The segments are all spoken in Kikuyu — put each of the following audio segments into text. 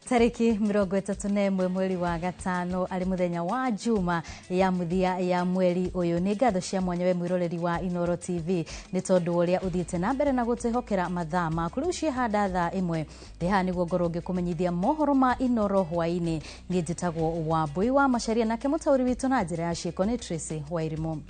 Tariki 31 mweri wa gatano ari muthenya wa Juma ya muthia ya mweri uyu. Ni ngatho cia mwanya we mwiroreri wa Inooro TV ni tondu uria uthiite na mbere na gutihokera mathaa maku. Riu ciehanda thaa 1 ndi haha niguo ngorwo ngikumenyithia mohoro ma Inooro hwaini. Ni njitagwo Wambui wa Macharia, nake mutauri witu na njira ya ciiko ni Tracy Wairimu.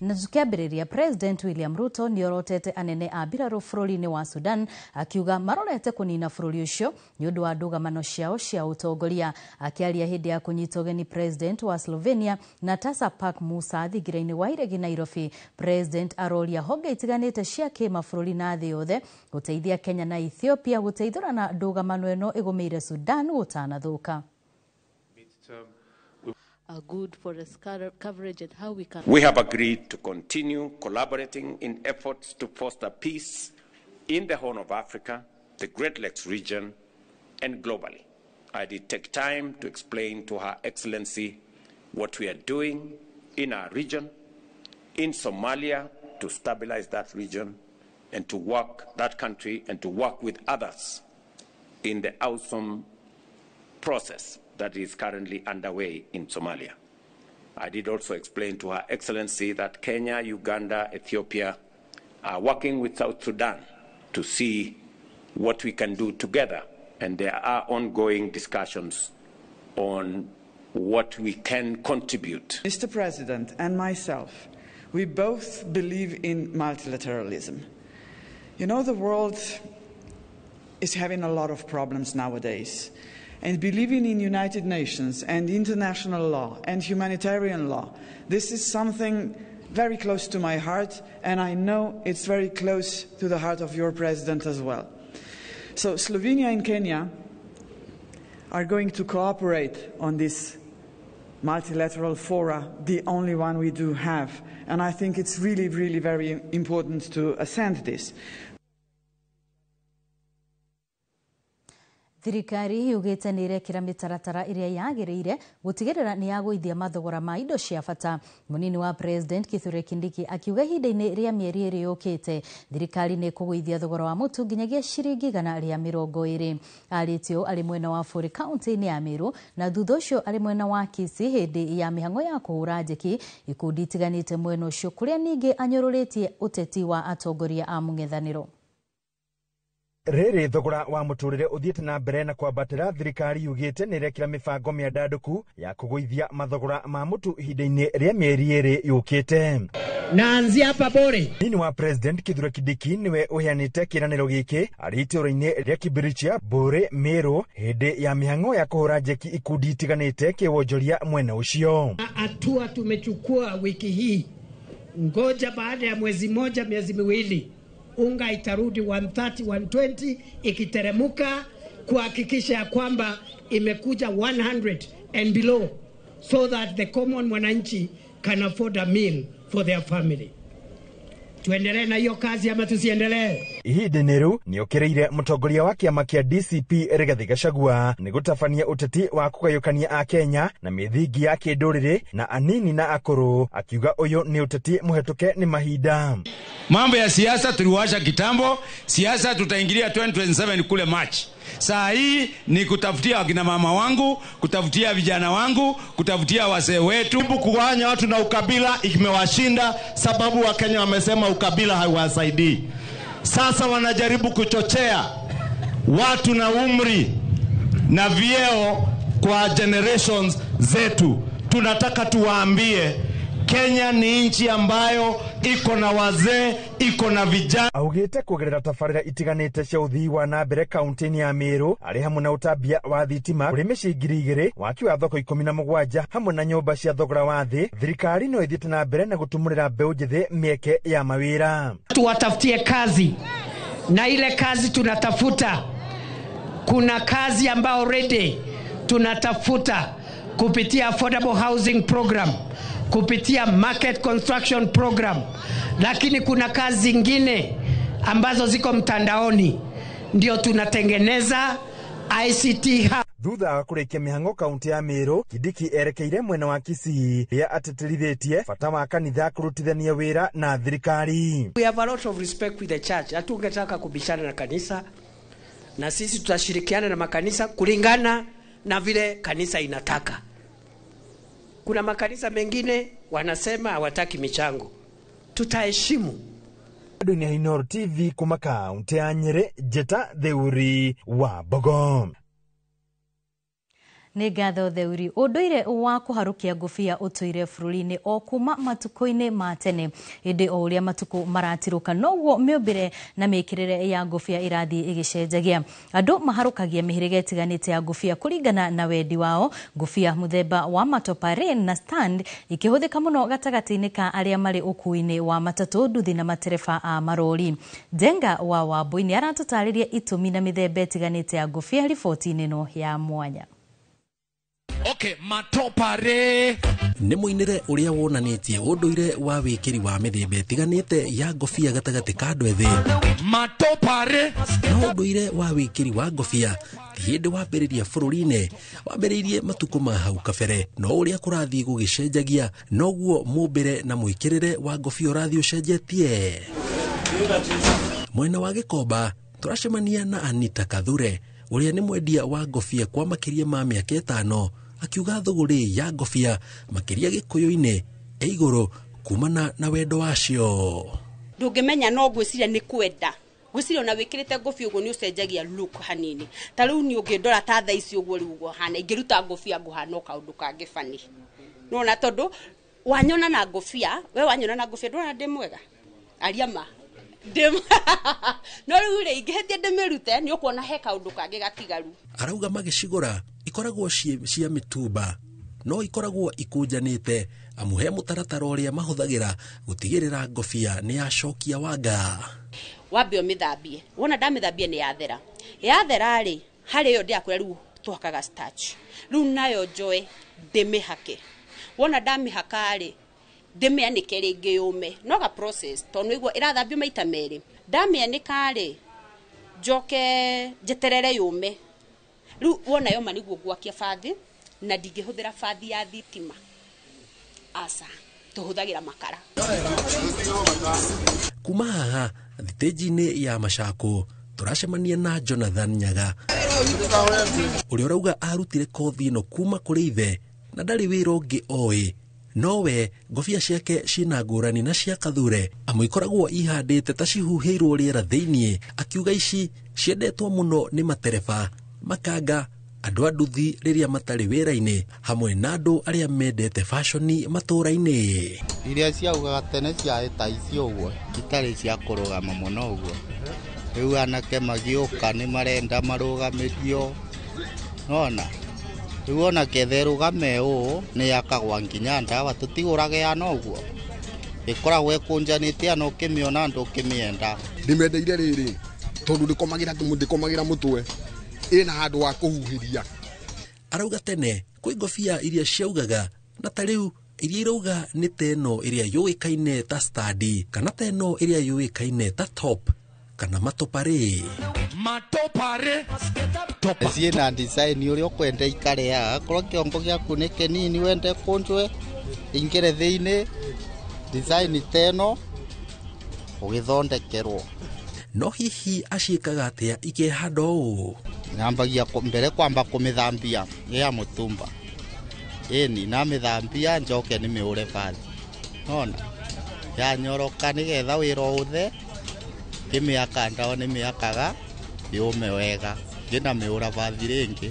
Na tukiambĩrĩria, President William Ruto nĩorotete anene a mbirarũ bũrũri-inĩ wa Sudan akiuga marorete kũnina bũrũri ũcio nĩ ũndũ wa ndũgamano ciao cia ũtongoria. Akĩaria hĩndĩ ya kũnyita ũgeni President wa Slovenia Natasa Park Musa thingira-inĩ wa Iregi Nairobi, President aroria honge itiganĩte cia kĩmabũrũri na thĩ yothe gũteithia Kenya na Ethiopia gũteithũrana ndũgamano ĩno ĩgũmĩire Sudan gũtanathũka. A good forest coverage and how we can. We have agreed to continue collaborating in efforts to foster peace in the Horn of Africa, the Great Lakes region, and globally. I did take time to explain to Her Excellency what we are doing in our region, in Somalia, to stabilize that region and to work that country and to work with others in the AUSSOM process that is currently underway in Somalia. I did also explain to Her Excellency that Kenya, Uganda, Ethiopia are working with South Sudan to see what we can do together, and there are ongoing discussions on what we can contribute. Mr. President and myself, we both believe in multilateralism. You know, the world is having a lot of problems nowadays. And believing in United Nations and international law and humanitarian law, this is something very close to my heart, and I know it's very close to the heart of your president as well. So Slovenia and Kenya are going to cooperate on this multilateral fora, the only one we do have. And I think it's really, really very important to assent this. Thirikari yugĩte nĩ ĩrekĩra mĩtaratara ĩrĩa yagĩrĩire gũtigĩrĩra nĩ yagũithia mathogora ma indo cia bata. Mũnini wa President Kithure Kindiki akiuga ihinda-inĩ rĩa mĩeri ĩrĩ yũkĩte thirikari nĩ ĩkũgũithia thogora wa mũtu nginyagia ciringi 120. Arĩtie ũũ arĩ mwena wa Bũrĩ kaunti-inĩ ya Meru na thutha ũcio arĩ mwena wa Kisii hĩndĩ ya mĩhang'o ya kũhũra njeki ikundi itiganĩte mwena ũcio, kũrĩa ningĩ anyũrũrĩtie ũteti wa atongoria a mũng'ethanĩro. Rĩrĩ thogora wa mũtũrĩre ũthiĩte na mbere na kwambatĩra, thirikari yugĩte nĩ ĩrekĩra mĩbango mĩandandũku ya kũgũithia mathogora ma mũtu ihinda-inĩ rĩa mĩeri ĩrĩ yũkĩte. Naanzia hapa Bore. Nini wa President Kithure Kindiki niwe ũheanĩte kĩĩranĩro gĩkĩ arĩ itũũra-inĩ rĩa Kibirichia, Bore, Meru hĩndĩ ya mĩhang'o ya kũhũra njeki ikundi itiganĩte kĩwonjoria mwena ũcio. Hatua tumechukua wiki hii, ngoja baada ya mwezi moja miezi miwili unga itarudi 130, 120 ikiteremuka kuhakikisha ya kwamba imekuja 100 and below so that the common mwananchi can afford a meal for their family. Tuendelee na hiyo kazi ama tusiendelee? Ihinda-inĩ rĩu nĩokĩrĩire mũtongoria wa kĩama kĩa DCP Rigathi Gachagua nĩ gũtabania ũteti wa kũgayũkania Akenya na mĩthingi ya kĩndũrĩrĩ na anini na akũrũ, akiuga ũyũ nĩ ũteti mũhetũke nĩ mahinda. Mambo ya siasa tuliwasha kitambo, siasa tutaingilia 2027 kule March. Saa hii ni kutafutia wakina mama wangu, kutafutia vijana wangu, kutafutia wazee wetu. Kugawanya watu na ukabila imewashinda, sababu Wakenya wamesema ukabila haiwasaidii. Sasa wanajaribu kuchochea watu na umri na vyeo kwa generations zetu. Tunataka tuwaambie Kenya ni nchi ambayo iko na wazee, iko na vijana. Augite kugerera tabarĩra itiganĩte cia ũthii wa na mbere kaunti-inĩ ya Meru arĩ hamwe na ũtambia wa thitima kũrĩ mĩciĩ 2000, waki wa thoko 17 hamwe na nyũmba cia thogora wa thĩ. Thirikari no ĩthiĩte na mbere na gũtumũrĩra mbeũ njĩthĩ mĩeke ya mawĩra. Tuwatafutie kazi, na ile kazi tunatafuta, kuna kazi ambayo already tunatafuta kupitia affordable housing program, kupitia market construction program, lakini kuna kazi zingine ambazo ziko mtandaoni ndio tunatengeneza ICT hub. Thutha wa kũrĩkia mĩhang'o kaunti ya Meru, Kindiki erekeire mwena wa Kisii rĩa atĩtĩrithĩtie bata wa kanitha kũrutithania wĩra na thirikari. We have a lot of respect with the church. Hatungetaka kubishana na kanisa, Na sisi tutashirikiana na makanisa kulingana na vile kanisa inataka. Kuna makanisa mengine wanasema hawataki michango, tutaheshimu. Dunia Inooro TV kuma kaunti ya Nyeri, Njĩta Theuri wa Mbogo. Nĩ ngatho Theuri. Ũndũire wa kũharũkia ngũbia ũtũire bũrũri-inĩ o kuma matukũ-inĩ ma tene, ĩndĩ o ũrĩa matukũ maratirũka noguo mĩũmbĩre na mĩkĩrĩre ya ngũbia ĩrathiĩ ĩgĩcenjagia. Andũ maharũkagia mĩhĩrĩga ĩtiganĩte ya ngũbia kũringana na wendi wao. Ngũbia mũthemba wa matopare na stand ikĩhũthĩka mũno gatagatĩ-inĩ ka arĩa marĩ ũkuui-inĩ wa matatũ, nduthi na matereba a marori. Njenga wa Wambui nĩ aratũtarĩria itũmi na mĩthemba ĩtiganĩte ya ngũbia riboti-inĩ ĩno ya mwanya. Okay, matopare nĩ mũinĩre ũrĩa wonanĩtie ũndũire wa wĩkĩri wa mĩthemba ĩtiganĩte ya ngobia gatagatĩ ka andũ ethĩ. Matopare na ũndũire wa wĩkĩri wa ngobia ti hĩndĩ wambĩrĩria bũrũri-inĩ, wambĩrĩirie matukũ ma hau kabere, no ũrĩa kũrathiĩ gũgĩcenjagia noguo mũmbĩre na mwĩkĩrĩre wa ngobia ũrathiĩ ũcenjetie. Mwena wa Gĩkomba tũracemania na Anita Kathure ũrĩa nĩ mwendia wa ngobia kwa makĩria ma mĩaka 5, akiuga thũgũrĩ ya ngobia makĩria Gĩkũyũ-inĩ ĩ igũrũ kumana na wendo wacio. Ndũngĩmenya no ngwĩciria nĩ kwenda ngwĩciria ona wĩkĩrĩte ngobia ũguo nĩ ũcenjagia look hanini. Ta rĩu niĩ ũngĩndora ta thaa ici ũguo rĩu ũguo hana, ingĩruta ngobia ngũhana o kaũndũ kangĩ bani. Nĩwona tondũ wanyona na ngobia, we wanyona na ngobia ndũrona ndĩ mwega? Aria ma. No rĩu rĩ ingĩhĩtia ndĩmĩrute nĩ ũkuona he kaũndũ kangĩ gatigaru. Arauga magĩcigũra ikoragwo cia mĩtumba no ikoragwo ikũnjanĩte amu he mũtaratara ũrĩa mahũthagĩra gũtigĩrĩra ngobia nĩ yacokia wanga. Wambe ũmĩthambie, wona ndamĩthambia nĩ yathera. Yathera rĩ harĩ ĩyo ndĩrakwĩra rĩu tũhakaga starch, rĩu nayo njoe ndĩmĩhake. Wona ndamĩhaka rĩ ndĩmĩanĩke rĩngĩ yũme, no ga process tondũ nĩguo ĩrathambio maita merĩ. Ndamĩanĩka rĩ njoke njeterere yũme. Rĩu wona yoma nĩguo ngwakia bathi, na ndingĩhũthĩra bathi ya thitima, aca, tũhũthagĩra makara. Kuma haha thitĩnji-inĩ ya Machako tũracemania na Jonathan Nyaga ũrĩa ũrauga arutire kothi ĩno kuma kũrĩ ithe na ndarĩ wĩra ũngĩ oĩ, nowe ngobia ciake ciĩna ngũrani na cia Kathure amu ikoragwo ihandĩte ta cihuhĩirwo rĩera thĩiniĩ, akiuga ici ciendetwo mũno nĩ matereba, makanga, andũ a nduthi rĩrĩa matarĩ wĩra-inĩ hamwe na andũ arĩa mendete fashoni matũũra-inĩ. Iria ciaugaga tene ciarĩ ta ici ũguo, itarĩ cia kũrũgama mũno ũguo. Rĩu anake magĩũka nĩ marenda marũgamĩrio, nona rĩu ona ketha ĩrũgame ũũ nĩ yakagwa nginya ndawa, tũtigũrage yana ũguo, ĩkoragwo ĩkũnjanĩte ana ũkĩmĩona ndũkĩmĩenda. Ndĩmendeire rĩrĩ tondũ ndĩkomagĩra mũtwe, ĩna handũ wa kũhuhĩria. Arauga tene kwĩ ngobia iria ciaugaga na ta rĩu iria irauga nĩ ta ĩno ĩrĩa yũĩkaine ta stadi kana ta ĩno ĩrĩa yũĩkaine ta top kana matopare. Matopare ciĩna design ũrĩa ũkwenda ikare haha, akorwo kĩongo gĩaku nĩ kĩnini wende kũnjwe ingĩre thĩinĩ design ta ĩno ũgĩthondekerwo. No hihi aciĩkaga atĩa ikehanda ũũ? Nyambagia mbere kwamba kũmĩthambia ya mũtumba, ĩni namĩthambia njoke nĩmĩũre bathi, nona yanyoroka nĩgetha wĩra ũthe, ngĩmĩaka ndawa nĩmĩakaga yũme wega, ngĩnamĩũra bathi rĩngĩ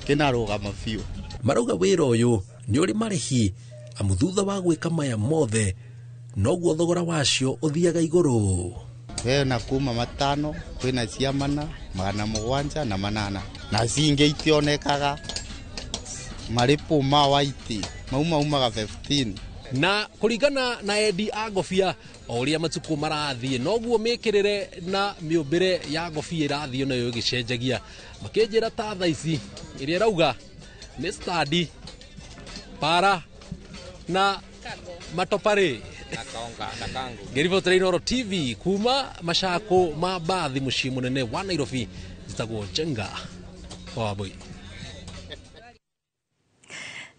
ngĩnarũgama biũ. Marauga wĩra ũyũ nĩ ũrĩ marĩhi amu thutha wa gwĩka maya mothe noguo thogora wacio ũthiaga igũrũ. Kwĩna kuma 5 kwĩna cia 4 700 na 8 na cingĩ itionekaga marĩpũ ma white mau maumaga 15. Na kũringana na endi a ngobia o ũrĩa matukũ marathiĩ noguo mĩkĩrĩre na mĩũmbĩre ya ngobia ĩrathiĩ nayo ĩgĩcenjagia. Makĩnjĩra ta thaa ici ĩrĩa ĩrauga nĩ stadi, para na matopare. Ngĩribotera Inooro TV kuma Machako ma Mbathi mũciĩ mũnene wa Nairobi, njĩtagwo Njenga wa Wambui.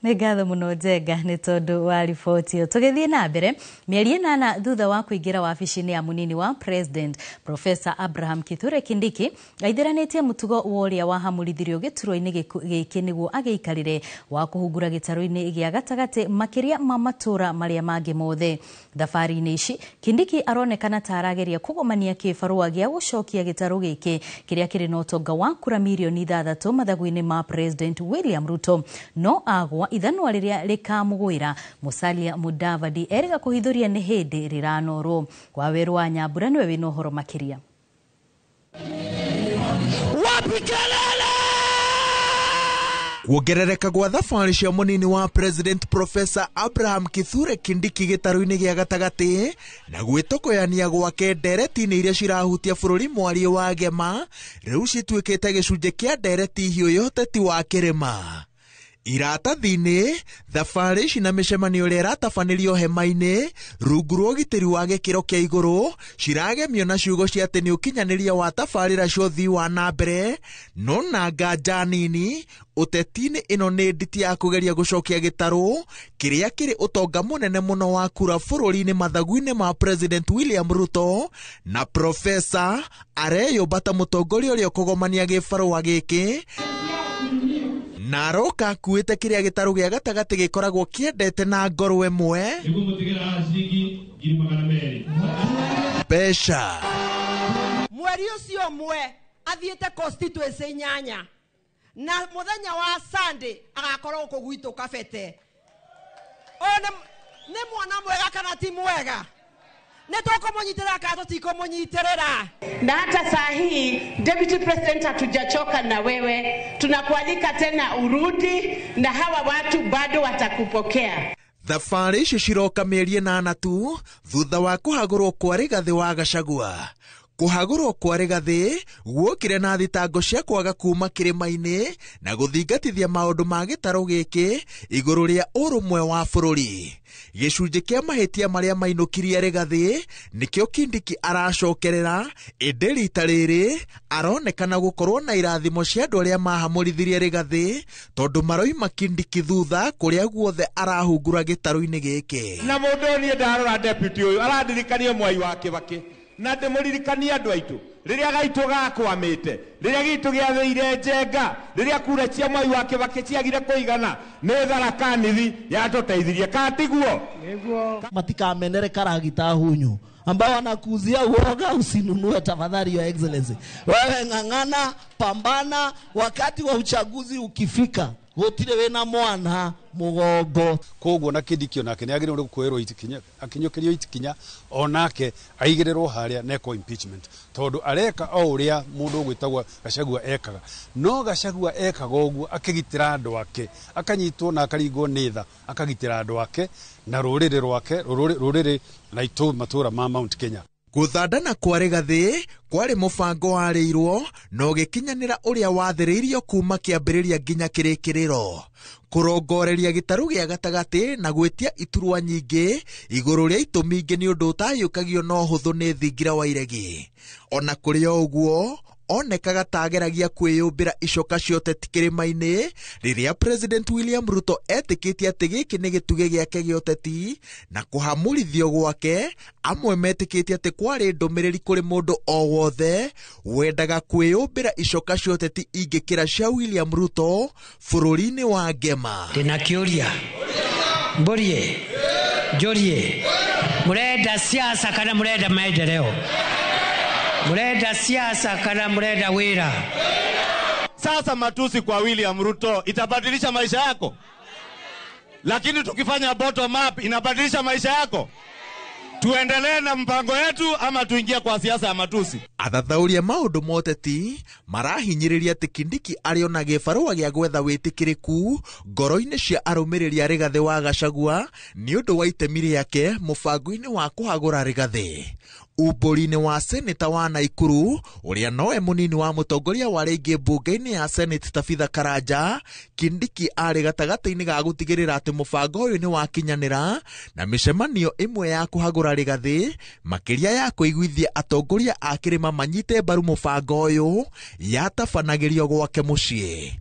Nĩ ngatho mũno Njenga nĩ tondũ wa riboti ĩyo. Tũgĩthiĩ na mbere, mĩeri 8 thutha wa kũingĩra wabici-inĩ ya mũnini wa President Professor Abraham Kithure Kindiki aithĩranĩtie mũtugo wa ũrĩa wahamũrithirio gĩturwa-inĩ gĩkĩ nĩguo agĩikarĩre wa kũhungura gĩtarũ-inĩ gĩa gatagatĩ makĩria ma matũra marĩa mangĩ mothe. Thabarĩ-inĩ ici Kindiki aronekana ta arageria kũgomania kĩbarũa gĩa gũcokia gĩtarũ gĩkĩ kĩrĩa kĩrĩ na ũtonga wa kura mirioni 6 mathagu-inĩ ma President William Ruto, no agwa ithanwa rĩrĩa rĩkamũgwĩra. Musalia Mudavadi erĩga kũhithũria nĩ hĩndĩ rĩranorwo. Wawerũ wa Nyambura nĩwe wĩna ũhoro makĩria. Wapi kelele? Kuongerereka gwa thabarĩ cia mũnini wa President Professor Abraham Kithure Kindiki gĩtarũ-inĩ gĩa gatagatĩ na gwĩtokoyania gwake ndereti-inĩ iria cirahutia bũrũri mwariĩ wa Gema rĩu cituĩkĩte gĩcunjĩ kĩa ndereti hiũ ya ũteti wa kĩrĩma. Iratathi-inĩ, thabarĩ ici na mĩcemanio ĩrĩa ĩratabanĩrio hema-inĩ rungu rwa ũgitĩri wa gĩkĩro kĩa igũrũ ciragemio na ciugo cia atĩ nĩ ũkinyanĩria wa tabarĩra cia ũthii wa na mbere, no na nganja nini ũteti-inĩ ĩno nĩ nditi ya kũgeria gũcokia gĩtarũ kĩrĩa kĩrĩ ũtonga mũnene mũno wa kura bũrũri-inĩ mathagu-inĩ ma President William Ruto, na Profesa areyũmba ta mũtongoria ũrĩa ũkũgomania gĩbarũa gĩkĩ na aroka akuĩte kĩrĩa gĩtarũ gĩa gatagatĩ gĩkoragwo kĩendete na ngoro ĩmwe mbeca. Mweri ũcio ũmwe athiĩte constituency 8 na mũthenya wa Sunday agakorwo gũkũ gwitũ Kabete. Ũyũ nĩ mwana mwega kana ti mwega? Nĩ tũkũmũnyitĩrĩra kana tũtikũmũnyitĩrĩra? Na hata saa hii Deputy President, hatujachoka na wewe, tunakualika tena urudi, na hawa watu bado watakupokea. Thabarĩ ici ciroka mĩeri 8 tu thutha wa kũhagũrwo kwa Rigathĩ wa Gachagua. Kũhagũrwo kwa Rigathĩ guokire na thitango cia kwaga kuma kĩrĩma-inĩ na gũthingatithia maũndũ ma gĩtarũ gĩkĩ igũrũ rĩa ũrũmwe wa bũrũri. Gĩcunjĩ kĩa mahĩtia marĩa mainũkirie Rigathĩ nĩkĩo Kindiki aracokerera, ĩndĩ rita rĩrĩ aronekana gũkorwo na irathimo cia andũ arĩa mahamũrithirie Rigathĩ tondũ maroima Kindiki thutha kũrĩa guothe arahungura gĩtarũ-inĩ gĩkĩ. Na mũndũ niĩ ndarora deputy ũyũ arandirikania Mwai wa Kĩbakĩ na ndĩmũririkanie andũ aitũ rĩrĩa gaitũ gakwamĩte, rĩrĩa gitũ gĩathĩire Njenga, rĩrĩa kura cia Mwai wa Kĩbakĩ ciagire kũigana, nĩ Tharaka Nithi yatũteithirie, katiguo? Matikamenere karagita hunyu ambao wanakuuzia uoga, usinunue tafadhali, Your Excellency. Wewe ng'ang'ana, pambana, wakati wa uchaguzi ukifika gutire wina mwana mugongo. Koguo na Kindiki onake nĩ agĩrĩirwo kuoerwo ikinya, akinyũkĩrio ikinya onake aigĩrĩrwo harĩa neko impeachment, tondũ areka o ũrĩa mũndũ ũgwĩtagwo Gachagua ekaga. No Gachagua ekaga ũguo akĩgitĩra andũ ake, akanyitwo na akaringwo nĩ tha, akagitĩra andũ ake na rũrĩrĩ rwake, rũrĩrĩ na matũra ma Mount Kenya. Gũthandana kwa Rigathĩ kwarĩ mũbango warĩirwo na ũgĩkinyanĩra ũrĩa wathĩrĩirio kuma kĩambĩrĩria nginya kĩrĩkĩrĩro. Kũrongoreria gĩtarũ gĩa gatagatĩ na gwĩtia iturwa nyingĩ igũrũ rĩa itũmi ingĩ nĩ ũndũ ũtayũkagio na ũhũthũ nĩ thingira wa iregi. Ona kũrĩ o ũguo, onekaga ta ageragia kwĩyũmbĩra icoka cia ũteti kĩrĩma-inĩ rĩrĩa President William Ruto etĩkĩtie atĩ gĩkĩ nĩ gĩtugĩ gĩake gĩa ũteti na kũhamũrithio gwake amwe metĩkĩtie atĩ kwarĩ ndũmĩrĩri kũrĩ mũndũ o wothe wendaga kwĩyũmbĩra icoka cia ũteti ingĩkĩra cia William Ruto bũrũri-inĩ wa Ngema. Ndĩna kĩũria, mbũrie, njũrie, mũrenda siasa kana mũrenda maendeleo? Murenda siasa kana murenda wira? Sasa matusi kwa William Ruto itabadilisha maisha yako? Lakini tukifanya bottom up inabadilisha maisha yako? Tuendelee na mpango yetu ama tuingie kwa siasa ya matusi? Athathaũri a maũndũ ma ũteti marahinyĩrĩria atĩ Kindiki arĩ ona gĩbarũa gĩa gwetha wĩtĩkĩrĩku ngoro-inĩ cia arũmĩrĩri a Rigathĩ wa Gachagua nĩ ũndũ wa itemi rĩake mũbango-inĩ wa kũhagũra Rigathĩ. Umbũri-inĩ wa seneta wa Naikuru ũrĩa nowe mũnini wa mũtongoria wa rĩngĩ mbunge-inĩ ya Senate Tabitha Karanja, Kindiki arĩ gatagatĩ-inĩ ga gũtigĩrĩra atĩ mũbango ũyũ nĩ wakinyanĩra na mĩcemanio ĩmwe ya kũhagũra Rigathĩ makĩria ya kũiguithia atongoria a kĩrĩma manyite mbaru mũbango ũyũ yatabanagĩrio gwake mũciĩ.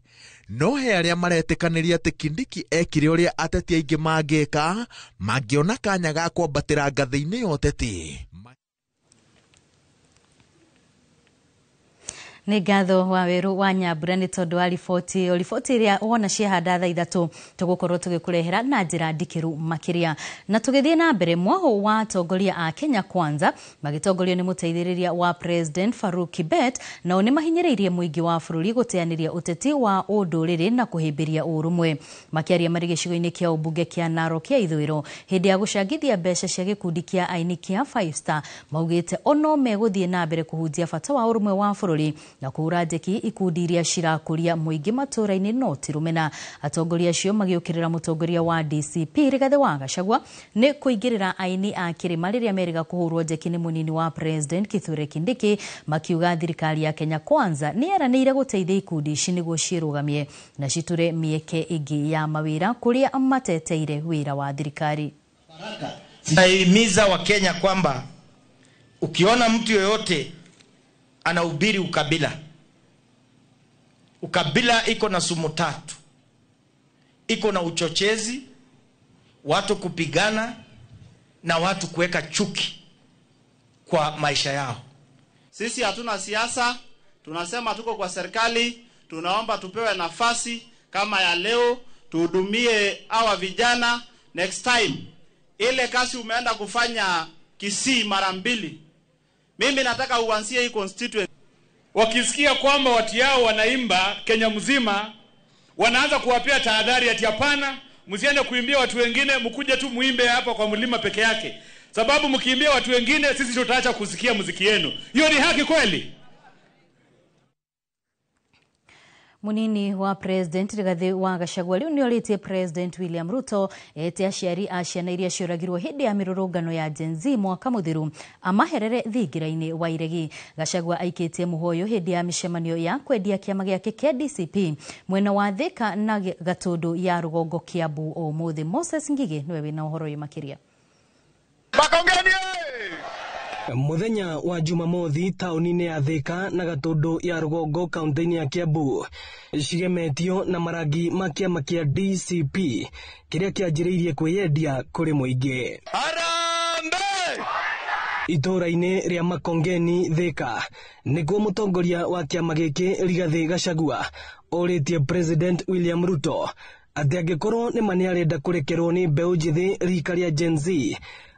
No he arĩa maretĩkanĩria atĩ Kindiki ekire ũrĩa ateti aingĩ mangĩka mangĩona kanya ga kwambatĩra ngathĩ-inĩ ya ũteti. Nĩ ngatho wa Weru wa Nyambura nĩ tondũ wa riboti ĩyo, riboti ĩrĩa wona ciahanda thaa 3 tũgũkorwo tũgĩkũrehera na njĩra ndikĩru makĩria. Na tũgĩthiĩ na mbere, mwahũ wa atongoria a Kenya Kwanza magĩtongorio nĩ mũteithĩrĩria wa President Farouk Kibet nao nĩ mahinyĩrĩirie mũingĩ wa bũrũri gũteanĩria ũteti wa ũndũrĩrĩ na kũhĩmbĩria ũrũmwe. Makĩaria marĩ gĩcigo-inĩ kĩa ũmbunge kĩa Narok kĩa ithũĩro hĩndĩ ya gũcangithia mbeca cia gĩkundi kĩa aini kĩa Five Star, maugĩte ono megũthiĩ na mbere kũhunjia bata wa ũrũmwe wa bũrũri na kũhũra njeki ikundi iria cirakũria mũingĩ matũũra-inĩ no ti rũmena. Atongoria acio magĩũkĩrĩra mũtongoria wa DCP Rigathĩ wa Gachagua nĩ kũingĩrĩra aini a kĩrĩma rĩrĩa merĩga kũhũrwo njeki nĩ mũnini wa President Kithure Kindiki, makiuga thirikari ya Kenya Kwanza nĩ yeranĩire gũteithia ikundi ici nĩguo ciĩrũgamie na citure mĩeke ĩngĩ ya mawĩra kũrĩa mateteire wĩra wa thirikari. Nahimiza Wakenya kwamba ukiona mtu yoyote anahubiri ukabila, ukabila iko na sumu tatu. Iko na uchochezi, watu kupigana na watu kuweka chuki kwa maisha yao. Sisi hatuna siasa, tunasema tuko kwa serikali, tunaomba tupewe nafasi kama ya leo, tuhudumie hawa vijana. Next time, ile kazi umeenda kufanya Kisii mara mbili, mimi nataka uanzie hii constituency. Wakisikia kwamba watu yao wanaimba Kenya mzima, wanaanza kuwapea tahadhari ati hapana, msiende kuimbia watu wengine, mkuje tu muimbe hapa kwa mlima peke yake. Sababu mkiimbia watu wengine sisi tutaacha kusikia muziki yenu. Hiyo ni haki kweli? Munini wa President Rigathi wa Gachagua riu nĩorĩtie President William Ruto ete aciari a ciana iria cioragirwo hĩndĩ ya mĩrũrũngano ya Gen Z mwaka mũthiru amaherere thingira-inĩ wa iregi. Gachagua aikĩtie mũhoyo hĩndĩ ya mĩcemanio ya kwendia kĩama gĩake kĩa DCP mwena wa Thika na Gatũndũ ya rũgongo Kiambu ũmũthĩ. Moses Ngigĩ nĩwe wĩna ũhoro ũyũ makĩria. Muthenya wa Jumamothi taũni-inĩ ya Thika na Gatũndũ ya rũgongo kaunti-inĩ ya Kiambu cigemetio na marangi ma kĩama kĩa DCP kĩrĩa kĩanjĩrĩirie kwĩyendia kũrĩ mũingĩ. Harambee! Itũũra-inĩ rĩa Makongeni Thika nĩkuo mũtongoria wa kĩama gĩkĩ Rigathĩ Gachagua orĩtie President William Ruto atĩ angĩkorwo nĩma nĩarenda kũrekerwo nĩ mbeũ njĩthĩ rika rĩa Gen Z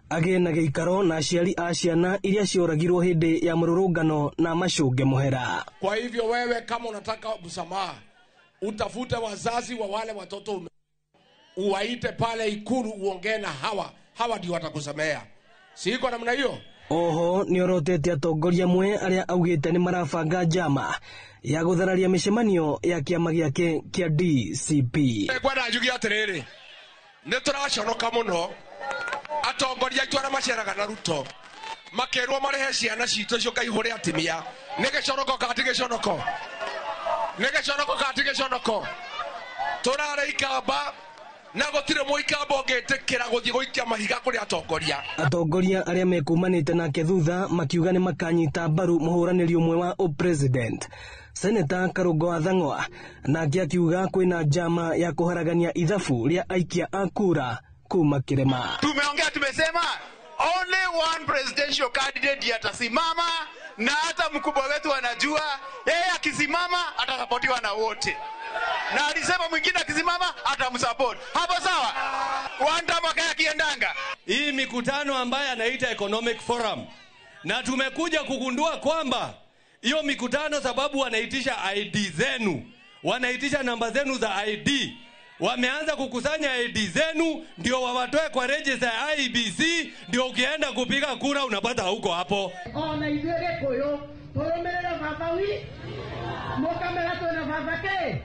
agĩe na gĩikaro na aciari a ciana iria cioragirwo hĩndĩ ya mũrũrũngano na macũnge mũhera. Kwa hivyo wewe kama unataka msamaha, utafute wazazi wa wale watoto uwaite pale Ikulu uongee na hawa, hawa ndio watakusamea. Si iko namna hiyo? Oho nĩorotete atongoria amwe arĩa augĩte nĩ marabanga njama ya gũthararia mĩcemanio ya kĩama gĩake kĩa DCP. Ngwenda njuge atĩrĩrĩ, nĩ tũraconoka mũno atongoria aitũ arĩa maceraga na Ruto makerwo marehe ciana citũ icio kaihũre atimia. Nĩ gĩconoko kana ti gĩconoko? Nĩ gĩconoko kana ti gĩconoko? Tũrarĩ ikamba na gũtirĩ mũikamba ũngĩtĩkĩra gũthiĩ gũikia mahiga kũrĩ atongoria. Atongoria arĩa mekumanĩte nake thutha makiuga nĩ makanyita mbaru mũhũranĩri ũmwe wa ũpresident Seneta Karũngo wa Thang'wa, nake akiuga kwĩna njama ya kũharagania ithabu rĩa aikia a kura kuma kĩrĩma. Tumeongea, tumesema only one presidential candidate ndiye atasimama, na hata mkubwa wetu anajua yeye akisimama atasapotiwa na wote, na alisema mwingine akisimama atamsupport. Hapo sawa? Wandama akiendanga hii mikutano ambaye anaita Economic Forum, na tumekuja kugundua kwamba hiyo mikutano sababu wanaitisha ID zenu, wanaitisha namba zenu za ID. Wameanza kukusanya ID zenu ndio wawatoe kwa register ya IEBC, ndio ukienda kupiga kura unapata huko hapo. Ona ithuĩ Gĩkũyũ tũrũmĩrĩre baba wi mũkamera twĩna baba kĩ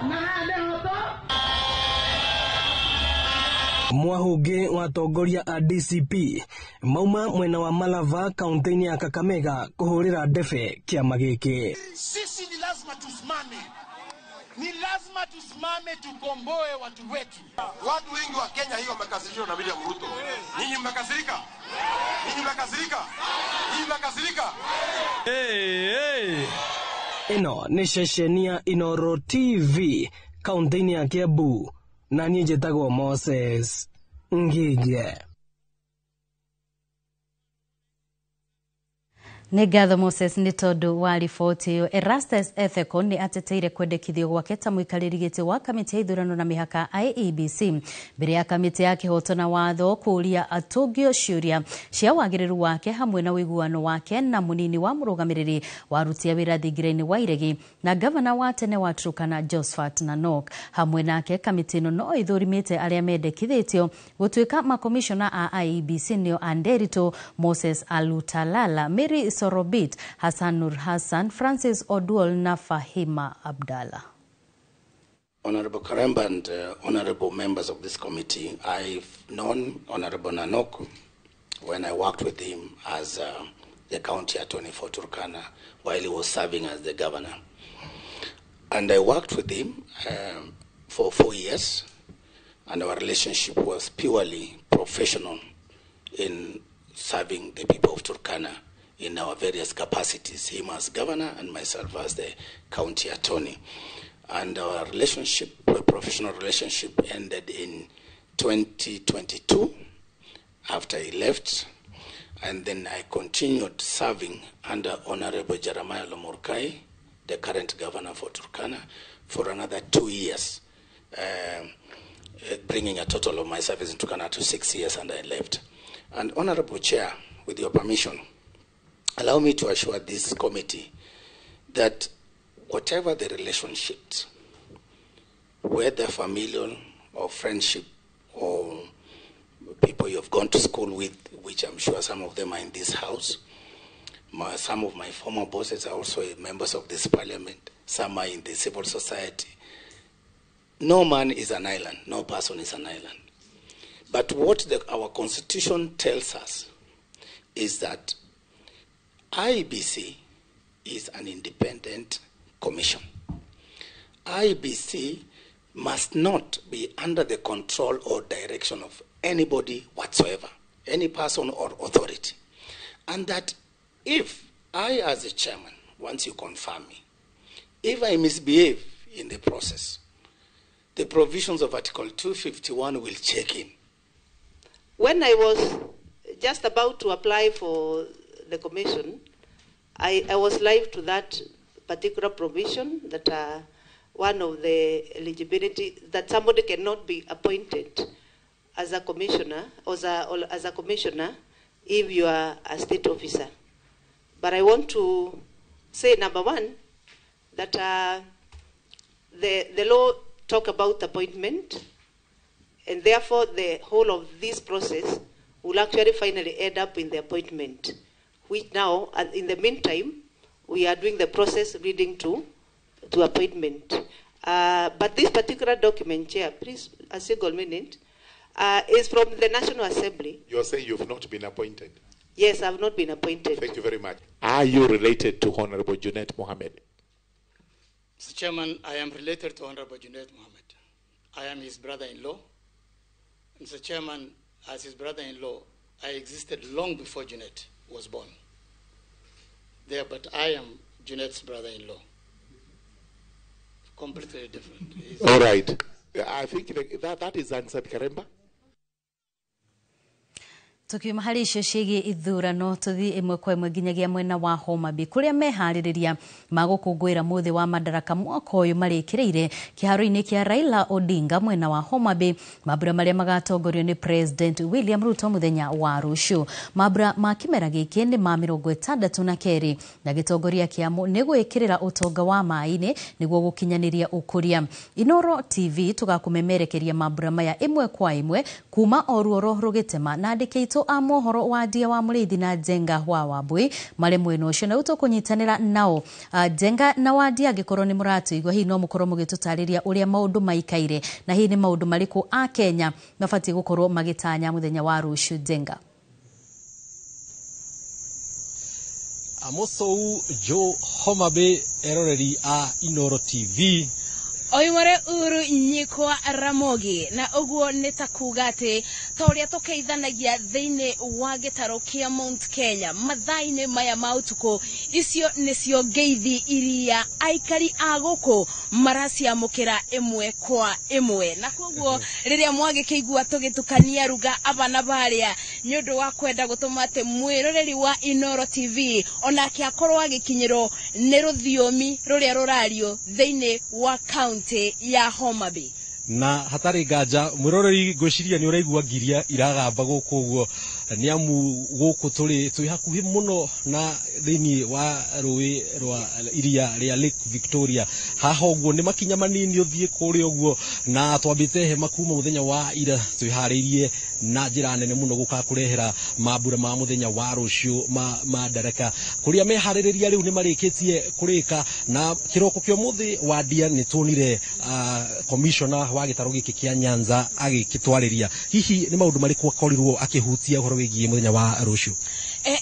na haha nĩho tũ. Mwahũngĩ wa atongoria a DCP mauma mwena wa Malava kaunti-inĩ ya Kakamega kũhũrĩra ndebe kĩama gĩkĩ. Sisi ni lazima tusimame. Ni lazima tusimame tukomboe watu wetu. Watu wengi wa Kenya hiyo wamekasirishwa na William Ruto. Ninyi mmekasirika? Ninyi mmekasirika? Ninyi mmekasirika? Hey, hey. Ĩno nĩ ceceni ya Inooro TV kaunti-inĩ ya Kiambu, na niĩ njĩtagwo Moses Ngige. Nĩ ngatho Moses nĩ tondũ wa riboti ĩyo. Erastus Etheko nĩ ateteire kwendekithio gwake ta mũikarĩri gĩtĩ wa kamĩtĩ ya ithurano na mĩhaka IEBC mbere ya kamĩtĩ ya kĩhooto na watho kũũria atũngio ciũria cia wagĩrĩru wake hamwe na ũiguano wake na mũnini wa mũrũgamĩrĩri wa aruti a wĩra thingira-inĩ wa Iregi na gavana wa tene wa Turkana Josphat Nanok. Hamwe nake kamĩtĩ ĩno no ĩthũrimĩte arĩa mendekithĩtio gũtuĩka makomishona a IEBC nĩo Anderito Moses Alutalala, Mary Sorobit, Hassan Nur Hassan, Francis Oduol na Fahima Abdallah. Honorable Karemba and honorable members of this committee, I've known Honorable Nanok when I worked with him as the county attorney for Turkana while he was serving as the governor. And I worked with him for 4 years, and our relationship was purely professional in serving the people of Turkana in our various capacities, him as governor and myself as the county attorney. And our relationship, professional relationship, ended in 2022 after he left. And then I continued serving under Honorable Jeremiah Lomurkai, the current governor for Turkana, for another 2 years, bringing a total of my service in Turkana to 6 years, and I left. And Honorable Chair, with your permission, allow me to assure this committee that whatever the relationships, whether familial or friendship or people you have gone to school with, which I'm sure some of them are in this house, some of my former bosses are also members of this parliament, some are in the civil society. No man is an island, no person is an island. But what our constitution tells us is that IEBC is an independent commission. IEBC must not be under the control or direction of anybody whatsoever, any person or authority. And that if I, as a chairman, once you confirm me, if I misbehave in the process, the provisions of Article 251 will check in. When I was just about to apply for the commission, I was live to that particular provision that one of the eligibility, that somebody cannot be appointed as a commissioner or as a commissioner if you are a state officer. But I want to say, number one, that the law talk about appointment, and therefore the whole of this process will actually finally end up in the appointment, which now, in the meantime, we are doing the process leading to appointment. But this particular document, Chair, please, a single minute, is from the National Assembly. You are saying you've not been appointed? Yes, I've not been appointed. Thank you very much. Are you related to Honorable Junet Mohammed? Mr. Chairman, I am related to Honorable Junet Mohammed. I am his brother-in-law. Mr. Chairman, as his brother-in-law, I existed long before Junet was born. There, but I am Junet's brother-in-law. Completely different. He's all right. I think that is answered, Karemba. Tukiuma harĩ icio ciĩgiĩ ithurano tũthiĩ ĩmwe kwa ĩmwe nginyagia mwena wa Homa Bay kũrĩa meharĩrĩria ma gũkũngũĩra mũthĩ wa Madaraka mwaka ũyũ marĩkĩrĩire kĩharo-inĩ kĩa Raila Odinga mwena wa Homa Bay, mambura marĩa magatongorio nĩ President William Ruto mũthenya wa rũciũ. Mambura ma kĩmera gĩkĩ nĩ ma 62 na gĩtongoria kĩamo nĩ gwĩkĩrĩra ũtonga wa maĩ-inĩ nĩguo gũkinyanĩria ũkũria. Inooro TV tũgakũmemerekeria mambura maya ĩmwe kwa ĩmwe kuma o ruoro rũgĩtema na andĩki aitũ a mohoro wa Ndia wa Mũrĩithi na Njenga wa Wambui marĩ mwena ũcio na rĩu tũkũnyitanĩra nao. Njenga na Wandia, angĩkorwo nĩ mũratũigua hihi no mũkorwo mũgĩtũtarĩria ũrĩa maũndũ maikaire na hihi nĩ maũndũ marĩkũ a Kenya mabatiĩ gũkorwo magĩtanya mũthenya wa rũciũ. Njenga. Amosou Joe Homa Bay eroreri a Inooro TV Oimore uru nyikwa Ramogi na uguo nĩ ta kuga atĩ ta ũrĩa tũkeithanagia thĩinĩ wa gĩtarũ kĩa Mount Kenya mathaa-inĩ maya ma ũtukũ, icio nĩcio ngeithi iria aikari a gũkũ maraciamũkĩra ĩmwe kwa ĩmwe. Na koguo rĩrĩa mwagĩkĩigua tũgĩtukania ruga aba na barĩa nĩ ũndũ wa kwenda gũtũma atĩ mwĩroreri wa Inooro TV onake akorwo agĩkinyĩrwo nĩ rũthiomi rũrĩa rũrario thĩinĩ wa kaunti ya Homa Bay. Na hatarĩ nganja mwĩroreri ngwĩciria nĩ ũraigua ngiria iragamba gũkũ ũguo nĩ amu gũkũ tũrĩ twĩ hakuhĩ mũno na thĩinĩ wa rũĩ rwa iria rĩa Lake Victoria. Haha ũguo nĩ makinya manini ũthiĩ kũrĩa ũguo, na twambĩte hema kuma mũthenya wa ira twĩharĩirie na njĩra nene mũno gũka kũrehera mambura ma mũthenya wa rũciũ ma Madaraka kũrĩa meharĩrĩria rĩu nĩ marĩkĩtie kũrĩka. Na kĩroko kĩa ũmũthĩ wa ndia nĩ tuonire commissioner wa gĩtarũ gĩkĩ kĩa Nyanza agĩkĩtwarĩria. Hihi nĩ maũndũ marĩkũ akorirwo akĩhutia ũhoro wĩgiĩ mũthenya wa rũciũ?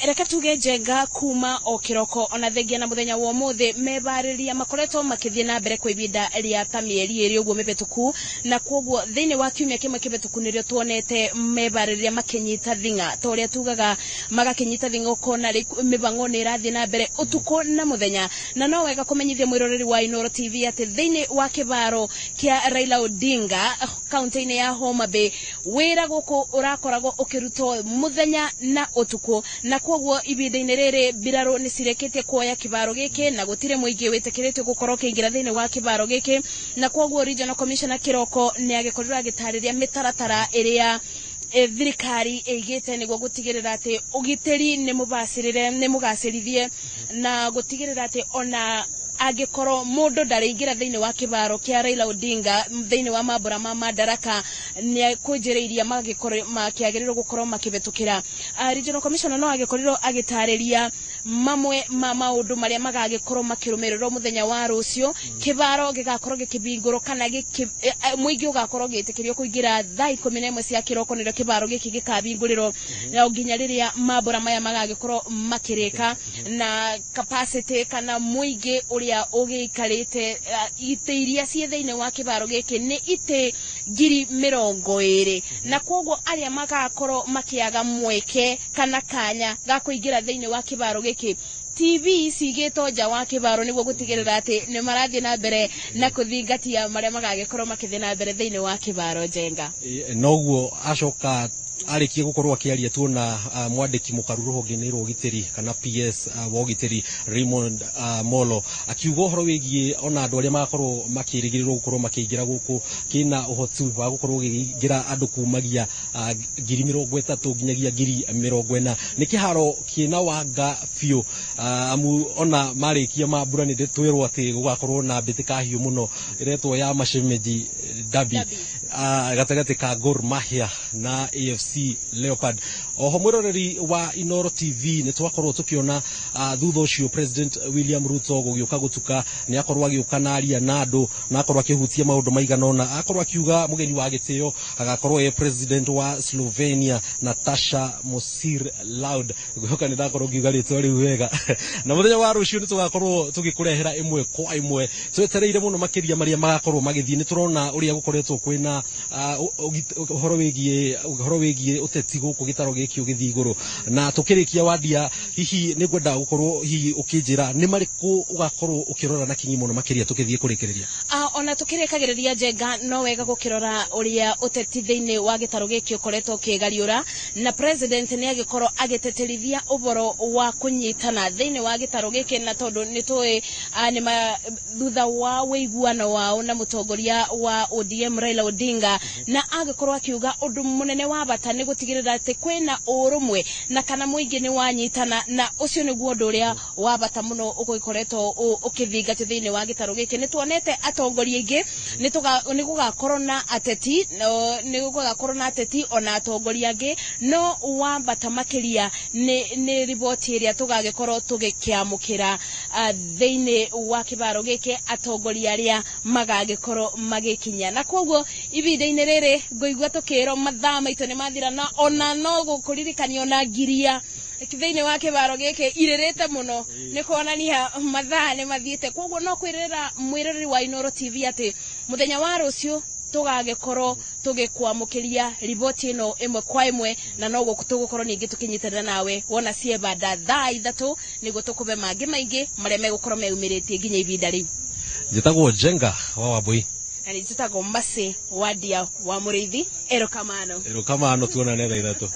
Reke tuge Njenga kuma o kĩroko ona thengia na mũthenya wa ũmũthĩ mebarĩria makoretwo makĩthiĩ na mbere kwa ihinda rĩa ta mĩeri ĩrĩ ũguo mĩhĩtũku, na koguo thĩinĩ wa kiumia kĩmwe kĩhĩtũku nĩrĩo tuonete mebarĩria makĩnyita thing'a ta ũrĩa tugaga magakĩnyita thing'a ũkona mĩbango nĩ ĩrathiĩ na mbere ũtukũ na mũthenya. Na no wega kũmenyithia mwĩroreri wa Inooro TV atĩ thĩinĩ wa kĩbaro kĩa Raila Odinga kaunti-inĩ ya Homa Bay wĩra gũkũ ũrakoragwo ũkĩrutwo mũthenya na ũtukũ, na koguo ihinda-inĩ rĩrĩ mbirarũ nĩ cirekĩtie kuoya kĩbaro gĩkĩ na gũtirĩ mũingĩ wĩtĩkĩrĩtio gũkorwo ũkĩingĩra thĩinĩ wa kĩbaro gĩkĩ. Na koguo regional commissioner kĩroko nĩ agĩkorirwo agĩtarĩria mĩtaratara ĩrĩa thirikari ĩigĩte nĩguo gũtigĩrĩra atĩ ũgitĩri nĩ mũbacĩrĩre nĩ mũgacĩrithie na gũtigĩrĩra atĩ ona angĩkorwo mũndũ ndarĩingĩra thĩinĩ wa kĩbaro kĩa Raila Odinga thĩinĩ wa mambura ma Madaraka nĩ kũnjĩrĩiria makĩagĩrĩirwo gũkorwo makĩhĩtũkĩra. Regional commissioner no agĩkorirwo agĩtarĩria mamwe ma maũndũ marĩa magagĩkorwo makĩrũmĩrĩrwo mũthenya wa rũciũ. Kĩbaro gĩgakorwo gĩkĩhingũrwo kana mũingĩ ũgakorwo ũgĩtĩkĩrio kũingĩra thaa 11 cia kĩroko nĩrĩo kĩbaro gĩkĩ gĩkahingũrĩrwo na nginya rĩrĩa mambura maya magagĩkorwo makĩrĩka, na capacity kana mũingĩ ũrĩa ũgĩikarĩte itĩ iria ciĩ thĩinĩ wa kĩbaro gĩkĩ nĩ itĩ 20,000, na koguo arĩa magakorwo makĩaga mweke kana kanya ga kũingĩra thĩinĩ wa kĩbaro gĩkĩ TV cigĩtwo nja wa kĩbaro nĩguo gũtigĩrĩra atĩ nĩ marathiĩ na mbere na kũthingatia marĩa magagĩkorwo makĩthiĩ na mbere thĩinĩ wa kĩbaro. Njenga noguo acoka arĩkie gũkorwo akĩaria tuona mwandĩki mũkaru rũhonge-inĩ rwa ũgitĩri kana PS wa ũgitĩri Raymond Molo akiuga ũhoro wĩgiĩ ona andũ arĩa magakorwo makĩrĩgĩrĩrwo gũkorwo makĩingĩra gũkũ kĩna ũhoti wa gũkorwo gĩkĩingĩra andũ kumagia 30,000 nginyagia 40,000. Nĩ kĩharo kĩna wanga biũ, amu ona marĩkia mambura nĩ twĩrwo atĩ gũgakorwo na mbĩtĩka hiũ mũno ĩretwo ya Mashemeji Derby gatagatĩ ka Gor Mahia na AFC Leopard. Oho mwĩroreri wa Inooro TV nĩ twakorwo tũkĩona thutha ũcio President William Ruto gũgĩũka gũtuka nĩ akorwo agĩũka na aria na andũ na akorwo akĩhutia maũndũ maigana ũna. Akorwo akiuga mũgeni wa gĩtĩo agakorwo e President wa Slovenia Natasha Mosir Loud. Ngwĩhoka nĩ ndakorwo ngiuga rĩtwa rĩu wega. Na mũthenya wa rũciũ nĩ tũgakorwo tũgĩkũrehera ĩmwe kwa ĩmwe twetereire mũno makĩria marĩa magakorwo magĩthiĩ. Nĩ tũrona ũrĩa gũkoretwo kwĩna ũhoro wĩgiĩ ũteti gũkũ gĩtarũ gĩkĩ ũgĩthiĩ igũrũ. Na tũkĩrĩkia wandia, hihi nĩ ngwenda gũkorwo hihi ũkĩnjĩra nĩ marĩkũ ũgakorwo ũkĩrora na kinyi mũno makĩria tũkĩthiĩ kũrĩkĩrĩria? Ona tũkĩrĩkagĩrĩria Njenga, no wega gũkĩrora ũrĩa ũteti thĩinĩ wa gĩtarũ gĩkĩ ũkoretwo ũkĩgariũra, na president nĩ agĩkorwo agĩtĩtĩrithia ũhoro wa kũnyitana thĩinĩ wa gĩtarũ gĩkĩ, na tondũ nĩ tũĩ thutha wa ũiguano wao na mũtongoria wa ODM Raila Odinga, na agĩkorwo akiuga ũndũ mũnene wa bata nĩ gũtigĩrĩra atĩ kwĩna ũrũmwe na kana mũingĩ nĩ wanyitana, na ũcio nĩguo ũndũ ũrĩa wa bata mũno ũgĩkoretwo ũkĩthingatio thĩinĩ wa gĩtarũ gĩkĩ. Nĩ tuonete atongoria aingĩ, nĩ gũgakorwo na ateti, nĩ gũgakorwo na ateti ona atongoria angĩ, no wa bata makĩria nĩ riboti ĩrĩa tũgagĩkorwo tũgĩkĩamũkĩra thĩinĩ wa kĩbaro gĩkĩ atongoria arĩa magagĩkorwo magĩkinya. Na koguo ihinda-inĩ rĩrĩ ngũigua tũkĩrwo mathaa maitũ nĩ mathira, na ona no Ngũkũririkania ona ngiria thĩinĩ wa kĩbaro gĩkĩ irĩrĩte mũno, nĩ kuonania mathaa nĩ mathiĩte. Koguo no kwĩrĩra mwĩroreri wa Inooro TV atĩ mũthenya wa rũciũ tũgagĩkorwo tũgĩkwamũkĩria riboti ĩno ĩmwe kwa ĩmwe, na noguo tũgũkorwo ningĩ tũkĩnyitanĩra nawe wona ciebanda thaa 3 nĩguo tũkũbe mangĩ maingĩ marĩa megũkorwo meyumĩrĩtie nginya ihinda rĩu. Njĩtagwo Njenga wa Wambui. Na nĩ njĩtagwo Mercy Wandia wa Mũrĩithi. Erokamano. Erokamano, tuonane thaa 3.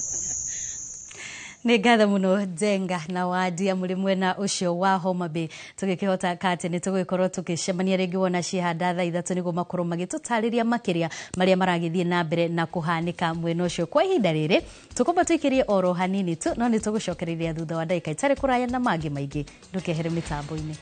Nĩ ngatho mũno Njenga na Wandia mũrĩ mwena ũcio wa Homa Bay. Tũgĩkĩhota kate nĩ tũgũgĩkorwo tũgĩcemania rĩngĩ wona ciehanda thaa 3 nĩguo makorwo magĩtũtarĩria makĩria marĩa maragĩthiĩ na mbere na kũhanĩka mwena ũcio. Kwa ihinda rĩrĩ tũkwamba tũikĩrie oro hanini tu, no nĩ tũgũcokereria thutha wa ndagĩka itarĩ kũraya na mangĩ maingĩ. Ndũkehere mĩtambo-inĩ.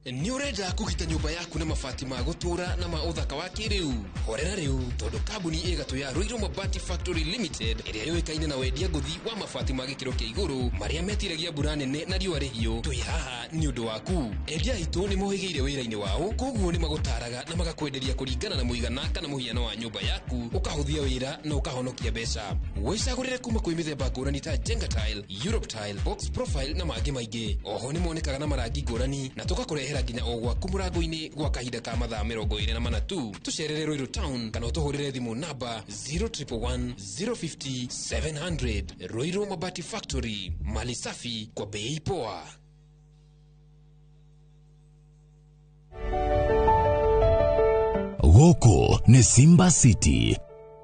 Nĩ ũrenda kũgita nyũmba yaku na mabati ma gũtũũra na ma ũthaka wa kĩrĩu? Horera rĩu, tondũ kambuni ĩgatũ ya Ruiru Mabati Factory Limited ĩrĩa yũĩkaine na wendia ngũthi wa mabati ma gĩkĩro kĩa igũrũ marĩa metiragia mbura nene na riũa rĩhiũ, twĩ haha nĩ ũndũ waku. Endia aitũ nĩ mohĩgĩire wĩra-inĩ wao, koguo nĩ magũtaraga na magakwenderia kũringana na mũigana kana mũhiano wa nyũmba yaku, ũkahũthia wĩra na ũkahonokia mbeca. Wĩcagũrĩre kuma kwĩ mĩthemba ngũrani ta Jenga Tile, Europe Tile, Box Profile na mangĩ maingĩ. Oho nĩ monekaga na marangi ngũrani na tũgakũrehera nginya o gwaku mũrango-inĩ gwa kahinda ka mathaa 24 tu. Tũcerere Ruiru Town kana ũtũhũrĩre thimũ namba 0111 050 700. Ruiru Mabati Factory, mali safi kwa bei poa. Gũkũ nĩ Simba City.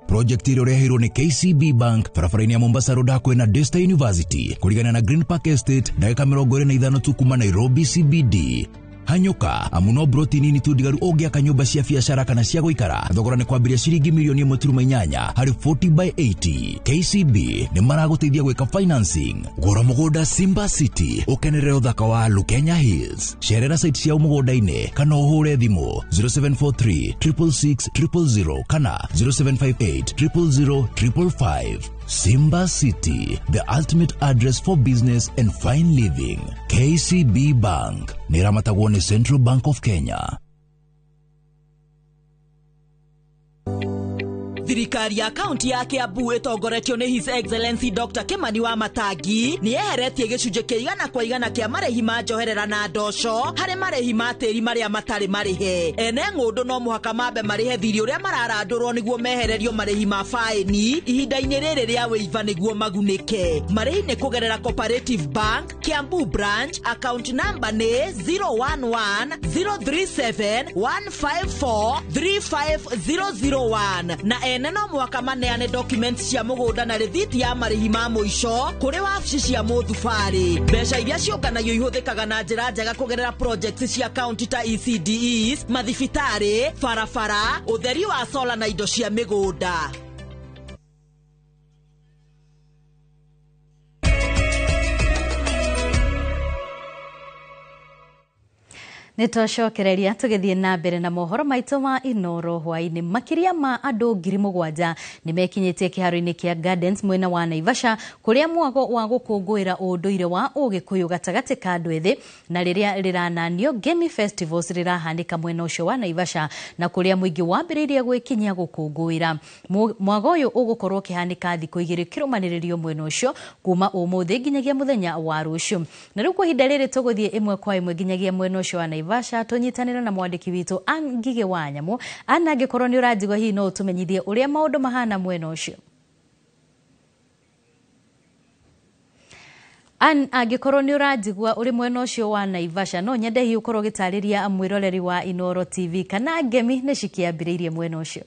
Project ĩrĩa ũreheirwo nĩ KCB Bank barabara-inĩ ya Mombasa Road hakuhĩ na Daystar University kũrigana na Green Park Estate, ndagĩka 25 tu kuma Nairobi CBD. Hanyũka amu no broti nini tu ndigaru ũngĩaka nyũmba cia biacara kana cia gũikara. Thogora nĩ kwambĩrĩria ciringi milioni 1.8 harĩ 40 by 80. KCB nĩ maragũteithia gwĩka financing. Gũra mũgũnda Simba City ũkenerere ũthaka wa Lukenya Hills. Cerera site ciao mũgũnda-inĩ kana ũhũre thimũ 0743 666 000 kana 0758 000 555. Simba City, the ultimate address for business and fine living. KCB Bank nĩramatagwo nĩ Central Bank of Kenya. Thirikari ya kaunti ya Kiambu ĩtongoretio nĩ His Excellency Dr. Kimani wa Matangi nĩ yeheretie gĩcunjĩ kĩa 100% kĩa marĩhi ma njoherera na ndoco harĩ marĩhi ma tĩri marĩa matarĩ marĩhe. Ene ng'ũndũ no mũhaka mambe marĩhe thirĩ ũrĩa mararandũrwo nĩguo mehererio marĩhi ma faĩni ihinda-inĩ rĩrĩ rĩa wĩiva nĩguo magunĩke. Marĩhi nĩ kũgerera Cooperative Bank, Kiambu Branch, account number nĩ 011 037 154 35001 na ene no mwaka maneane documents cia mũgũnda na rĩthiti ya marĩhi ma mũico kũrĩ wabici cia mũthubarĩ. Mbeca iria ciũnganagio ihũthĩkaga na njĩra njega kũgerera projects cia county ta ECDEs, mathibitarĩ, barabara, ũtheri wa sola na indo cia mĩgũnda. Nĩ twacokereria tũgĩthiĩ na mbere na mohoro maitũ ma Inooro hwaĩ-inĩ. Makĩria ma andũ 7,000 nĩ mekinyĩtie kĩharo-inĩ kĩa Gardens mwena wa Naivasha kũrĩa mwago wa gũkũngũĩra ũndũire wa Ũgĩkũyũ gatagatĩ ka andũ ethĩ na rĩrĩa rĩrananio Gemi Festivals rĩrahanĩka mwena ũcio wa Naivasha na kũrĩa mũingĩ wambĩrĩirie gwĩkinyia gũkũngũĩra. Mwago ũyũ ũgũkorwo ũkĩhanĩka thikũ 2 kĩrũmanĩrĩrio mwena ũcio kuma ũmũthĩ nginyagia mũthenya wa rũciũ. Na rĩu kwa ihinda rĩrĩ tũgũthiĩ ĩmwe kwa ĩmwe nginyagia mwena ũcio wa Naivasha tũnyitanĩre na mwandĩki witũ Ann Ngigĩ wa Nyamũ. Ann, angĩkorwo nĩ ũranjigua hihi no ũtũmenyithie ũrĩa maũndũ mahana mwena ũcio. Ann, angĩkorwo nĩ ũranjigua ũrĩ mwena ũcio wa Naivasha, no nyende hihi ũkorwo ũgĩtarĩria mwĩroreri wa Inooro TV kana ngemi nĩ cikĩambĩrĩirie mwena ũcio.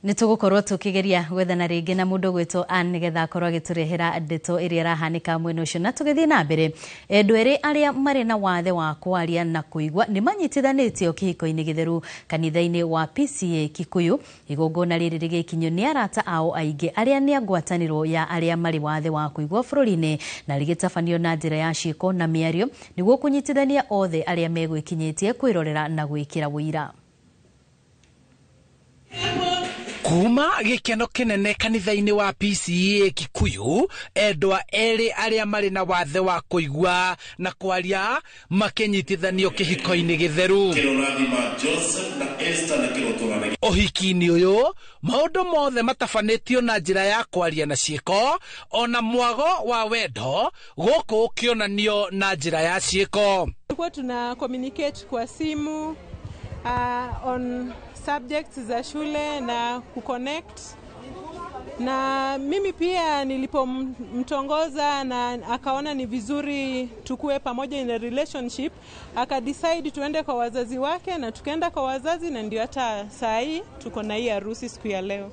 Nĩ tũgũkorwo tũkĩgeria gwethana rĩngĩ na mũndũ ũgwĩtwo Ann nĩgetha akorwo agĩtũrehera ndeto ĩrĩa ĩrahanĩka mwena ũcio. Na tũgĩthiĩ na mbere, endwa erĩ arĩa marĩ na wathe wa kwaria na kũigua nĩ manyitithanĩtio kĩhiko-inĩ gĩtheru kanitha-inĩ wa PCA Kikuyu. Igongona rĩrĩ rĩgĩkinyio nĩ arata ao aingĩ arĩa nĩ a ngwatanĩro ya arĩa marĩ wathe wa kũigua bũrũri-inĩ na rĩgĩtabanio na njĩra ya ciĩko na mĩario nĩguo kũnyitithania othe arĩa megwĩkinyĩtie kwĩrorera na gwĩkĩra ũira. Kuma gĩkeno kĩnene kanitha-inĩ wa PCEA Kikuyu, endwa erĩ arĩa marĩ na wathe wa kũigua na kwaria makĩnyitithanio kĩhiko-inĩ gĩtheru. Ũhiki-inĩ ũyũ maũndũ mothe matabanĩtio na njĩra ya kwaria na ciĩko, ona mwago wa wendo gũkũ ũkĩonanio na njĩra ya ciĩko. Tulikuwa tuna communicate kwa simu on subjects za shule na kuconnect, na mimi pia nilipomtongoza na akaona ni vizuri tukue pamoja in a relationship, akadecide tuende kwa wazazi wake na tukaenda kwa wazazi, na ndio hata saa hii tuko na hii harusi siku ya leo.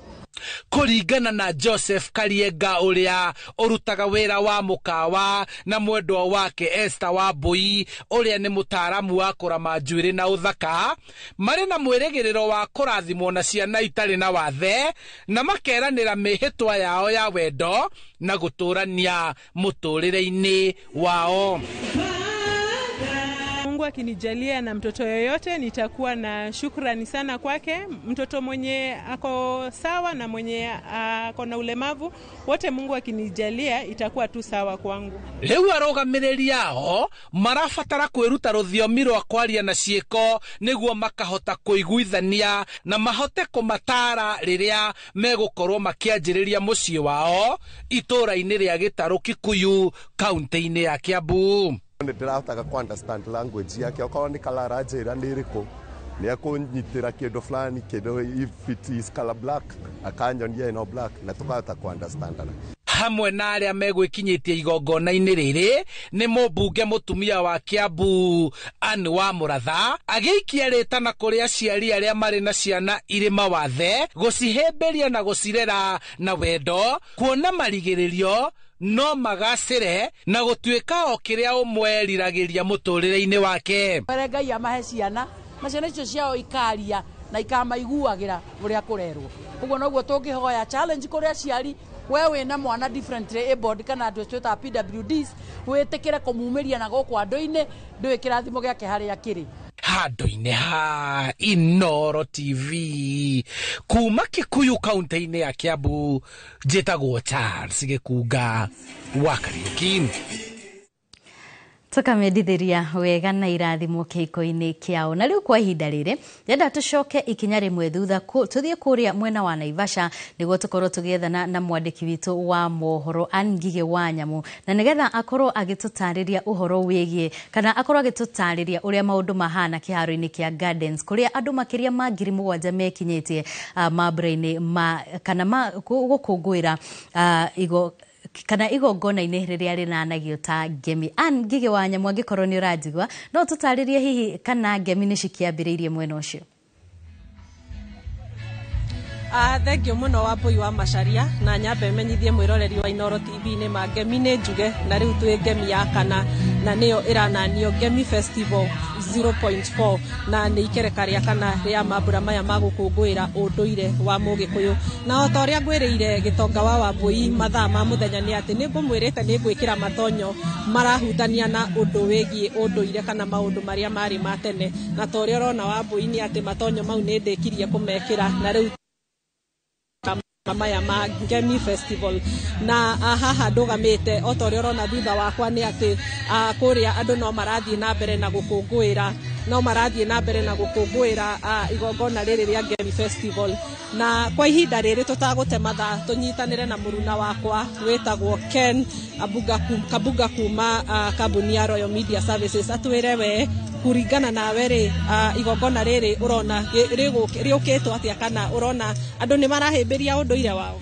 Kũringana na Joseph Karienga ũrĩa ũrutaga wĩra wa mũkawa na mwendwa wake Esther Wambui ũrĩa nĩ mũtaaramu wa kũrama njuĩrĩ na ũthaka, marĩ na mwĩrĩgĩrĩro wa kũrathimwo na ciana itarĩ na wathe na makeranĩra mĩhĩtwa yao ya wendo na gũtũrania mũtũrĩre-inĩ wao. Mungu akinijalia na mtoto yoyote nitakuwa na shukrani sana kwake. Mtoto mwenye ako sawa na mwenye ako na ulemavu, wote Mungu akinijalia itakuwa tu sawa kwangu. Rĩu arũgamĩrĩri ao marabatara kwĩruta rũthiomi rwa kwaria na ciĩko nĩguo makahota kũiguithania na mahote kũmataara rĩrĩa megũkorwo makĩanjĩrĩria mũciĩ wao itũũra-inĩ rĩa Gĩtarũ Kikuyu, kaunti-inĩ ya Kiambu. Nĩ ndĩrahotaga kũ understand language yake, okorwo nĩ kala aranjĩra nĩ ĩrĩkũ, nĩ ekũnyitĩra kĩndũ fulani, kĩndũ if it is color black akanyonia ĩno black, na tũkahota kũ understandana. Hamwe na arĩa megwĩkinyĩtie igongona-inĩ rĩrĩ nĩ mũmbunge mũtumia wa Kiambu Anne wa Mũratha, agĩikia rĩtana kũrĩ aciari arĩa marĩ na ciana irĩ mawathe gũcihĩmbĩria na gũcirera na wendo, kuona marigĩrĩrio no magacĩre na gũtuĩka o kĩrĩa ũmwe eriragĩria mũtũrĩre-inĩ wake. Mbere Ngai amahe ciana na ciana icio ciao ikaria na ikamaiguagĩra ũrĩa kũrerwo. Ũguo noguo tũngĩhoya challenge kũrĩ aciari, we wĩna mwana differently abled kana andũ twĩtaga PWDs, wĩtĩkĩre kũmumĩria na gũkũ andũ-inĩ, ndũĩ kĩrathimo gĩake harĩa kĩrĩ. Handũ-inĩ ha Inooro TV kuma Kikuyu kaunti-inĩ ya Kiambu, njĩtagwo Charles Gĩkunga wa Kariuki. Tũkamendithĩria wega na irathimo kĩhiko-inĩ kĩao. Na rĩu kwa ihinda rĩrĩ ndĩrenda tũcoke ikinya rĩmwe thutha, tũthiĩ kũrĩa mwena wa Naivasha nĩguo tũkorwo tũgĩethana na mwandĩki witũ wa mohoro Ann Ngigĩ wa Nyamũ, na nĩgetha akorwo agĩtũtarĩria ũhoro wĩgiĩ kana akorwo agĩtũtarĩria ũrĩa maũndũ mahana kĩharo-inĩ kĩa Gardens kũrĩa andũ makĩria ma 7,000 mekinyĩtie mambura-inĩ ma kana ma gũkũngũĩra kana igongona-inĩ rĩrĩa rĩnanagio ta Ngemi. Ann Ngigĩ wa Nyamũ, angĩkorwo nĩ ũranjigua no tũtarĩrie hihi kana Ngemi nĩ cikĩambĩrĩirie mwena ũcio? Thengio mũno Wambui wa Macharia, na nyambe menyithie mwĩroreri wa Inooro TV nĩ ma Ngemi nĩ njuge, na rĩu twĩ Ngemi ya kana na nĩyo ĩrananio Ngemi Festival 0.4, na nĩ ikereka rĩa kana rĩa mambura maya ma gũkũngũĩra ũndũire wa Mũgĩkũyũ. Na o ta ũrĩa ngwĩrĩire gĩtonga wa Wambui mathaa ma mũthenya nĩ atĩ nĩ ngũmwĩrĩte nĩ ngwĩkĩra matonyo marahutania na ũndũ wĩgiĩ ũndũire kana maũndũ marĩa marĩ ma tene, na ta ũrĩa ũrona Wambui nĩ atĩ matonyo mau nĩ ndĩkirie kũmekĩra na rĩu maya ma Ngemi Festival. Na haha ndũgamĩte o ta ũrĩa ũrona thutha wakwa nĩ atĩ kũrĩa andũ no marathiĩ na mbere na gũkũngũĩra, no marathiĩ na mbere na gũkũngũĩra igongona rĩrĩ rĩa Ngemi Festival. Na kwa ihinda rĩrĩ tũtagũte mathaa tũnyitanĩre na mũruna wakwa wĩtagwo Ken Kabuga kuma kambuni ya Royal Media Services, atwĩre we kũringana nawe rĩ, igongona rĩrĩ ũrona rĩũkĩtwo atĩa, kana ũrona andũ nĩ marahĩmbĩria ũndũire wao?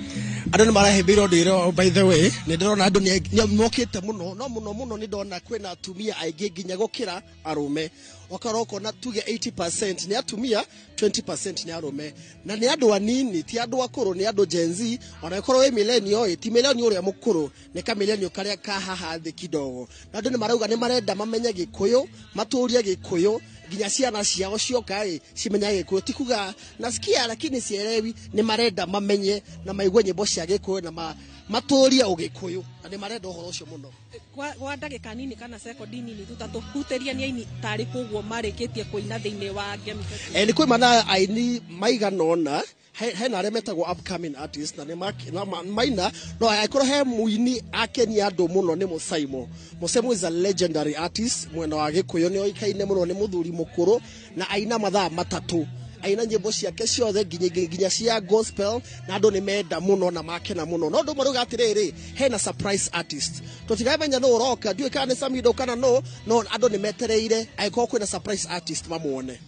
Andũ nĩ marahĩmbĩria ũndũire wao. By the way, nĩ ndĩrona andũ nĩ mokĩte mũno, no mũno mũno nĩ ndona kwĩna atumia aingĩ nginya gũkĩra arũme. Okorwo ũkona tuge 80% nĩ atumia, 20% nĩ arũme, na nĩ andũ anini, ti andũ akũrũ, nĩ andũ Gen Z. Ona ĩkorwo wĩ millennial ĩ, ti millennial ũrĩa mũkũrũ, nĩ ka millennial karĩa ka haha thĩ kidogo. Na andũ nĩ marauga nĩ marenda mamenye Gĩkũyũ, matũrie Gĩkũyũ, nginya ciana ciao cioka ĩ cimenye Gĩkũyũ. Ti kuga nasikia lakini sielewi, nĩ marenda mamenye na maigue nyĩmbo cia Gĩkũyũ na matũrie ũgĩkũyũ, na nĩ marenda ũhoro ũcio mũno. Kwa ndagĩka nini kana sekondi nini tu tatũhutĩria nĩ aini tarĩ koguo marĩkĩtie kũina thĩinĩ wa Ngemi Festival? Nĩ kwĩ mana aini maigana ũna Hena arĩa metagwo upcoming artist na nĩ maina, no angĩkorwo he mũini akenia andũ mũno nĩ Mũsaimo. Mũsaimo is a legendary artist mwena wa Gĩkũyũ, nĩ oĩkaine mũno, nĩ mũthuri mũkũrũ na aina mathaa 3, aina nyĩmbo ciake ciothe nginya cia gospel, na andũ nĩ menda mũno na makena mũno. No andũ marauga atĩrĩrĩ, hena surprise artist, tũtiramenya nũ ũroka, ndiũĩ kana nĩ Samido kana no andũ nĩ metereire angĩkorwo kwĩna surprise artist mamuone.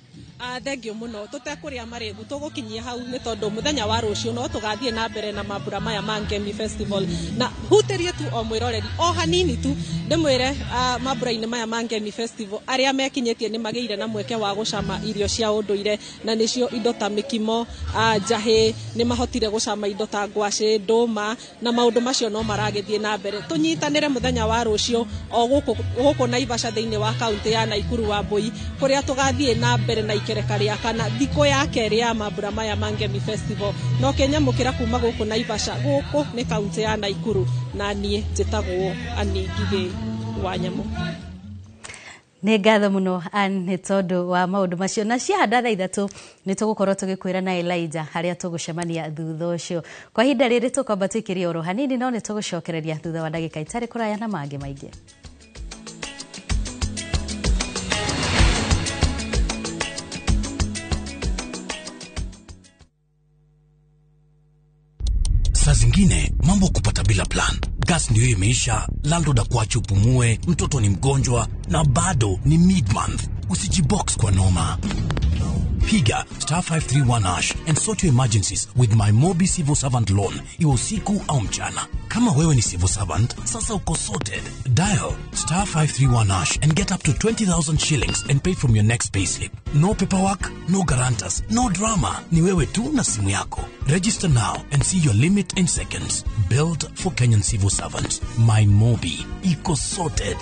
Thengio muno, tutekũrĩa marĩgu tũgũkinyia hau nĩ tondũ mũthenya wa rũciũ no tũgathiĩ na mbere na mambura maya ma Ngemi Festival, na hutĩrie tu o mwĩroreri o hanini tu ndĩmwĩre, mambura-inĩ maya ma Ngemi Festival arĩa mekinyĩtie nĩ magĩire na mweke wa gũcama irio cia ũndũire, na nĩcio indo ta mĩkimo, njahĩ, nĩ mahotire gũcama indo ta ngwacĩ, ndũma, na maũndũ macio no maragĩthiĩ na mbere. Tũnyitanĩre mũthenya wa rũciũ o gũkũ Naivasha thĩinĩ wa kaunti ya Nakuru wa Mbui, kũrĩa tũgathiĩ na mbere na ikereka rĩa kana thikũ ya kerĩ ya mambura maya ma Ngemi Festival. No kĩnyamũkĩra kuma gũkũ Naivasha, gũkũ nĩ kaunti ya Nakuru, na niĩ njĩtagwo Annie Ngigĩ wa Nyamũ. Nĩ ngatho mũno Ann nĩ tondũ wa maũndũ macio, na ciahanda thaa 3 nĩ tũgũkorwo tũgĩkwĩra na Elijah harĩa tũgũcemania thutha ũcio. Kwa ihinda rĩrĩ tũkwamba tũikĩrie oro hanini, no nĩ tũgũcokereria thutha wa ndagĩka itarĩ kũraya na mangĩ maingĩ. Saa zingine mambo kupata bila plan. Gas ndio imeisha, landlord akuache upumue, mtoto ni mgonjwa na bado ni mid-month. Usijibox kwa noma. Piga *531# and sort your emergencies with my Mobi Civil Servant Loan, iwe usiku au mchana. Kama wewe ni civil servant, sasa uko sorted. Dial *531# and get up to 20,000 shillings and pay from your next payslip. No paperwork, no guarantors, no drama. Ni wewe tu na simu yako. Register now and see your limit in seconds. Built for Kenyan civil servants. My Mobi. Iko sorted.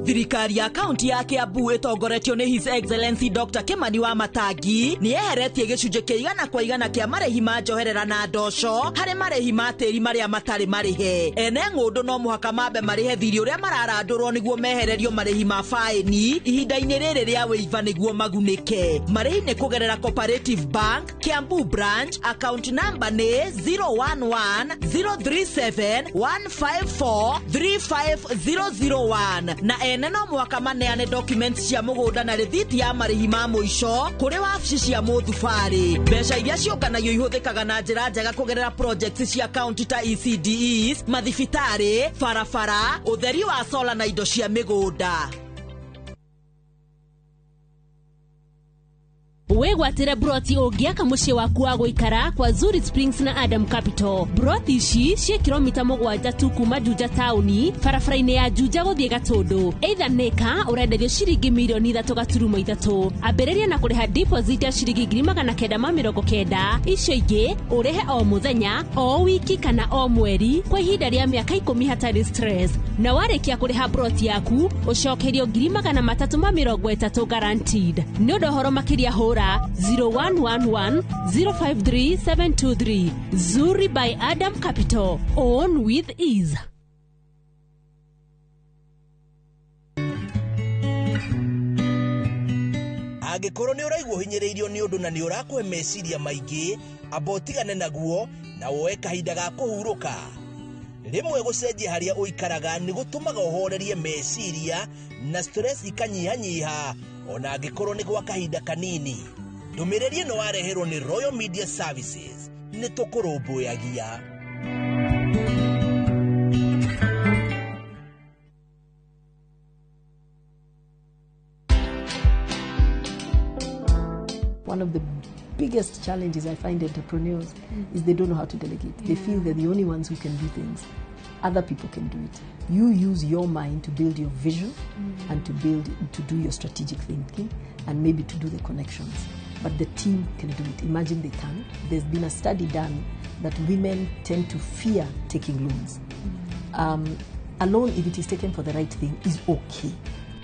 Thirikari ya kaunti ya Kiambu ĩtongoretio nĩ His Excellency Dr. Kimani wa Matangi nĩ yeheretie gĩcunjĩ kĩa 100% kĩa marĩhi ma njoherera na ndoco harĩ marĩhi ma tĩri marĩa matarĩ marĩhe. Ene ng'ũndũ no mũhaka mambe marĩhe thirĩ ũrĩa mararandũrwo nĩguo mehererio marĩhi ma faĩni ihinda-inĩ rĩrĩ rĩa wĩiva nĩguo magunĩke. Marĩhi nĩ kũgerera Cooperative Bank, Kiambu Branch, account number nĩ 011 037 154 35001 na ene no mwaka maneane documents cia mũgũnda na rĩthiti ya marĩhi ma mũico kũrĩ wabici cia mũthubarĩ. Mbeca iria ciũnganagio ihũthĩkaga na njĩra njega kũgerera projects cia county ta ECDEs, mathibitarĩ, barabara, ũtheri wa sola na indo cia mĩgũnda. Wĩgwatĩre broti ũngĩaka mũciĩ waku wa gũikara kwa Zuri Springs na Adam Capital. Broti ici ciĩ kilomita 7 tu kuma Juja taũni, barabara-inĩ ya Juja gũthiĩ Gatũndũ. Either nĩka ũrenderio ciringi mirioni 3.3. Ambĩrĩria na kũrĩha deposit ya ciringi 990, icio ingĩ ũrĩhe o mũthenya, o wiki kana o mweri kwa ihinda rĩa mĩaka 10 hatarĩ stress. Na warĩkia kũrĩha broti yaku ũcokerio 330 guaranteed. Nĩ ũndũ ũhoro makĩria hũra 0111 053 723. Zuri by Adam Capital. Own with ease. Angĩkorwo nĩ ũraigua ũhinyĩrĩirio nĩ ũndũ na nĩ ũrakũhe meciria maingĩ, amba ũtigane naguo na woe kahinda ga kũhurũka. Rĩmwe gũcenjia harĩa ũikaraga nĩ gũtũmaga ũhorerie meciria na stress ikanyihanyiha ona angĩkorwo nĩ gwa kahinda kanini. Ndũmĩrĩri ĩno wareherwo nĩ Royal Media Services. Nĩ tũkũrũmbũyagia. One of the biggest challenges I find entrepreneurs is they don't know how to delegate. They feel they're the only ones who can do things. Other people can do it. You use your mind to build your vision and to do your strategic thinking and maybe to do the connections. But the team can do it. Imagine they can. There's been a study done that women tend to fear taking loans. A loan, if it is taken for the right thing, is okay.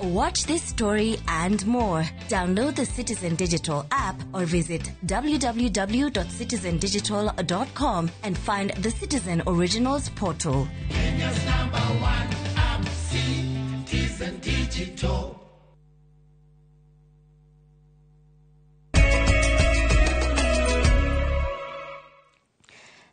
Watch this story and more. Download the Citizen Digital app or visit www.citizendigital.com and find the Citizen Originals portal. Kenya's number one app, Citizen Digital.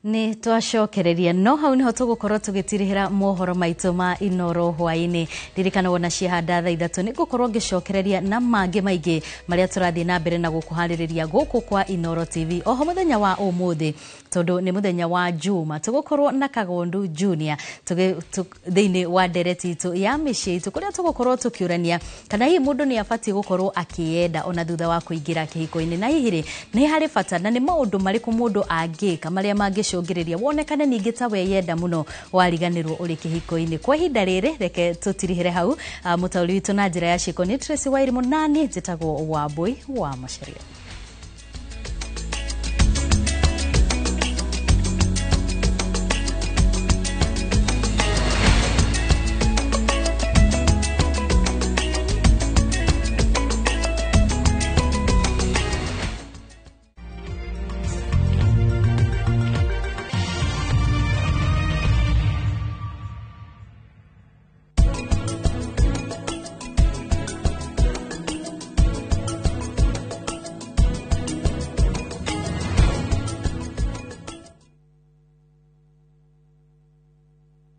Nĩ twacokereria no hau niho tũgũkorwo tũgĩtirihĩra mohoro maitũ ma Inoro hwaĩ-inĩ. Ririkana wona ciahanda thaa 3 nĩ ngũkorwo ngĩcokereria na mangĩ maingĩ marĩa tũrathiĩ na mbere na gũkũharĩrĩria gũkũ kwa Inoro TV. Oho mũthenya wa ũmũthĩ, tondũ nĩ mũthenya wa Juma, tũgũkorwo na Kagondu Junior thĩinĩ wa ndereti itũ ya mĩciĩ itũ, kũrĩa tũgũkorwo tũkĩũrania kana hihi mũndũ nĩ abatiĩ gũkorwo akĩyenda ona thutha wa kũingĩra kĩhiko-inĩ, na hihi rĩ nĩ harĩ bata na nĩ maũndũ marĩkũ mũndũ angĩka marĩa mangĩcũngĩrĩria wonekane ningĩ ta weyenda mũno wariganĩrwo ũrĩ kĩhiko-inĩ. Kwa ihinda rĩrĩ reke tũtirihĩre hau. Mũtaũri witũ na njĩra ya ciĩko nĩ Tracy Wairimũ, nani njĩtagwo Wambui wa Macharia.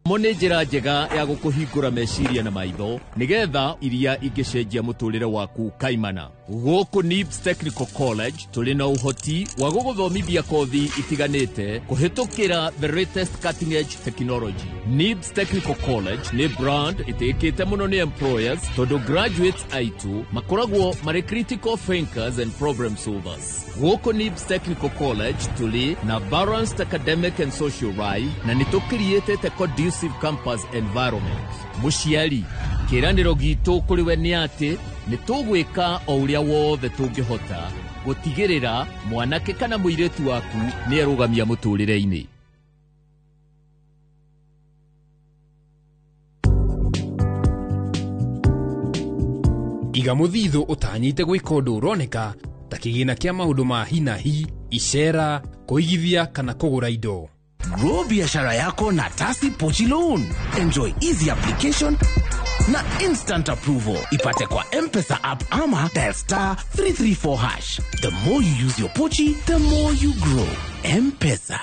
Mo nĩ njĩra njega ya gũkũhingũra meciria na maitho nĩgetha iria ingĩcenjia mũtũrĩre waku kaimana. Gũkũ NIBS Technical College tũrĩ na ũhoti wa gũgũthomithia kothi itiganĩte kũhĩtũkĩra the latest cutting edge technology. NIBS Technical College nĩ brand ĩtĩkĩte mũno nĩ employers, tondũ graduates aitũ makoragwo marĩ critical thinkers and problem solvers. Gũkũ NIBS Technical College tũrĩ na balanced academic and social life, na nĩ tũkiriĩtĩte conducive campus environment. Mũciari, kĩĩranĩro gitũ kũrĩ we nĩ atĩ nĩ tũgwĩka o ũrĩa wothe tũngĩhota gũtigĩrĩra mwanake kana mũirĩtu waku nĩ erũgamia mũtũrĩre-inĩ. Iga mũthithũ ũtanyĩte gwĩka ũndũ ũroneka ta kĩgĩna kĩa maũndũ ma hi na hi, icera, kũigithia kana kũgũra indo. Grow biashara yako na Tasi Pochi Loan. Enjoy easy application na instant approval. Ipate kwa M-Pesa app ama dial *334#. The more you use your Pochi, the more you grow. M-Pesa.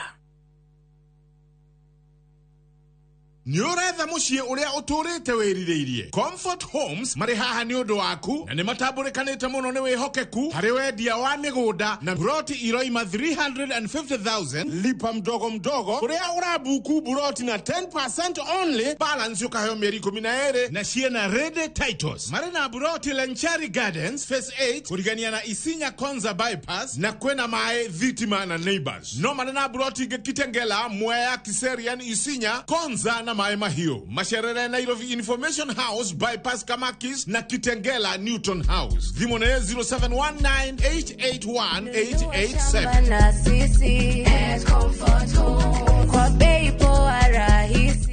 Nĩ ũretha mũciĩ ũrĩa ũtũrĩte wĩrirĩirie. Comfort Homes marĩ haha nĩ ũndũ waku, na nĩ matambũrĩkanĩte mũno nĩ wĩhokeku harĩ wendia wa mĩgũnda na buroti iroima 350,000 lipa mdogo mdogo, kũrĩa ũrabuku buroti na 10% only, balance ũkaheo mĩeri 12 na ciĩna ready titles. Marĩ na buroti Lenchari Gardens Phase 8 kũrigania na Isinya Konza Bypass, na kwĩna maĩ, thitima na neighbors. No marĩ na buroti ingĩ Kitengela, Mwea, Kiserian, Isinya, Konza na Maĩ Mahiũ. Macerere Nairobi Information House Bypass Kamakis na Kitengela Newton House. Thimũ nĩ 0719881887. Na sisi Comfort Home kwa bei poa rahisi.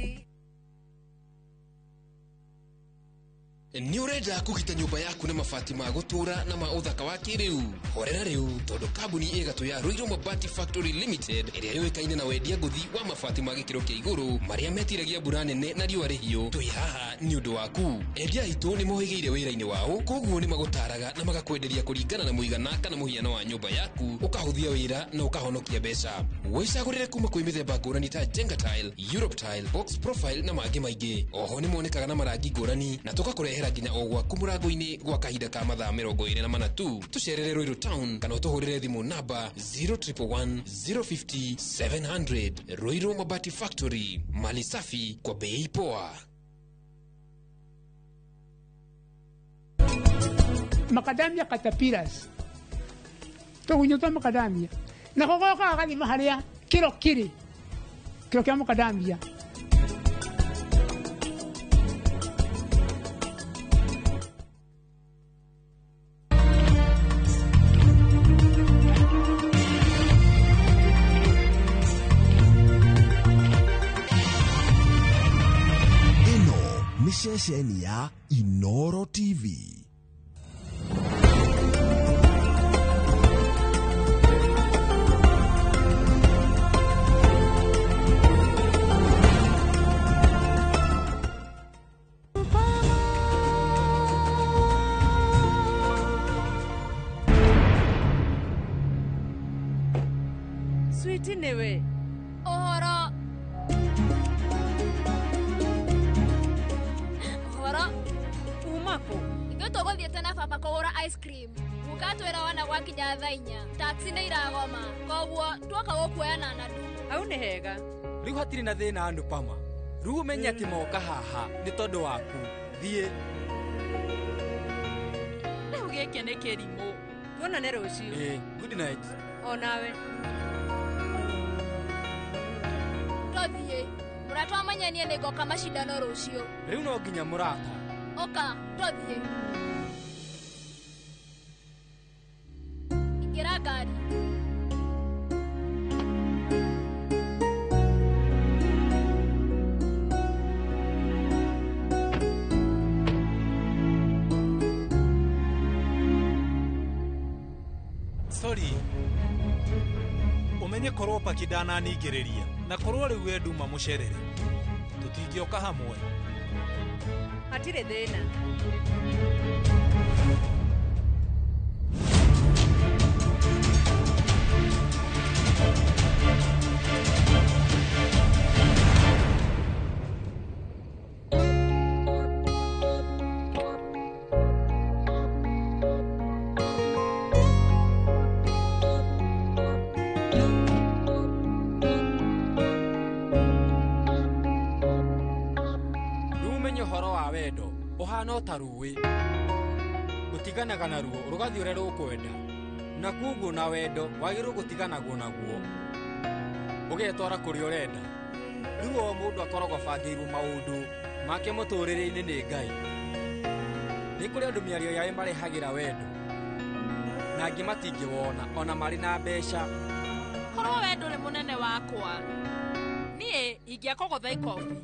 Nĩ ũrenda kũgita nyũmba yaku na mabati ma gũtũũra na ma ũthaka wa kĩrĩu? Horera rĩu, tondũ kambuni ĩgatũ ya Ruiru Mabati Factory Limited ĩrĩa yũĩkaine na wendia ngũthi wa mabati ma gĩkĩro kĩa igũrũ marĩa metiragia mbura nene na riũa rĩhiũ, twĩ haha nĩ ũndũ waku. Endia aitũ nĩ mohĩgĩire wĩra-inĩ wao, koguo nĩ magũtaraga na magakwenderia kũringana na mũigana kana mũhiano wa nyũmba yaku, ũkahũthia wĩra na ũkahonokia mbeca. Wĩcagũrĩre kuma kwĩ mĩthemba ngũrani ta Jenga Tile, Europe Tile, Box Profile na mangĩ maingĩ. Oho nĩ monekaga na marangi ngũrani na tũgakũrehera nginya o gwaku mũrango-inĩ gwa kahinda ka mathaa 24 tu. Tũcerere Ruiru Town kana ũtũhũrĩre thimũ namba 0111 050 700. Ruiru Mabati Factory, mali safi kwa bei poa. Macadamia caterpillars tũgunyũ twa macadamia nako gokaga gathima harĩa kĩro kĩrĩ kĩro kĩa macadamia. Ĩno nĩ ceceni ya Inoro TV. Sweetie, nĩwe Ice cream. Guka twĩra wona gwakinya thaa 4 taxi nĩ iragoma koguo tuoka gũkuoya na nadu. Hau nĩ hega. Rĩu hatirĩ na thĩna Anupama. Rĩu ũmenye atĩ moka haha nĩ tondũ waku. Thiĩ. Rĩu gĩkĩ nĩ kĩrimũ. Tuonane rũciũ. Ĩĩ, good night. O nawe. Tũthiĩ. Mũrata wamenya niĩ nĩngoka macindano rũciũ. Rĩu no nginya mũrata. Ũka, tũthiĩ. Ingĩra ngari. Sorry. Umenye korwo paki ndananingĩrĩria na korwo rĩu we nduma mũcerere tũtingĩoka hamwe. Hatirĩ thĩna. Ũhana ta rũĩ gũtiganaga naruo rũgathiĩ ũrĩa rũkwenda na kuoguo na wendo wagĩrĩirwo gũtiganagwo naguo ũgetwara kũrĩa ũrenda. Rĩu o mũndũ akoragwo abangĩirwo maũndũ make mũtũrĩre-inĩ nĩ Ngai. Nĩ kũrĩ andũ mĩario yao ĩmarehagĩra wendo na angĩ matingĩwona ona marĩ na mbeca. Korwo we ndũrĩ mũnene wakwa niĩ ingĩakũgũtha ikobi.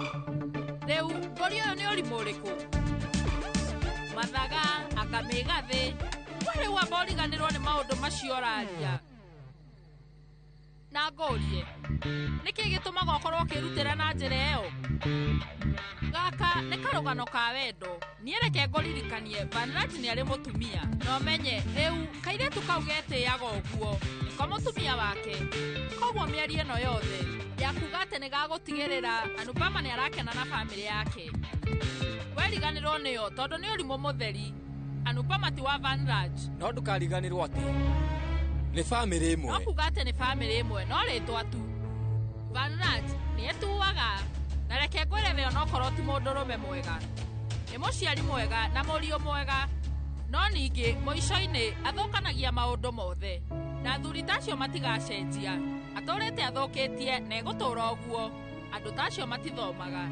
Rĩu mbũri ũyũ nĩ ũrimũ ũrĩkũ? Mathaga akamĩgathĩ we rĩu amba ũriganĩrwo nĩ maũndũ macio ũraria. Na ngũrie nĩkĩ gĩtũmaga ũkorwo ũkĩrutĩra na njĩra ĩyo? Gaka nĩ karũgano ka wendo. Niĩ reke ngũririkanie Vanraj nĩ arĩ mũtumia na ũmenye rĩu kairĩtu kau getĩaga ũguo nĩko mũtumia wake. Koguo mĩario ĩno yothe ya kuga atĩ nĩ gagũtigĩrĩra Anupama nĩ arakena na bamĩrĩ yake. Weriganĩrwo nĩyo tondũ nĩ ũrimũ mũtheri. Anupama ti wa Vanraj. No ndũkariganĩrwo atĩ nĩ bamĩrĩ ĩmwe. No kuga atĩ nĩ bamĩrĩ ĩmwe no rĩtwa tu. Vanraj nĩ etuaga na reke ngwĩre we onokorwo ti mũndũrũme mwega. Nĩ mũciari mwega na mũriũ mwega no ningĩ mũico-inĩ athũkanagia maũndũ mothe na athuri ta acio matigacenjia. Atũrĩte athũkĩtie na egũtũra ũguo. Andũ ta acio matithomaga.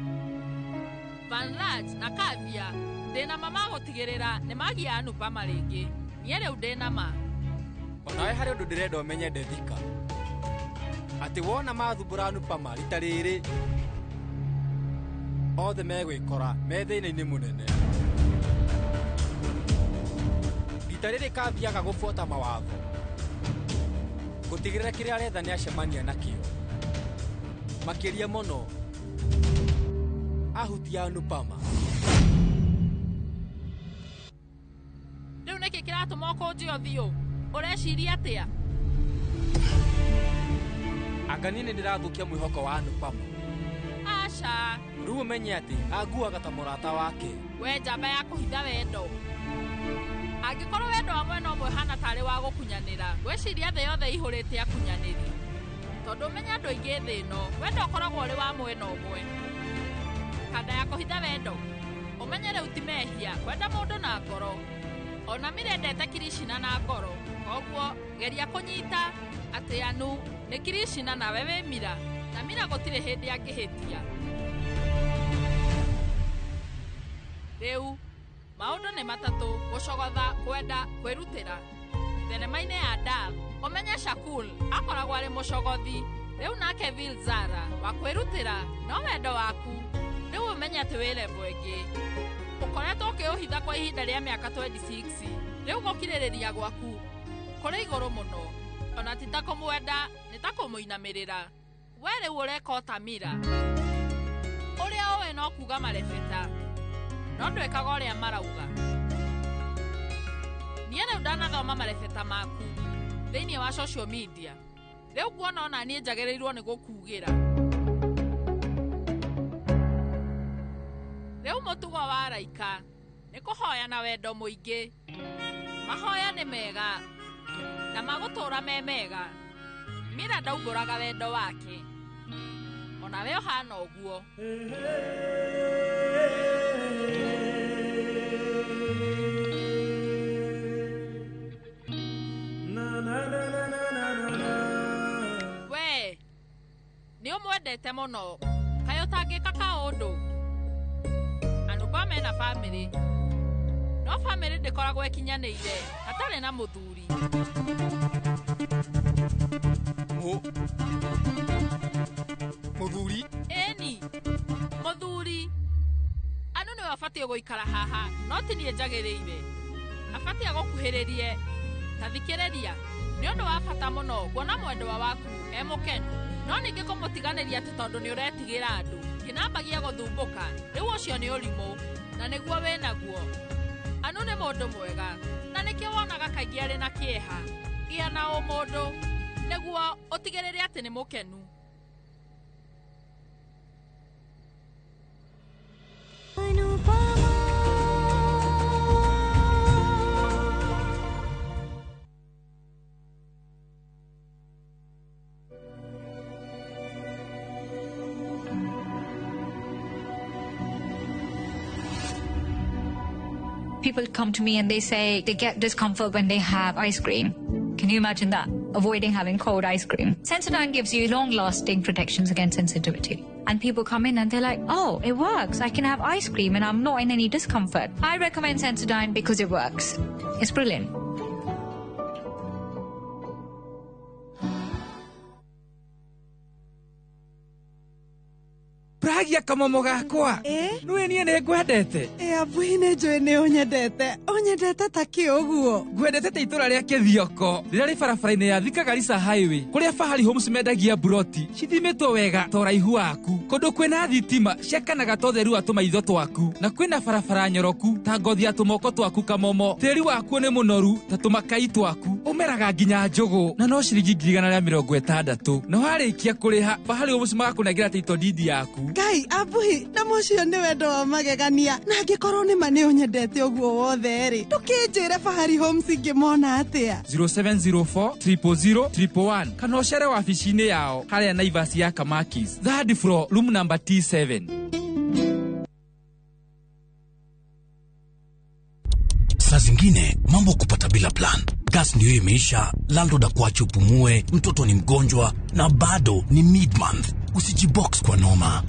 Vanraj na Kavya ndĩna ma magũtigĩrĩra nĩ magia Anupama rĩngĩ. Niĩ rĩu ndĩna ma. Onawe harĩ ũndũ ndĩrenda ũmenye Devika. Atĩ wona mathumbũra Anupama rita rĩrĩ othe megwĩkora me thĩna-inĩ mũnene. Rita rĩrĩ Kavya aga gũbuata mawatho gũtigĩrĩra kĩrĩa aretha nĩ acemania nakĩo. Makĩria mũno ahutia Anupama. Rĩu nĩkĩ kĩratũma ũkũnje ũthiũ? Ũreciria atĩa? Anga niĩ nĩ ndĩrathũkia mwĩhoko wa Anupama. Aca. Rĩu ũmenye atĩ anguaga ta mũrata wake. We njamba ya kũhitha wendo. Angĩkorwo wendo wa mwena ũmwe ũhana tarĩ wa gũkunyanĩra, ngwĩciria thĩ yothe ĩihũrĩte akunyanĩri. Tondũ ũmenye andũ aingĩ thĩ ĩno, wendo ũkoragwo ũrĩ wa mwena ũmwe. Kanda ya kũhitha wendo. Ũmenye rĩu ti mehia kwenda mũndũ na ngoro. Ona Mira endete Kirishina na ngoro. Koguo geria kũnyita atĩ Anu nĩ Kirishina nawe wĩ Mira na Mira gũtirĩ hĩndĩ angĩhĩtia. Rĩu maũndũ nĩ matatũ: gũcogotha, kwenda, kwĩrutĩra. Thenema-inĩ ya Dal, ũmenye Shakul akoragwo arĩ mũcogothi. Rĩu nake Vil Zara wa kwĩrutĩra no wendo waku. Rĩu ũmenye atĩ wĩ level ĩngĩ. Ũkoretwo ũkĩũhitha kwa ihinda rĩa mĩaka 26. Rĩu gũkirĩrĩria gwaku kũrĩ igũrũ mũno. Ona ti ta kũmwenda, nĩ ta kũmũinamĩrĩra. We rĩu ũreka o ta Mira. Ũrĩa ũĩ no kuga marebeta no ndwĩkaga ũrĩa marauga. Niĩ rĩu ndanathoma marebeta maku thĩinĩ wa social media. Rĩu nguona ona niĩ njagĩrĩirwo nĩ gũkugĩra. Rĩu mũtugo wa araika nĩ kũhoya na wendo mũingĩ. Mahoya nĩ mega na magũtũũra me mega. Mira ndaumbũraga wendo wake. Ona we ũhana ũguo. We nĩ ũmwendete mũno. Kaĩ ũtangĩka kaũndũ? Anupama mena bamĩrĩ. No bamĩrĩ ndĩkoragwo ĩkinyanĩire hatarĩ na mũthuri. Mũthuri? Ĩni, mũthuri. Anu nĩwe abatiĩ gũikara haha, no ti niĩ njagĩrĩire. Abatiĩ agũkuhĩrĩrie. Ta thikĩrĩria, nĩ ũndũ wa bata mũno kuona mwendwa waku e mũkenu. No ningĩ kũmũtiganĩria atĩ tondũ nĩ ũretigĩra andũ, kĩnambagia gũthumbũka, rĩu ũcio nĩ ũrimũ, na nĩguo wĩnaguo. Anu nĩ mũndũ mwega, na nĩkĩo wonaga kaingĩ arĩ na kĩeha. Gĩa na ũmũndũ, nĩguo ũtigĩrĩre atĩ nĩ mũkenu. People come to me and they say they get discomfort when they have ice cream. Can you imagine that? Avoiding having cold ice cream. Sensodyne gives you long-lasting protections against sensitivity. And people come in and they're like, oh, it works. I can have ice cream and I'm not in any discomfort. I recommend Sensodyne because it works. It's brilliant. Pragia kamomo gakwa. Nĩũĩ niĩ nĩ ngwendete. Abuhi nĩ njũĩ nĩ ũnyendete. Ũnyendete ta kĩ ũguo? Ngwendete ta itũra rĩa Kĩthioko rĩrĩa rĩ barabara-inĩ ya Thika Garissa Highway kũrĩa Fahari Homes mendagia mburoti cithimĩtwo wega ta ũraihu waku, kũndũ kwĩna thitima ciakanaga ta ũtheru wa tũmaitho twaku, na kwĩna barabara nyoroku ta ngothi ya tũmoko twaku kamomo. Tĩri wakuo nĩ mũnoru ta tũmakai twaku, ũmeraga nginya njũgũ na no ciringi 160,000. Na warĩkia kũrĩha Fahari Homes magakũnengera title deed yaku. Ngai abuhi na mũcio nĩ wendo wa magegania, na angĩkorwo nĩ ma nĩ ũnyendete ũguo wothe rĩ, ndũkĩnjĩre Fahari Homes ingĩmona atĩa? 0704 000 111 kana ũcere wabici-inĩ yao harĩa Naivas ya Kamakis, third floor, room number T7. Saa zingine mambo kupata bila plan. Gas ndio imeisha, landlord akuache upumue, mtoto ni mgonjwa na bado ni mid-month. Usijibox kwa noma.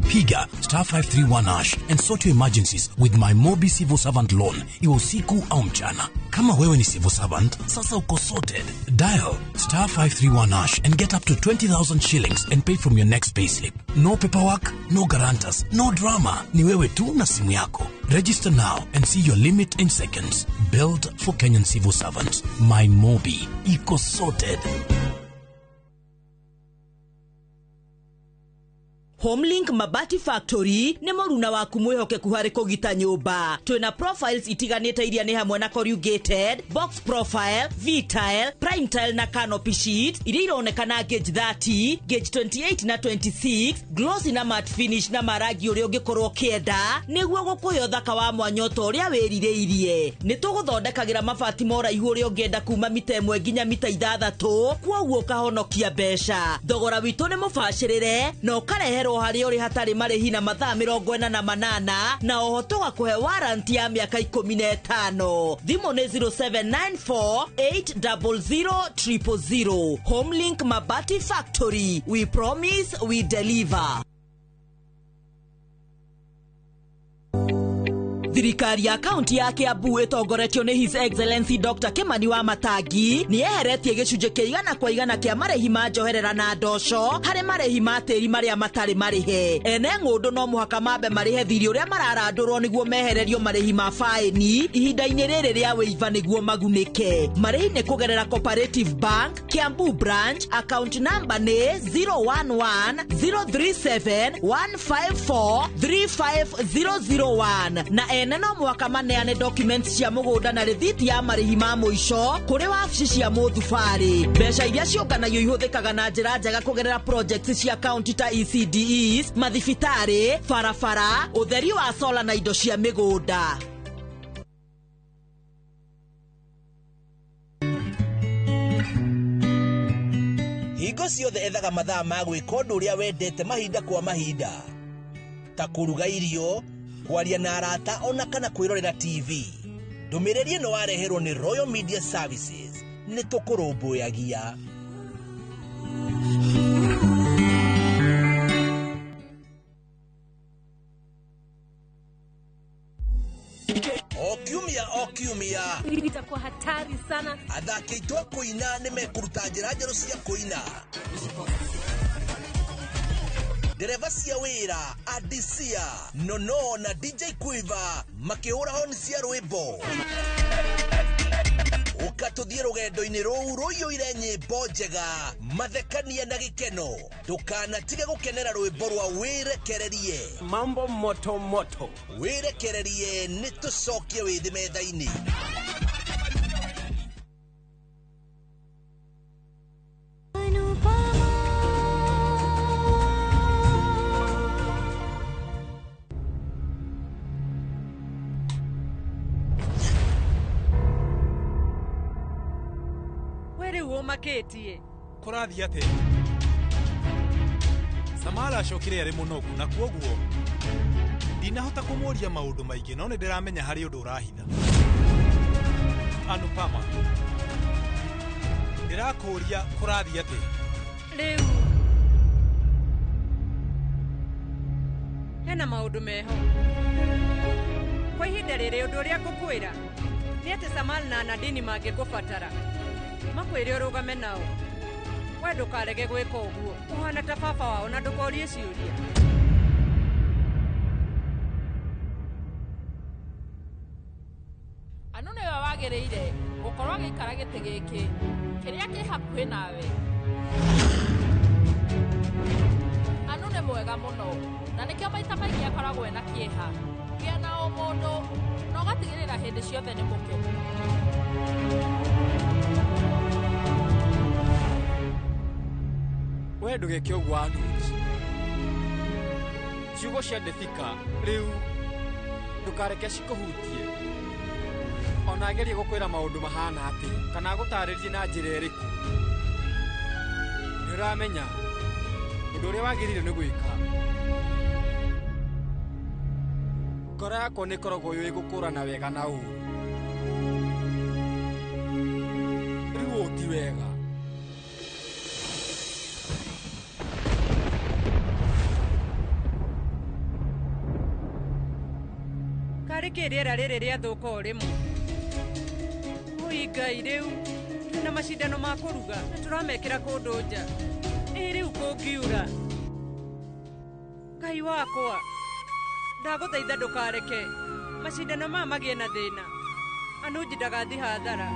Piga star 531 hash and sort your emergencies with my Mobi Civil Servant Loan, iwe usiku au mchana. Kama wewe ni civil servant, sasa uko sorted. Dial star 531 hash and get up to 20,000 shillings and pay from your next payslip. No paperwork, no guarantors, no drama. Ni wewe tu na simu yako. Register now and see your limit in seconds. Built for Kenyan civil servants. My Mobi. Iko sorted. Homelink Mabati Factory nĩ mũruna waku mwĩhokeku harĩ kũgita nyũmba. Twĩna profiles itiganĩte iria nĩ hamwe na corrugated, box profile, V-tile, prime tile na canopy sheet iria ironekana gauge 30, gauge 28 na 26, glossy na matte finish na marangi ũrĩa ũngĩkorwo ũkĩenda nĩguo gũkũhe ũthaka wa mwanya ta ũrĩa wĩrirĩirie. Nĩ tũgũthondekagĩra mabati ma ũraihu ũrĩa ũngĩenda kuma mita 1 nginya mita 6, kwoguo ũkahonokia mbeca. Thogora witũ nĩ mũbacĩrĩre na ũkarehe harĩ ũrĩ hatarĩ marĩhi na mathaa 48 na oho tũgakũhe warranty ya mĩaka 15. Thimũ nĩ 0794 800 000. Homelink Mabati Factory, we promise we deliver. Thirikari ya kaunti ya Kiambu ĩtongoretio nĩ His Excellency Dr. Kimani wa Matangi nĩ yeheretie gĩcunjĩ kĩa 100% kĩa marĩhi ma njoherera na ndoco harĩ marĩhi ma tĩri marĩa matarĩ marĩhe. Ene ng'ũndũ no mũhaka mambe marĩhe thirĩ ũrĩa mararandũrwo nĩguo mehererio marĩhi ma faĩni ihinda-inĩ rĩrĩ rĩa wĩiva nĩguo magunĩke. Marĩhi nĩ kũgerera Cooperative Bank, Kiambu Branch, account number nĩ 011 037 154 35001 na ene no mũhaka maneane documents cia mũgũnda na rĩthiti ya marĩhi ma mũico kũrĩ wabici cia mũthubarĩ. Mbeca iria ciũnganagio ihũthĩkaga na njĩra njega kũgerera projects cia county ta ECDEs, mathibitarĩ, barabara, ũtheri wa sola na indo cia mĩgũnda. Hingo ciothe ethaga mathaa ma gwĩka ũndũ ũrĩa wendete mahinda kwa mahinda, ta kũruga irio, kwaria na arata ona kana kwĩrorera TV. Ndũmĩrĩri ĩno wareherwo nĩ Royal Media Services. Nĩ tũkũrũmbũyagia. O kiumia o kiumia Itakuwa hatari sana. Athaki aitũ a kũina nĩ mekũruta njĩra njerũ cia kũina. Ndereba cia wĩra Adisia Nono na DJ Quiver makĩhũra honi cia rwĩmbo. Ũka tũthiĩ rũgendo-inĩ rũu rũiyũire nyĩmbo njega, mathekania na gĩkeno. Ndũkanatige gũkenera rwĩmbo rwa wĩrekererie. Mambo moto moto. Wĩrekererie nĩ tũcokie wĩthĩ metha-inĩ. We rĩu ũmakĩtie. Kũrathiĩ atĩa? Samala acokire arĩ mũnogu na kwoguo ndinahota kũmũria maũndũ maingĩ, no nĩ ndĩramenya harĩ ũndũ ũrahitha. Anupama, ndĩrakũũria kũrathiĩ atĩa? Rĩu hena maũndũ meho. Kwa ihinda rĩrĩ ũndũ ũrĩa ngũkwĩra nĩ atĩ Samal na Nadini mangĩkũbatara makwĩre ũrũgame nao. We ndũkarege gwĩka ũguo, ũhana ta baba wao na ndũkorie ciũria. Anu nĩwe wagĩrĩire gũkorwo agĩikara gĩtĩ gĩkĩ kĩrĩa kĩ hakuhĩ nawe. Anu nĩ mwega mũno na nĩkĩo maita maingĩ akoragwo ena kĩeha. Gĩa na ũmũndũ na ũgatigĩrĩra hĩndĩ ciothe nĩ mũkenu. We ndũgeke ũguo Anuj. Ciugo cia Devika rĩu ndũkareke cikũhutie. Ona agerie gũkwĩra maũndũ mahana atĩa kana agũtarĩrie na njĩra ĩrĩkũ. Nĩ ũramenya ũndũ ũrĩa wagĩrĩire nĩ gwĩka. Ngoro yakwa nĩ ĩkoragwo yũĩ gũkũrana wega na ũũru. Rĩu ũũ ti wega. Karĩ kĩ rĩera rĩrĩ rĩathũka o rĩmwe? Ũi Ngai, rĩu twĩna macindano ma kũruga na tũramekĩra kũndũ nja. Ĩ rĩu kũngiura. Ngai wakwa, ndagũthaitha ndũkareke macindano maya magĩe na thĩna. Anuji ndagathiĩ hathara.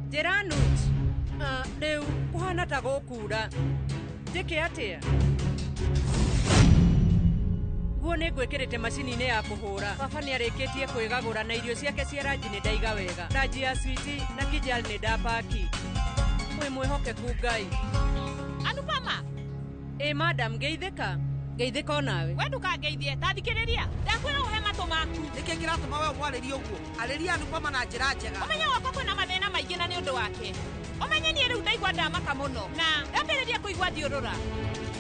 Njĩra Anuj, rĩu kũhana ta gũkura. Njĩke atĩa? Nguo nĩ ngwĩkĩrĩte macini-inĩ ya kũhũra. Baba nĩ arĩkĩtie kwĩgagũra na irio ciake cia ranji nĩ ndaiga wega. Ranji ya switi na kijal nĩ ndapaki. Wĩ mwĩhokeku Ngai. Anupama. Ĩ madam, ngeithĩka. Ngeithĩka onawe. We ndũkangeithie, ta thikĩrĩria. Ndakwĩra ũhe matũ maku. Nĩkĩ kĩratũma we ũmwarĩrie ũguo? Arĩria Anupama na njĩra njega. Ũmenye gwakwa kwĩna mathĩna maingĩ na nĩ ũndũ wake. Ũmenye niĩ rĩu ndaigua ndamaka mũno na ndambĩrĩria kũigua thiũrũra.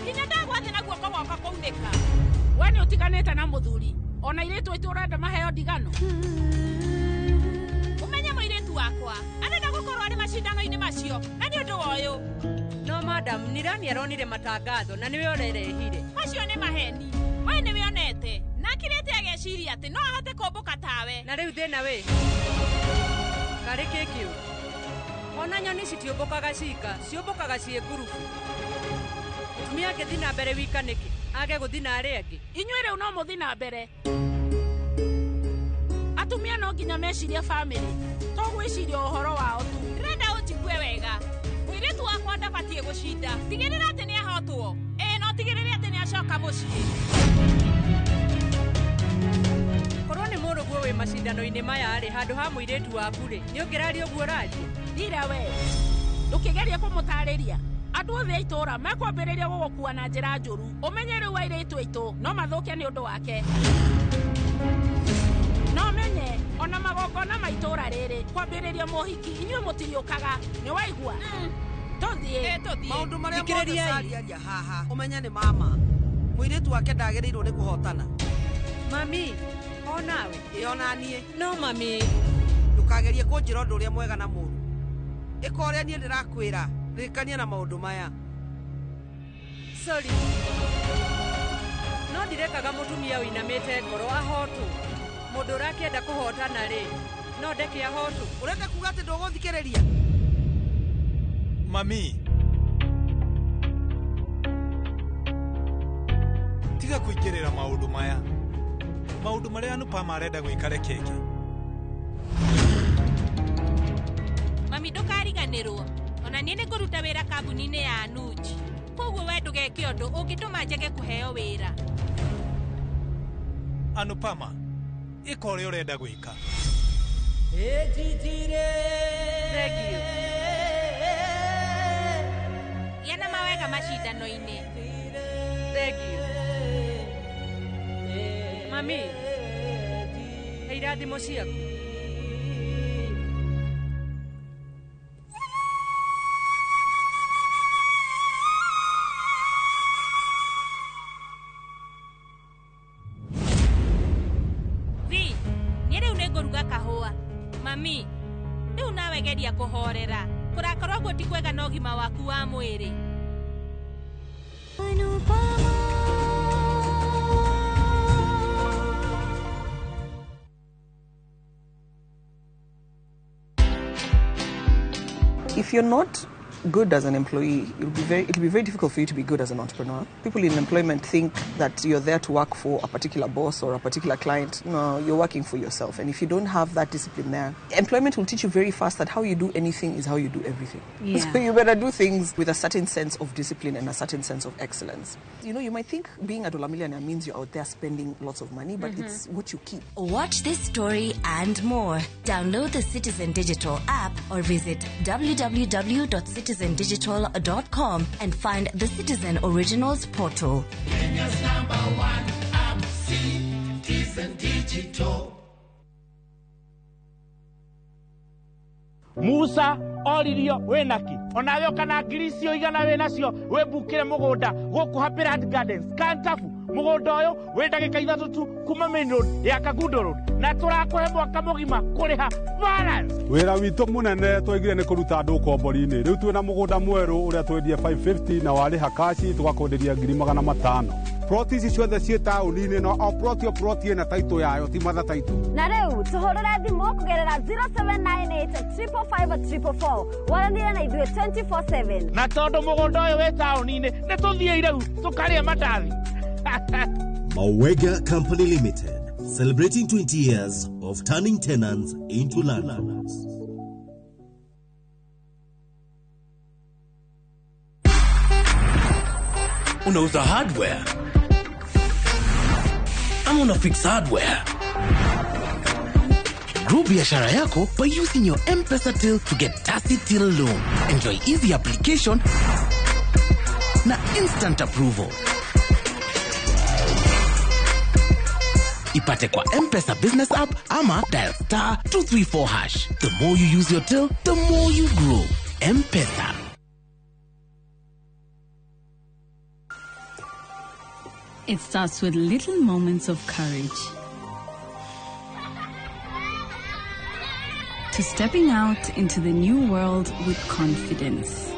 Nginya ndagwa thĩ na guoko gwakwa kũunĩka. We nĩ ũtiganĩte na mũthuri ona airĩtu aitũ ũrenda maheo ndigano. Ũmenye mũirĩtu wakwa arenda gũkorwo arĩ macindano-inĩ macio na nĩ ũndũ wa ũyũ. No madam, Nirani aronire matangatho na nĩwe ũrerehire. Macio nĩ maheni. We nĩwe onete na akirĩte ageciria atĩ no ahote kũmbũka tawe. Na rĩu thĩna wĩ karĩ kĩ kĩũru? Ona nyoni citiũmbũkaga cika, ciũmbũkaga ciĩ ngurubu. Mũtumia angĩthiĩ na mbere wika nĩkĩ? Age gũthiĩ na arĩa angĩ. Inyuĩ rĩu no mũthiĩ na mbere. Atumia no nginya mecirie bamĩrĩ, to gwĩciria ũhoro wao tu. Ndĩrenda ũnjigue wega. Mũirĩtu wakwa ndabatiĩ gũcinda. Tigĩrĩra atĩ nĩ ahotwo. Ĩĩ no tigĩrĩre atĩ nĩ acoka mũciĩ. Korwo nĩ mũrũguo wĩ macindano-inĩ maya rĩ, handũ ha mũirĩtu waku rĩ, nĩ ũngĩraria ũguo ũraria? Ndira we. Ndũkĩgerie kũmũtarĩria. Andũ othe a itũũra mekwambĩrĩria gũgũkua na njĩra njũru. Ũmenye rĩu airĩtu aitũ no mathũke nĩ ũndũ wake. No menye ona magongona ma itũũra rĩrĩ kwambĩrĩria mũhiki inyuĩ mũtiriũkaga nĩ waigua. Tũthiĩ. Maũndũ marĩa mothe cariaria haha ũmenye nĩ mama. Mũirĩtu wake ndagĩrĩirwo nĩ kũhotana. Mami, onawe. Ĩ ona niĩ. No mami. Ndũkagerie kũnjĩra ũndũ ũrĩa mwega na mũũru. Ĩka ũrĩa niĩ ndĩrakwĩra, ririkania na maũndũ maya. Sorry. No ndirekaga mũtumia ũinamĩte ngoro ahotwo. Mũndũ ũrakĩenda kũhotana rĩ, no ndeke ahotwo. Ũrenda kuga atĩ ndũgũthikĩrĩria? Mami, tiga kũingĩrĩra maũndũ maya. Maũndũ marĩa Anupama arenda gwĩka rekeke. Mami ndũkariganĩrwo. Ona niĩ nĩ ngũruta wĩra kambuni-inĩ ya Anuj. Koguo we ndũgeke ũndũ ũngĩtũma njage kũheo wĩra. Anupama, ĩka ũrĩa ũrenda gwĩka. Thank you. Gĩa na mawega macindano-inĩ. Thank you. Mami, he irathimo ciaku. Vi, niĩ rĩu nĩ ngũruga kahũa. Mami, rĩu nawe geria kũhorera. Kũrakara ũguo ti kwega na ũgima waku wa mwĩrĩ. If you're not good as an employee, it'll be very difficult for you to be good as an entrepreneur. People in employment think that you're there to work for a particular boss or a particular client. No, you're working for yourself. And if you don't have that discipline there, employment will teach you very fast that how you do anything is how you do everything. Yeah. So you better do things with a certain sense of discipline and a certain sense of excellence. You know, you might think being a dollar millionaire means you're out there spending lots of money, but it's what you keep. Watch this story and more. Download the Citizen Digital app or visit www.citizendigital.com and find the Citizen Originals portal. Kenya's number one app, Citizen Digital. Musa oririo wĩnaki onawe ũkana ngiri icio igana wĩnacio wĩmbukĩre mũgũnda gũkũ Happy Land Gardens Kantafu. Mũgũnda ũyũ wĩ ndagĩka 3 tu kuma main road ya Kangundo Road na tũrakũhe mwaka mũgima kũrĩha balance. Wĩra witũ mũnene twaigire nĩ kũruta andũ ũkombori-inĩ. Rĩu twĩna mũgũnda mwerũ ũrĩa twendie 550 na warĩha kaci tũgakwenderia 500,000. Ploti ici ciothe ciĩ taũni-inĩ no o ploti o ploti ĩna taitũ yayo ti matha taitũ. Na rĩu tũhũrĩre thimũ kũgerera 0798 555 444 waranĩre na ithuĩ 24/7. Na tondũ mũgũnda ũyũ wĩ taũni-inĩ nĩ tũthiĩi rĩu tũkarĩe mandathi. Mawega Company Limited, celebrating 20 years of turning tenants into landlords. Unauza hardware ama una fix hardware? Grow biashara yako by using your M-Pesa till to get Tasi Till loan. Enjoy easy application na instant approval. Ipate kwa M-Pesa business app ama dial *234#. The more you use your till, the more you grow. M-Pesa. It starts with little moments of courage. To stepping out into the new world with confidence.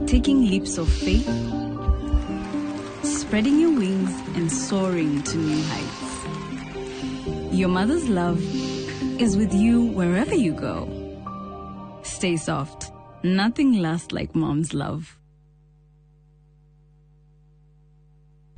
Taking leaps of faith, spreading your wings and soaring to new heights. Your mother's love is with you wherever you go. Stay soft. Nothing lasts like mom's love.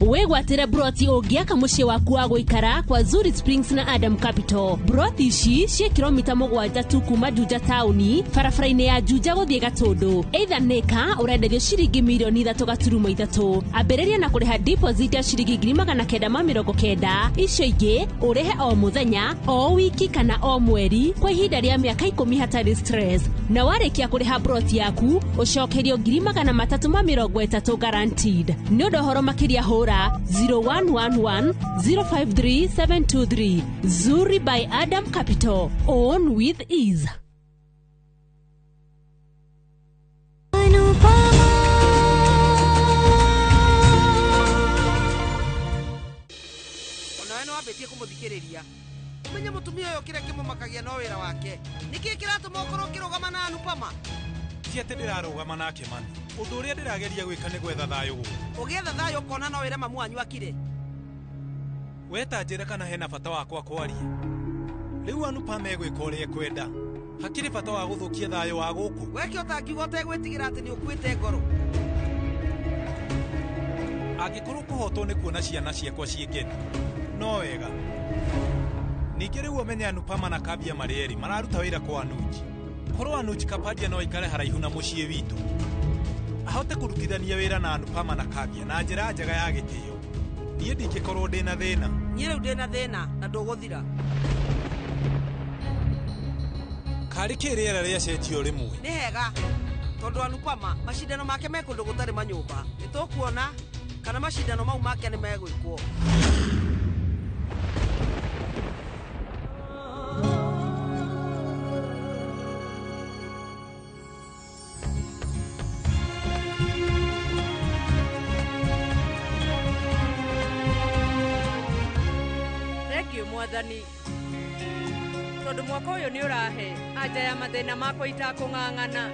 Wĩgwatĩre broti ũngĩaka mũciĩ waku wa gũikara kwa Zuri Springs na Adam Capital. Broti ici ciĩ kilomita 7 tu kuma Juja taũni, barabara-inĩ ya Juja gũthiĩ Gatũndũ. Either nĩka ũrenderio ciringi mirioni 3.3. Ambĩrĩria na kũrĩha deposit ya ciringi 990, icio ingĩ ũrĩhe o mũthenya, o wiki kana o mweri kwa ihinda rĩa mĩaka 10 hatarĩ stress. Na warĩkia kũrĩha broti yaku ũcokerio 330 guaranteed. Nĩ ũndũ ũhoro makĩria hũra ta 0111 053 723. Zuri by Adam Capital. Own with ease. Onawe nĩ wambĩtie kũmũthikĩrĩria. Ũmenye mũtumia ũyũ kĩrĩa kĩmũmakagia no wĩra wake. Nĩkĩĩ kĩratũma ũkorwo ũkĩrũgama na Anupama? Ti atĩ ndĩrarũgama nake mami. Ũndũ ũrĩa ndĩrageria gwĩka nĩ gwetha thayũ gũkũ. Ũgĩetha thayũ ũkona no wĩre mamu wanyu akire. We ta njĩra kana hena bata wakwa kwaria. Rĩu Anupama egwĩka ũrĩa ekwenda. Hakĩrĩ bata wa gũthũkia thayũ wa gũkũ. Weke ũtangiuga ũtegwĩtigĩra atĩ nĩ ũkuĩte ngoro. Angĩkorwo kũhotwo nĩ kuona ciana ciakwa ciĩ ngenu, no wega. Ningĩ rĩu ũmenye Anupama na Kavya marĩ erĩ mararuta wĩra kwa Anuj. Korwo Anuj Kapadia no aikare haraihu na mũciĩ witũ, ahote kũrutithania wĩra na Anupama na Kavya na njĩra njega ya gĩtĩo, niĩ ndingĩkorwo ndĩna thĩna. Niĩ rĩu ndĩna thĩna na ndũgũthira. Karĩ kĩ rĩera rĩacenjio rĩmwe? Nĩ hega tondũ Anupama macindano make me kũndũ gũtarĩ manyũmba. Nĩ tũkuona kana macindano mau make nĩ megwĩkwo. Thengiũ mwathani tondũ mwaka ũyũ nĩ ũrahe anja ya mathĩna makwa itakũng'ang'ana.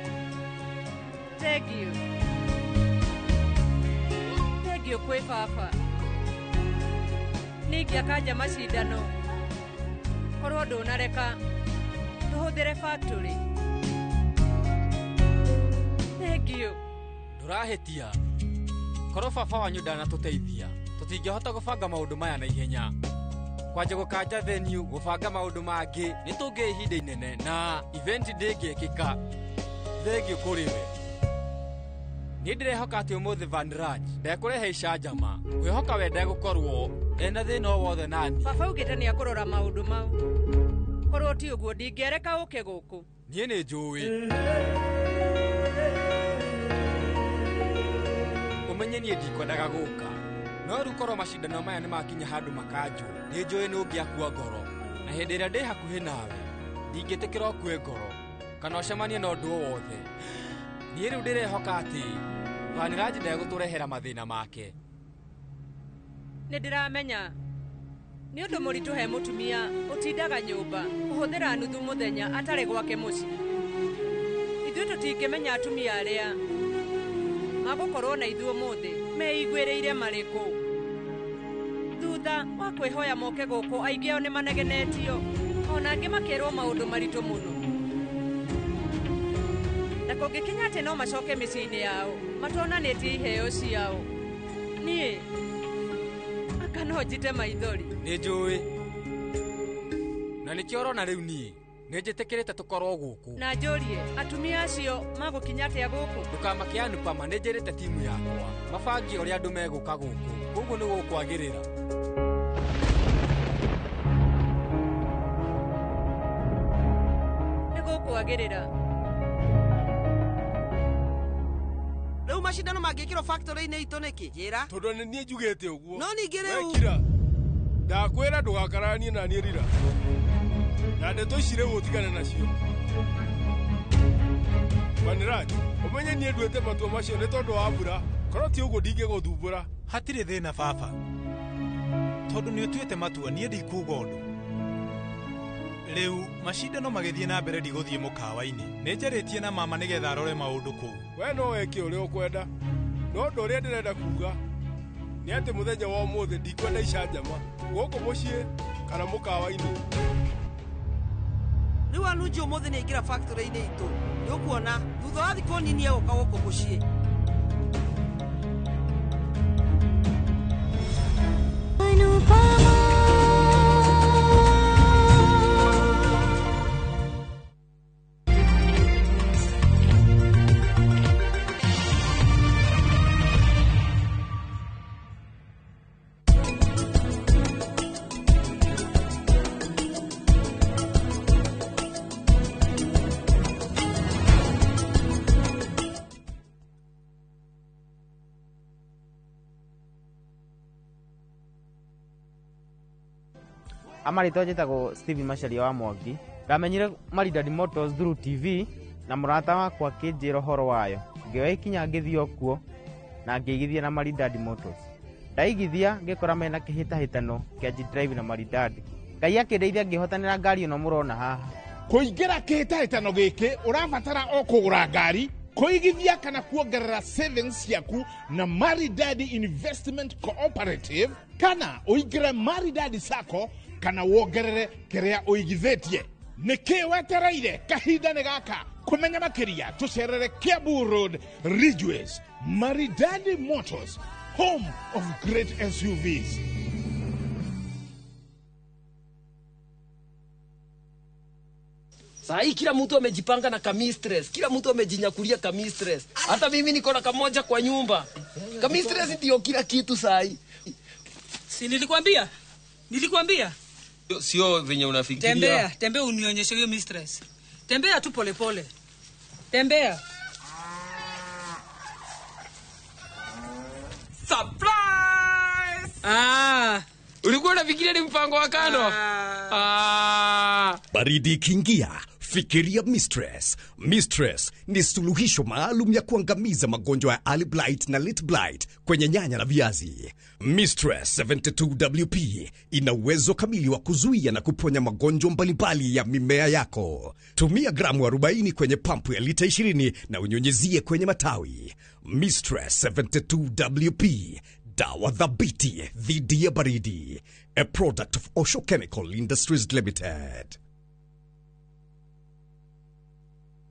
Thengiũ. Thengiũ kwĩ baba. Nĩ ingĩakanja macindano korwo ndũnareka tũhũthĩre factory. Thengiũ. Ndũrahĩtia. Korwo baba wanyu ndanatũteithia, tũtingĩhota gũbanga maũndũ maya na ihenya. Kwanja gũkanja venue, gũbanga maũndũ mangĩ, nĩ tũngĩe ihinda inene na event ndĩngĩkĩka. Thengiũ kũrĩ we. Niĩ ndĩrehoka atĩ ũmũthĩ Vanraj ndekũrehe icanjama. Ngwĩhoka we ndegũkorwo ena thĩna o wothe nani. Baba augĩte nĩ akũrora maũndũ mau. Korwo ti ũguo ndingĩereka ũke gũkũ. Niĩ nĩ njũĩ. Ũmenye niĩ ndikwendaga gũka. No rĩu korwo macindano maya nĩ makinya handũ makanjũ, nĩ njũĩ nĩ ũngĩakua ngoro. Na hĩndĩ ĩrĩa ndĩ hakuhĩ nawe, ndingĩtĩkĩra ũkue ngoro kana ũcemanie na ũndũ o wothe. Niĩ rĩu ndĩrehoka atĩ Vanraj ndegũtũrehera mathĩna make. Nĩ ndĩramenya nĩ ũndũ mũritũ he mũtumia ũtindaga nyũmba kũhũthĩra nuthu mũthenya atarĩ gwake mũciĩ. Ithuĩ tũtingĩmenya atumia arĩa magũkorwo na ithuĩ ũmũthĩ meiguĩrĩire marĩkũ. Thutha wa kwĩhoya moke gũkũ aingĩ ao nĩ manegenetio ona angĩ makerwo maũndũ maritũ mũno. Na kũngĩkinya atĩ no macoke mĩciĩ-inĩ yao matonanĩtie iheo ciao, niĩ aka no njite maithori. Nĩ njũĩ. Na nĩkĩo ũrona rĩu niĩ nĩ njĩtĩkĩrĩte tũkorwo gũkũ. Na njũrie atumia acio magũkinya atĩa gũkũ? Ndũkamake Anupama, nĩ njĩrĩte timu yakwa mabangie ũrĩa andũ megũka gũkũ, koguo nĩ gũkwagĩrĩra. Nĩ gũkwagĩrĩra. Rĩu macindano mangĩkĩrwo factory-inĩ itũ nĩkĩ? Njĩra. Tondũ nĩ niĩ njugĩte ũguo. No ningĩ rĩu. Wekira. Ndakwĩra ndũgakararanie na niĩ rira. Na ndeto ici rĩu ũtigane nacio. Vanraj, ũmenye niĩ nduĩte matua macio nĩ tondũ wa mbura. Korwo ti ũguo ndingĩgũthumbũra. Hatirĩ thĩna baba. Tondũ nĩ ũtuĩte matua niĩ ndikuga ũndũ. Rĩu macindano magĩthiĩ na mbere ndigũthiĩ mũkawa-inĩ. Nĩ njarĩtie na mama nĩgetha arore maũndũ kũu. We no weke ũrĩa ũkwenda. No ũndũ ũrĩa ndĩrenda kuga nĩ atĩ mũthenya wa ũmũthĩ ndikwenda icanjama gũkũ mũciĩ kana mũkawa-inĩ. Rĩu Anuj ũmũthĩ nĩ aingĩra factory-inĩ itũ. Nĩ ũkuona thutha wa thikũ nini egũka gũkũ mũciĩ. Amarĩtwa njĩtagwo Steven Macharia wa Mwangi. Ndamenyire Maridadi Motors through TV na mũrata wakwa akĩnjĩra ũhoro wayo. Ngĩoya ikinya ngĩthiĩ o kuo na ngĩigithia na Maridadi Motors. Ndaigithia ngĩkora mena kĩhĩtahĩtano kĩa G-Drive na Maridadi. Ngai akĩndeithia ngĩhotanĩra ngari ĩno mũrona haha. Kũingĩra kĩhĩtahĩtano gĩkĩ ũrabatara o kũgũra ngari, kũigithia kana kuongerera savings ciaku na Maridadi Investment Cooperative, kana ũingĩre Maridadi Sacco kana wongerere kĩrĩa ũigithĩtie. Nĩkĩ wetereire? Kahinda nĩ gaka. Kũmenya makĩria tũcerere Kiambu Road, Ridgeways. Maridadi Motors, home of great SUVs. Saa hii kila mtu amejipanga na kamistress, kila mtu amejinyakulia kamistress. Hata mimi niko na kamoja kwa nyumba. Kamistress ndio kila kitu saa hii. Si nilikwambia? Nilikwambia? Sio venye unafikiria. Tembea, tembea unionyeshe hiyo mistress. Tembea tu pole pole. Tembea. Surprise! Ah. Ulikuwa unafikiria ni mpango wa kando? Ah. Baridi ikiingia, fikiria Mistress. Mistress ni suluhisho maalum ya kuangamiza magonjwa ya early blight na late blight kwenye nyanya na viazi. Mistress 72WP ina uwezo kamili wa kuzuia na kuponya magonjwa mbalimbali ya mimea yako. Tumia gramu 40 kwenye pampu ya lita 20 na unyunyizie kwenye matawi. Mistress 72WP, dawa thabiti dhidi ya baridi. A product of Osho Chemical Industries Limited.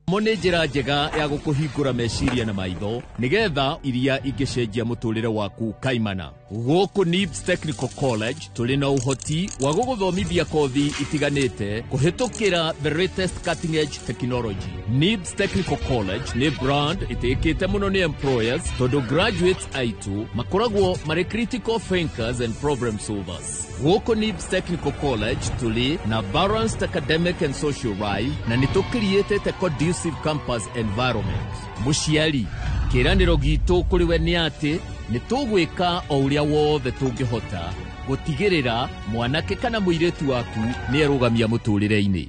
Mo nĩ njĩra njega ya gũkũhingũra meciria na maitho nĩgetha iria ingĩcenjia mũtũrĩre waku kaimana. Gũkũ NIBS Technical College tũrĩ na ũhoti wa gũgũthomithia kothi itiganĩte kũhĩtũkĩra the latest cutting edge technology. NIBS Technical College nĩ brand ĩtĩkĩte mũno nĩ employers tondũ graduates aitũ makoragwo marĩ critical thinkers and problem solvers. Gũkũ NIBS Technical College tũrĩ na balanced academic and social life na nĩ tũkiriĩtĩte conducive campus environment. Mũciari, kĩĩranĩro gitũ kũrĩ we nĩ atĩ nĩ tũgwĩka o ũrĩa wothe tũngĩhota gũtigĩrĩra mwanake kana mũirĩtu waku nĩ erũgamia mũtũrĩre-inĩ.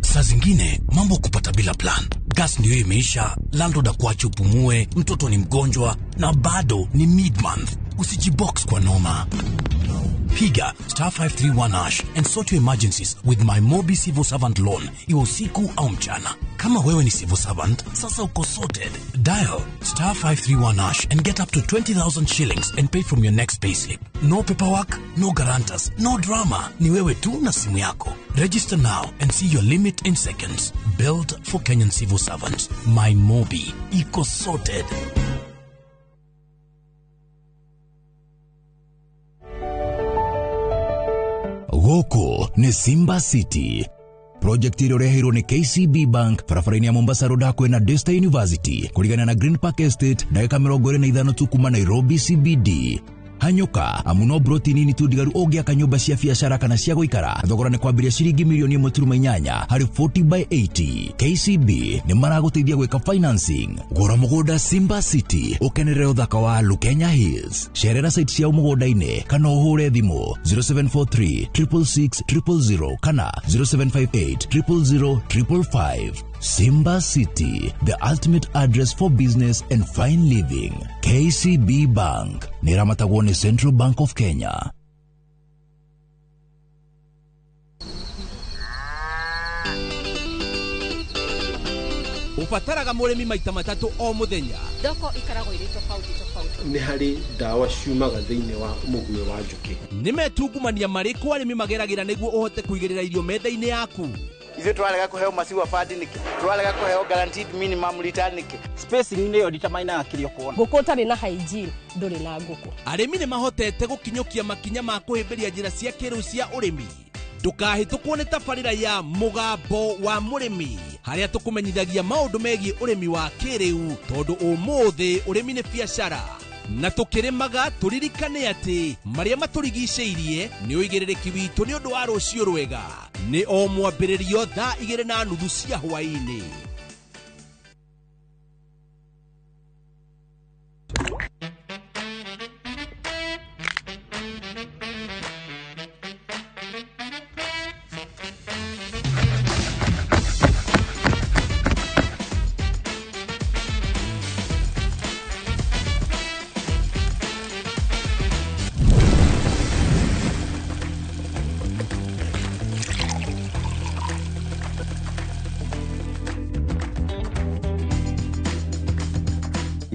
Saa zingine mambo kupata bila plan. Gas ndio imeisha, landlord akuache upumue, mtoto ni mgonjwa na bado ni mid-month. Usijibox kwa noma. Piga star 531 hash and sort your emergencies with my Mobi Civil Servant Loan, iwe usiku au mchana. Kama wewe ni civil servant, sasa uko sorted. Dial star 531 hash and get up to 20,000 shillings and pay from your next payslip. No paperwork, no guarantors, no drama. Ni wewe tu na simu yako. Register now and see your limit in seconds. Built for Kenyan civil servants. My Mobi. Iko sorted. Gũkũ nĩ Simba City. Project ĩrĩa ũreheirwo nĩ KCB Bank barabara-inĩ ya Mombasa Road hakuhĩ na Daystar University kũrigana na Green Park Estate ndagĩka 25 tu kuma Nairobi CBD. Hanyũka amu no broti nini tu ndigaru ũngĩaka nyũmba cia biacara kana cia gũikara. Thogora nĩ kwambĩrĩria ciringi milioni 1.8 harĩ 40 by 80. KCB nĩ maragũteithia gwĩka financing. Gũra mũgũnda Simba City ũkenerere ũthaka wa Lukenya Hills. Cerera site ciao mũgũnda-inĩ kana ũhũre thimũ 0743 666 000 kana 0758 000 555. Simba City, the ultimate address for business and fine living. KCB Bank nĩramatagwo nĩ Central Bank of Kenya. Ũbataraga mũrĩmi maita matatũ o mũthenya. Thoko ikaragwo irĩ tofauti tofauti. Nĩ harĩ ndawa ciumaga thĩinĩ wa mũguĩ wa njũkĩ. Nĩ metungumania marĩkũ arĩmi mageragĩra nĩguo ũhote kũigĩrĩra irio metha-inĩ yaku? Ithuĩ twarega kũheo maziwa fund nĩkĩ? Twarega kũheo guaranteed minimum return nĩkĩ? Spacing nĩyo determinaga kĩrĩa ũkuona. Ngũkũ ũtarĩ na hygiene ndũrĩ na ngũkũ. Arĩmi nĩ mahotete gũkinyũkia makinya ma kũhĩmbĩria njĩra cia kĩrĩu cia ũrĩmi. Ndũkahĩtũkwo nĩ tabarĩra ya Mũgambo wa Mũrĩmi harĩa tũkũmenyithagia maũndũ megiĩ ũrĩmi wa kĩrĩu tondũ ũmũthĩ ũrĩmi nĩ biacara. Na tũkĩrĩmaga tũririkane atĩ marĩa matũrigicĩirie nĩ ũigĩrĩrĩki witũ nĩ ũndũ wa rũciũ rwega. Nĩ o mwambĩrĩrio thaa 2:30 cia hwaĩ-inĩ.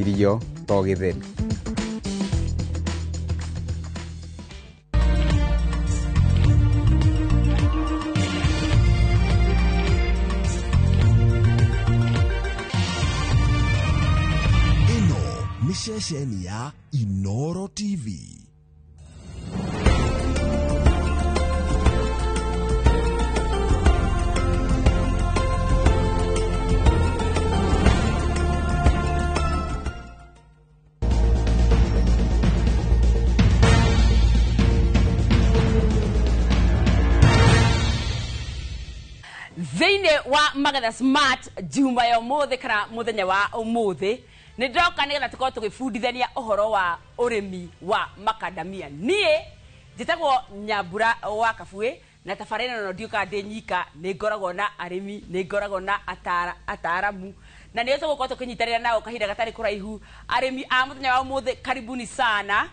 Irio to gĩtheri. Ĩno nĩ ceceni ya Inoro TV. Thĩinĩ wa Magetha Smart juma ya ũmũthĩ kana mũthenya wa ũmũthĩ nĩ ndoka nĩgetha tũkorwo tũgĩbundithania ũhoro wa ũrĩmi wa makandamia. Niĩ njĩtagwo Nyambura wa Kabuĩ na tabarĩra ĩno ndiũkaga ndĩ nyika, nĩ ngoragwo na arĩmi, nĩ ngoragwo na ataaramu na nĩo tũgũkorwo tũkĩnyitanĩra nao kahinda gatarĩ kũraihu. Arĩmi a mũthenya wa ũmũthĩ, karibuni sana.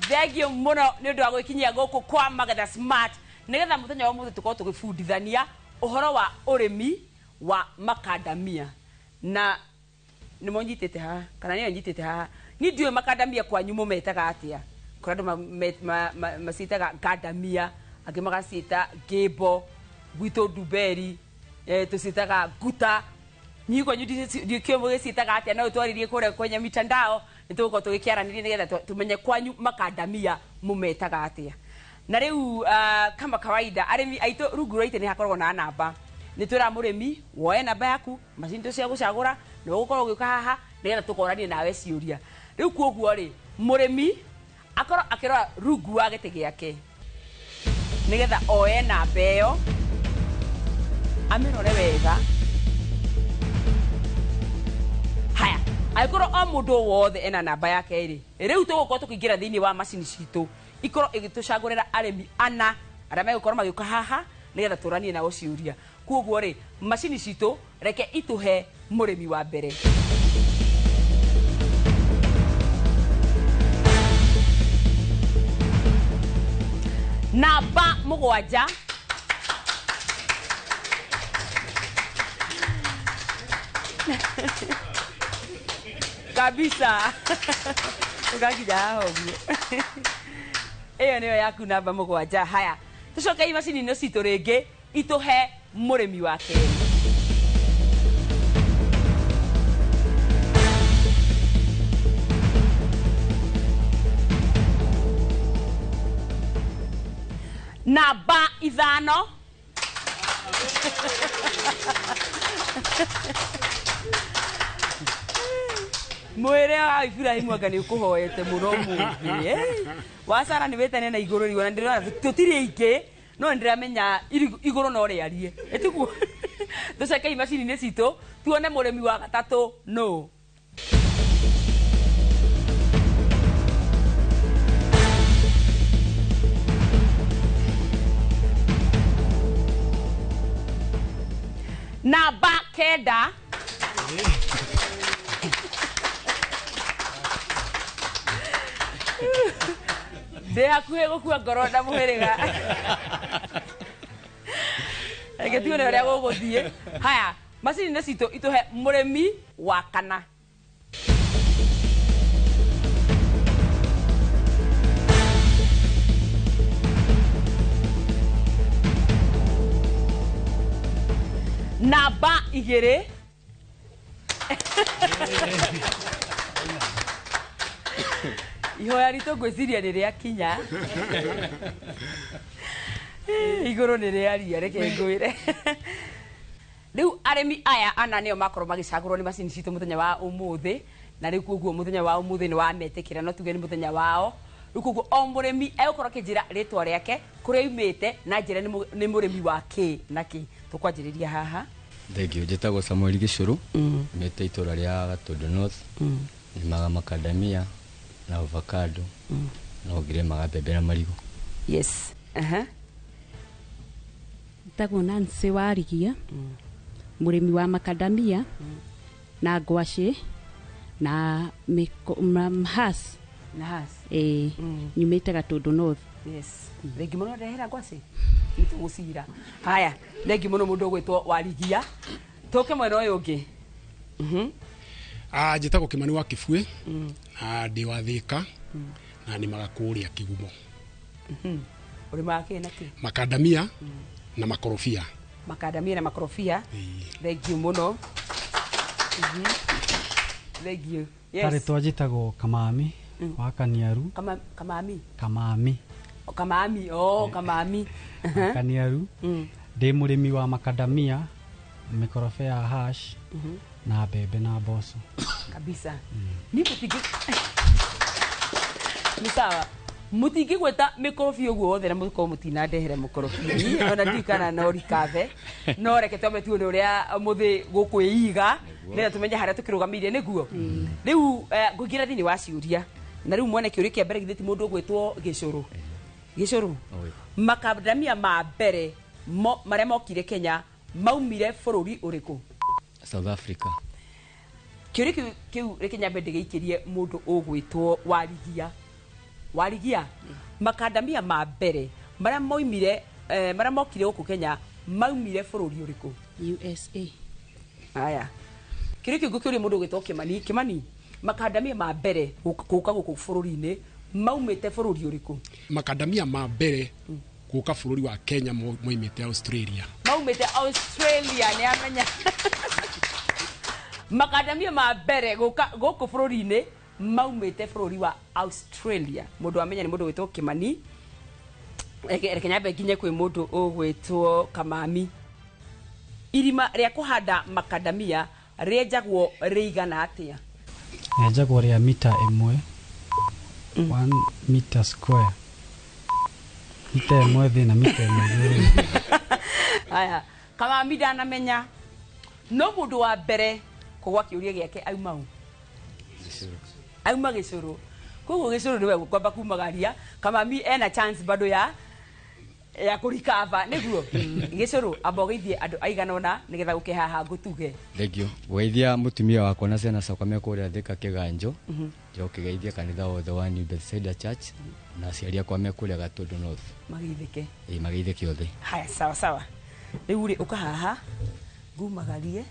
Thengio mũno nĩ ũndũ wa gwĩkinyia gũkũ kwa Magetha Smart nĩgetha mũthenya wa ũmũthĩ tũkorwo tũgĩbundithania ũhoro wa ũrĩmi wa makandamia. Na nĩmo nyitĩte haha kana nĩyo nyitĩte haha, niĩ ndiũĩ makandamia kwanyu mũmetaga atĩa. Kũrĩ andũ maciĩtaga ngandamia, angĩ magaciĩta ngĩmbo, gwitũ ndumberi, tũciĩtaga nguta. Niĩ kwanyu ndikĩũĩ mũgĩciĩtaga atĩa, no ũtwarĩrie kũrĩa kwenye mitandao nĩ tũgũkorwo tũgĩkĩaranĩria nĩgetha tũmenye kwanyu makandamia mũmetaga atĩa. Na rĩu kama kawaida arĩmi aitũ rungu rwa itĩ nĩ hakoragwo na namba. Nĩ twĩraga mũrĩmi woe namba yaku, macini cia gũcagũra na ũgũkorwo ũgĩũka haha nĩgetha tũkoranie nawe ciũria. Rĩu koguo rĩ, mũrĩmi akorwo akĩrora rungu wa gĩtĩ gĩake nĩgetha oe namba ĩyo amĩrore wega. Haya, angĩkorwo o mũndũ wothe ena namba yake rĩ, rĩu tũgũkorwo tũkĩingĩra thĩinĩ wa macini citũ ikorwo ĩgĩtũcagũrĩra arĩmi ana arĩa megũkorwo magĩũka haha nĩgetha tũranie nao ciũria. Koguo rĩ, macini citũ reke itũhe mũrĩmi wa mbere. Namba 7. Kabisa. Ũgakinya haha ũguo. Ĩyo nĩyo yaku namba 7. Haya, tũcoke macini-inĩ citũ rĩngĩ itũhe mũrĩmi wa kerĩ. Namba 5. Mwĩre wa Ibrahimu anga nĩ ũkũhoete mũno ũmũthĩ. Wa Sara nĩ wĩtane na igũrũ rĩu, ona ndĩrona tũtirĩ aingĩ no nĩndĩramenya igũrũ no rĩarie. Ĩtiguo? Tũceke macini-inĩ citũ tuone mũrĩmi wa gatatũ nũ. Namba 9. Ndĩ hakuhĩ gũkua ngoro na mũhĩrĩga. Reke tuone ũrĩa gũgũthiĩ. Haya, macini-inĩ citũ itũhe mũrĩmi wa kana. Namba 2. Ihoya ritũ ngwĩciria nĩ rĩakinya. Igũrũ nĩ rĩaria, reke ngwĩre. Rĩu arĩmi aya ana nĩo makorwo magĩcagũrwo nĩ macini citũ mũthenya wa ũmũthĩ, na rĩu koguo mũthenya wa ũmũthĩ nĩ wametĩkĩra, no tuge nĩ mũthenya wao. Rĩu koguo o mũrĩmi egũkorwo akĩnjĩra rĩtwa rĩake, kũrĩa aumĩte, na njĩre nĩ mũrĩmi wa kĩ na kĩ. Tũkwanjĩrĩria haha. Thank you. Njĩtagwo Samuel Gĩcũrũ, mĩte itũra rĩa Gatũndũ North, nĩmaga makandamia na avocado, na ũngĩrĩmaga mbembe na marigũ. Yes. Njĩtagwo Nancy Warigia, mũrĩmi wa makandamia na ngwacĩ na has. Na has. Nyumĩte Gatũndũ North. Yes. Thengi mũno ndehera ngwacĩ. Nĩ tũgũcira. Haya, thengi mũno mũndũ ũgwĩtwo Warigia. Tũke mwena ũyũ ũngĩ. Njĩtagwo Kĩmani wa Kĩbuĩ na ndĩ wa Thĩka na nĩmaga kũrĩa Kĩgumo. Ũrĩmaga kĩ na kĩ? Makandamia na makorobia. Makandamia na makorobia. Thank you mũno. Thank you. Yes. Tarĩtwa njĩtagwo Kamami wa Kaniaru. Kamami. Kamami. Kamami, oh, Kamami. Kaniaru. Ndĩ mũrĩmi wa makandamia, mĩkorobia ya hash na mbembe na mboco. Kabisa. Ni mũtingĩ Nĩ sawa. Mũtingĩgweta mĩkorobia ũguo wothe na mũkorwo mũtinandehere mũkorobia ona ndiũĩ kana no rikathe no reke twambe tuone ũrĩa mũthĩ gũkwĩiga nĩgetha tũmenye harĩa tũkĩrũgamĩire nĩguo. Rĩu ngũingĩra thĩinĩ wa ciũria na rĩu mwene kĩũria kĩa mbere githĩ ti mũndũ ũgwĩtwo Gĩcũrũ. Gĩcũrũ, makandamia ma mbere marĩa mokire Kenya maumire bũrũri ũrĩkũ? South Africa. Kĩũria kĩu reke nyambe ndĩgĩikĩrie mũndũ ũgwĩtwo Warigia. Warigia, makandamia ma mbere marĩa moimire marĩa mokire gũkũ Kenya maumire bũrũri ũrĩkũ? USA. Aya. Kĩũria kĩu ngũkĩũria mũndũ ũgwĩtwo Kĩmani. Kĩmani, makandamia ma mbere gũka gũkũ bũrũri-inĩ maumĩte bũrũri ũrĩkũ? Makandamia ma mbere gũka bũrũri wa Kenya moimĩte Australia. Maumĩte Australia, nĩ amenya. Makandamia ma mbere gũka gũkũ bũrũri-inĩ maumĩte bũrũri wa Australia. Mũndũ amenya nĩ mũndũ wĩtwo Kĩmani. Reke nyambe nginye kwĩ mũndũ ũgwĩtwo Kamami. Irima rĩa kũhanda makandamia rĩenjagwo rĩigana atĩa? Rĩenjagwo rĩa mita 1, 1 meter square. Mita 1 thĩ na mita 1 igũrũ. Aya, Kamami ndanamenya. No mũndũ wa mbere kũgwa kĩũria gĩake auma ũ? Auma Gĩcũrũ. Koguo Gĩcũrũ nĩwe gũkwamba kumagaria. Kamami ena chance bado ya kũrikava nĩguo. Gĩcũrũ amba ũgeithie andũ aigana ũna nĩgetha gũke haha ngũtuge. Thank you. Geithia mũtumia wakwa na ciana ciakwa me kũrĩa Thĩka Kĩganjo. Njoke geithie kanitha wothe wa New Bethsaida Church na aciari akwa me kũrĩa Gatũndũ North. Mageithĩke. Ĩĩ, mageithĩke othe. Haya, sawa sawa. Rĩu rĩ ũka haha ngumagarie.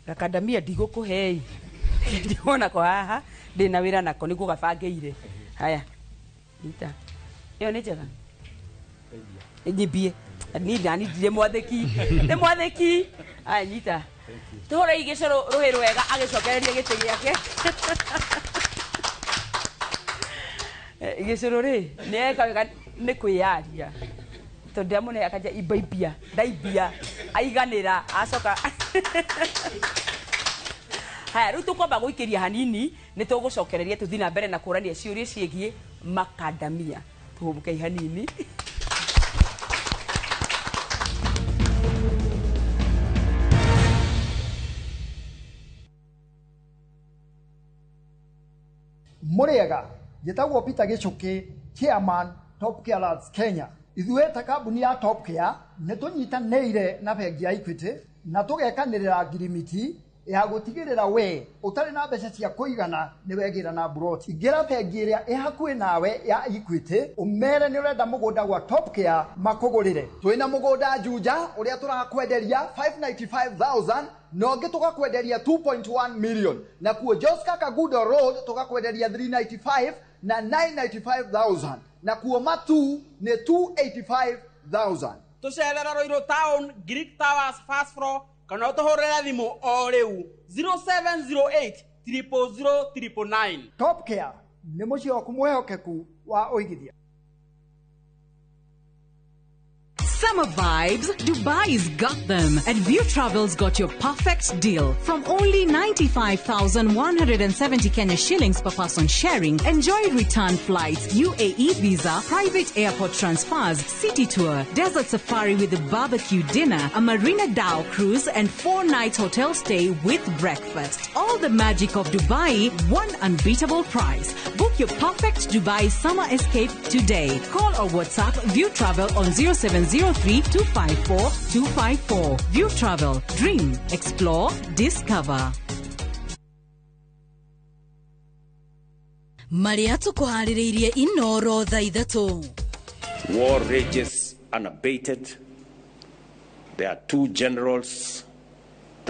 Gakandamia ndigũkũhei. Ndĩwona ko haha ndĩna wĩra nako nĩguo gabangĩire. Haya. Nyita. Ĩyo nĩ njega. Nyibie. Ni ndani ndirĩ mwathĩki. Nĩ mwathĩki. Aya nyita. Tũhũrei Gĩcũrũ rũhĩ rwega agĩcokereria gĩtĩ gĩake. Gĩcũrũ rĩ nĩ eka wega nĩ kwĩyaria. Tondũ ndĩramũne akanja imbaibia, ndaibia, aiganĩra, acoka. Haya, rĩu tũkwamba gũikĩria hanini nĩ tũgũcokereria tũthiĩ na mbere na kũrania ciũria ciĩgiĩ makandamia. Tũhũmũkei hanini. Mũrĩega, njĩtagwo Peter Gĩchũkĩ, chairman Top Care Lads Kenya. Ithuĩ ta kambuni ya Top Care nĩ tũnyitanĩire na bengi ya Equity na tũgekanĩrĩra ngirimiti ya gũtigĩrĩra we ũtarĩ na mbeca cia kũigana nĩ wegĩra na mburoti. Ingĩra bengi ĩrĩa ĩ hakuhĩ nawe ya Equity ũmere nĩ ũrenda mũgũnda gwa Top Care makũgũrĩre. Twĩna mũgũnda Juja ũrĩa tũrakwenderia 595,000 na ũngĩ tũgakwenderia 2.1 million, na kuo Joska Kagudo Road tũgakwenderia 395 na 995,000, na kuo Matu nĩ 285,000. Tũcerera Ruiru Town, Greek Towers first floor, kana ũtũhũrĩre thimũ o rĩu 0708 000 999. Top Care nĩ mũciĩ waku mwĩhokeku wa ũigithia. Summer vibes, Dubai's got them. And View Travel's got your perfect deal. From only 95,170 Kenya shillings per person sharing, enjoy return flights, UAE visa, private airport transfers, city tour, desert safari with a barbecue dinner, a Marina Dhow cruise, and 4-night hotel stay with breakfast. All the magic of Dubai, one unbeatable price. Book your perfect Dubai summer escape today. Call or WhatsApp View Travel on 0703 254 254. View Travel. Dream, explore, discover. Marĩa tũkũharĩrĩirie Inoro thaa 3. War rages unabated. There are two generals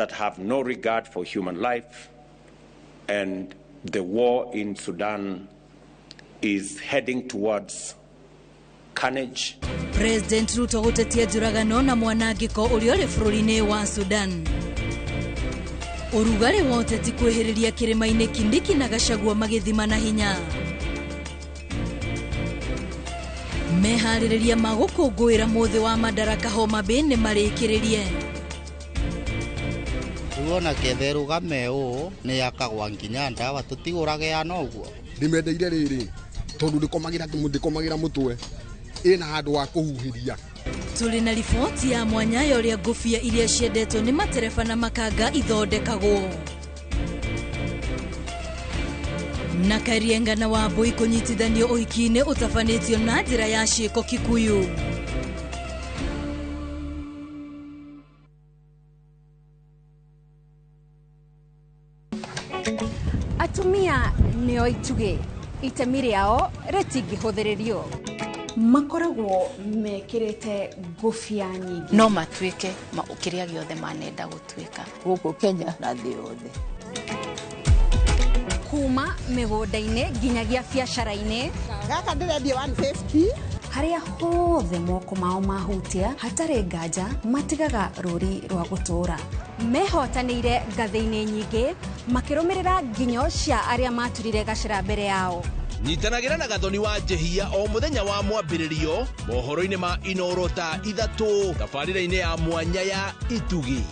that have no regard for human life, and the war in Sudan is heading towards carnage. President Ruto gũtetia njũragano na mwanangĩko ũrĩa ũrĩ bũrũri-inĩ wa Sudan. Ũrugarĩ wa ũteti kwĩhĩrĩria kĩrĩma-inĩ Kindiki na Gachagua magĩthima na hinya. Meharĩrĩria ma gũkũngũĩra mũthĩ wa Madaraka Homa Bay nĩ marĩkĩrĩrie. Rĩu ona ketha ĩrũgame ũũ nĩ yakagwa nginya ndawa tũtigũrage ya noguo. Ndĩmendeire rĩrĩ tondũ ndĩkomagĩra mũtwe ĩna handũ wa kũhuhĩria. Tũrĩ na riboti ya mwanya ya ũrĩa ngũbia iria ciendetwo nĩ matereba na makanga ithondekagwo. Na Karienga na Wambui kũnyitithanio ũhiki-inĩ ũtabanĩtio na njĩra ya ciĩko Kikuyu. Atumia nĩo itugĩ, itemi rĩao rĩtingĩhũthĩrĩrio. Makoragwo mekĩrĩte ngũbia nyingĩ. No matuĩke kĩrĩa gĩothe manenda gũtuĩka. Gũkũ Kenya na thĩ yothe. Kuma mĩgũnda-inĩ nginyagia biacara-inĩ. Gaka ndĩrendia 150. Harĩa hothe moko mao mahutia hatarĩ nganja matigaga rũri rwa gũtũũra. Mehotanĩire ngathĩ-inĩ nyingĩ makĩrũmĩrĩra nginyo cia arĩa maturire gacĩra mbere yao. Nyitanagĩra na Gathoni wa Njehia o mũthenya wa mwambĩrĩrio mohoro-inĩ ma Inoro thaa 3 tabarĩra-inĩ ya mwanya ya Itugi.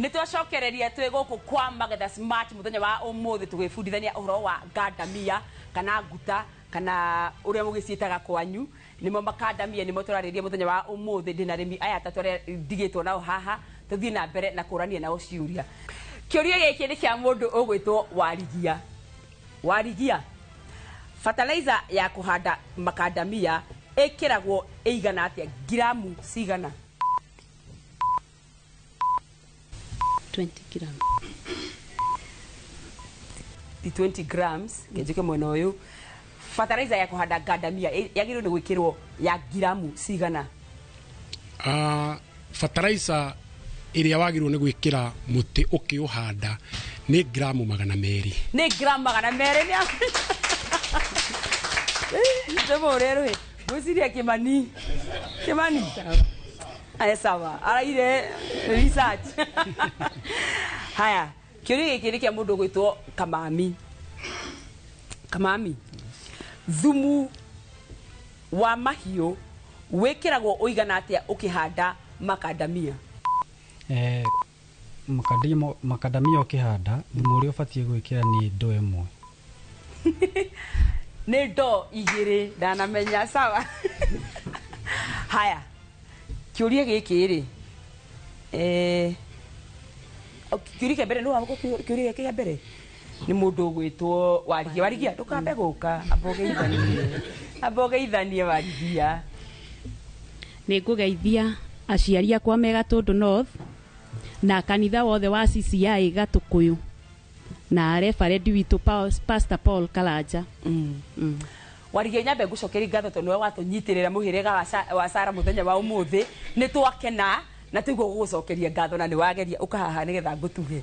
Nĩtwacokereria twĩ gũkũ kwa Magetha Smart mũthenya wa ũmũthĩ tũgĩbundithania ũhoro wa ngandamia kana nguta kana ũrĩa mũgĩciĩtaga kwanyu. Nĩmo makandamia nĩmo tũrarĩria mũthenya wa ũmũthĩ. Ndĩna arĩmi aya atatũ arĩa ndigĩtwo nao haha, tũthiĩ na mbere na kũrania nao ciũria. Kĩũria gĩkĩ nĩ kĩa mũndũ ũgwĩtwo Warigia. Warigia, fertilizer ya kũhanda makandamia ĩkĩragwo ĩigana atĩa? Ngiramu cigana? 20 grams. Ti 20 grams, ngenjike mwena ũyũ. Fertilizer ya kũhanda ngandamia yagĩrĩirwo nĩ gwĩkĩrwo ya ngiramu cigana? Fertilizer ĩrĩa wagĩrĩirwo nĩ gwĩkĩra mũtĩ ũkĩũhanda nĩ gramu 200. Nĩ gramu 200 nĩ ndĩmũrĩrĩ ngwĩciria Kĩmani. Kĩmani. Aya sawa, araire research. Haya, kĩũria gĩkĩ nĩ kĩa mũndũ ũgwĩtwo Kamami. Kamami, thumu wa mahiũ wĩkĩragwo ũigana atĩa ũkĩhanda makandamia? Makandamia ũkĩhanda thumu ũrĩa ũbatiĩ gwĩkĩra nĩ ndoo 1. Nĩ ndoo 2 ndanamenya. Sawa. Haya, kĩũria gĩkĩ rĩ, kĩũria kĩa mbere nĩ kĩũria gĩkĩ kĩa mbere nĩ mũndũ ũgwĩtwo Warigia. Warigia, ndũkambe gũka, amba ũgeithanie Warigia. Nĩ ngũgeithia aciari akwa me Gatũndũ North na kanitha wothe wa CCI Gatũkũyũ na referendi witũ Pastor Paul Kalanja. Warigia, nyambe ngũcokeria ngatho tondũ nĩwe watũnyitĩrĩra mũhĩrĩga wa Sara mũthenya wa ũmũthĩ. Nĩ twakena na tũigua gũgũcokeria ngatho na nĩ wageria ũkahaha nĩgetha ngũtuge.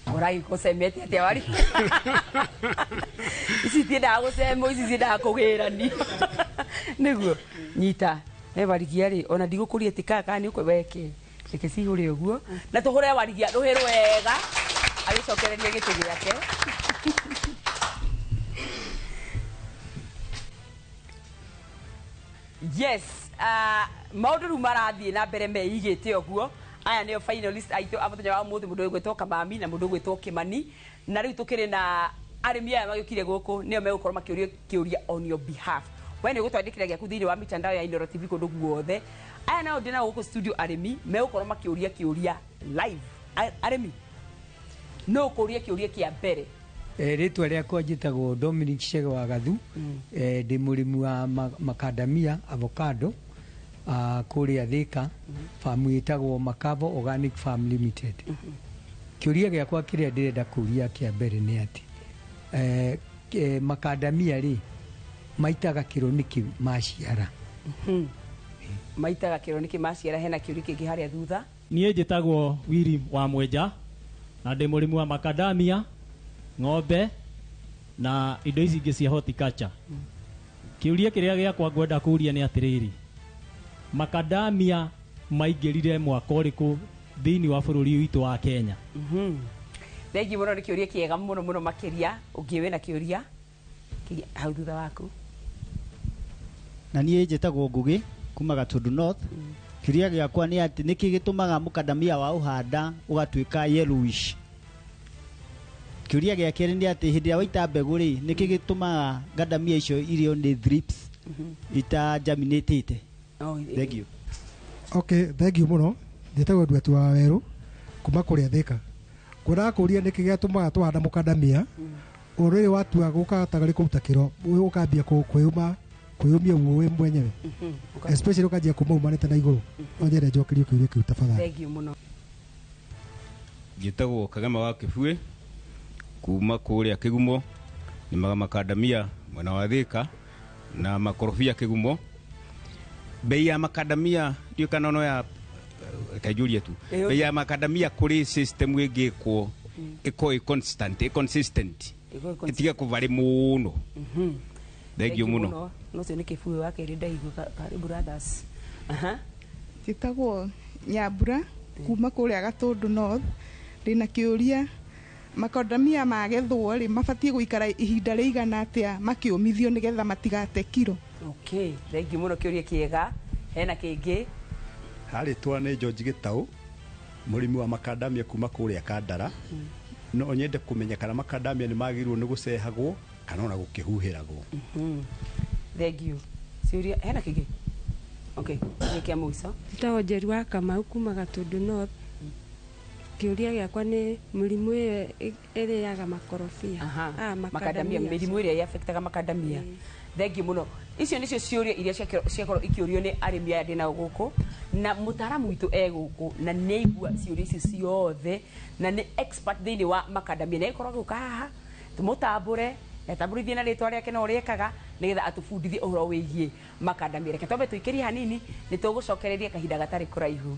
Ũragĩka ũcemete atĩa Warigia? Ici itiendaga gũcemwo, ici ciendaga kũgĩranio. Nĩguo nyita we Warigia rĩ, ona ndigũkũria ti kana nĩ ũkwĩweke reke cihũre ũguo na tũhũre Warigia rũhĩ rwega agĩcokereria gĩtĩ gĩake. Yes, maũndũ rĩu marathiĩ na mbere meigĩte ũguo. Aya nĩo finalist aitũ a mũthenya wa ũmũthĩ, mũndũ ũgwĩtwo Kamami na mũndũ ũgwĩtwo Kĩmani. Na rĩu tũkĩrĩ na arĩmi aya magĩũkire gũkũ nĩo megũkorwo makĩũrio kĩũria on your behalf. We nĩ ũgũtwandĩkĩra gĩaku thĩinĩ wa mitandao ya Inooro TV kũndũ guothe. Aya nao ndĩ nao gũkũ studio arĩmi megũkorwo makĩũria kĩũria live. Arĩmi, no ũkũria kĩũria kĩa mbere. Rĩtwa rĩakwa njĩtagwo Dominic Chege wa Gathu. Ndĩ mũrĩmi wa makandamia avocado Kũrĩa Thika, farm ĩtagwo Makavo Organic Farm Limited. Kĩũria gĩakwa kĩrĩa ndĩrenda kũria kĩa mbere nĩ atĩ makandamia rĩ, maitaga kĩro nĩkĩ maciara? Maitaga kĩro nĩkĩ maciara? Hena kĩũria kĩngĩ harĩa thutha. Niĩ njĩtagwo Willy wa Mwenja na ndĩ mũrĩmi wa makadamia, ng'ombe na indo ici ingĩ cia horticulture. Kĩũria kĩrĩa gĩakwa ngwenda kũria nĩ atĩrĩrĩ, makadamia maingĩrire mwaka ũrĩkũ thĩinĩ wa bũrũri witũ wa Kenya? Thengiũ mũno, nĩ kĩũria kĩega mũno mũno makĩria. Ũngĩ wĩna kĩũria hau thutha waku. Na niĩ njĩtagwo Ngugi kuma Gatundu North. Kĩũria gĩakwa nĩ atĩ nĩkĩ gĩtũmaga mũkandamia wa ũhanda ũgatuĩka yellowish? Kĩũria gĩa kerĩ nĩ atĩ hĩndĩ ĩrĩa waita mbegũ rĩ, nĩkĩ gĩtũmaga ngandamia icio irio nĩ thrips itagerminatĩte? Thank you. Okay, thank you mũno. Njĩtagwo Nduati wa Werũ kuma kũrĩa Thika. Ngwendaga kũria nĩkĩ gĩatũmaga twahanda mũkandamia ũrĩrĩ watua gũka tagarĩ kũruta kĩro ũkambia kwĩyũma kwĩyũmia ũguo wĩ mwenyewe, especially ũkanjia kuma umanĩte na igũrũ. No nyende njokerio kĩũria kĩu tafadhali. Thengiũ mũno. Njĩtagwo Kagema wa Kĩbuĩ kuma kũrĩa Kĩgumo, nĩmaga makandamia mwena wa Thika na makorobia Kĩgumo. Bei ya makandamia ndiũ kana no ya kanjũrie tu, bei ya makandamia kũrĩ system ĩngĩkwo ĩkorwo ĩ constant, ĩ consistent, ĩtige kũvarĩ mũno? Thengiũ mũno. No ũcio nĩ Kĩbuĩ wa kerĩ ndaigua. Karibu brothers. Aha. Njĩtagwo Nyambura kuma kũrĩa Gatũndũ North. Ndĩna kĩũria, makondamia magethwo rĩ, mabatiĩ gũikara ihinda rĩigana atĩa makĩũmithio nĩgetha matigate kiro? Okay, thengiũ mũno, kĩũria kĩega. Hena kĩngĩ? Harĩtwa nĩ George Gĩtaũ, mũrĩmi wa makandamia kuma kũrĩa Kandara. No nyende kũmenya kana makandamia nĩ magĩrĩirwo nĩ gũcehagwo kana ona gũkĩhuhĩragwo. Thengiũ. Ciũria hena kĩngĩ? Okay, kĩũria kĩa mũico. Njĩtagwo Njeri wa Kamau kuma Gatũndũ North. Kĩũria gĩakwa nĩ mĩrimũ ĩyo ĩrĩaga makorobia. Ah, makadamia, mĩrimũ ĩrĩa yaffectaga makadamia. Thengiũ mũno. Icio nĩcio ciũria iria ciakorwo ikĩũrio nĩ arĩmi aya ndĩnao gũkũ, na mũtaaramu witũ e gũkũ na nĩ aigua ciũria icio ciothe na nĩ expert thĩinĩ wa makadamia, na ĩkorwo agĩũka haha tũmũtambũre, etambũrithie na rĩtwa rĩake na ũrĩa ekaga nĩgetha atũbundithie ũhoro wĩgiĩ makadamia. Reke twambe tũikĩrie hanini, nĩ tũgũcokereria kahinda gatarĩ kũraihu.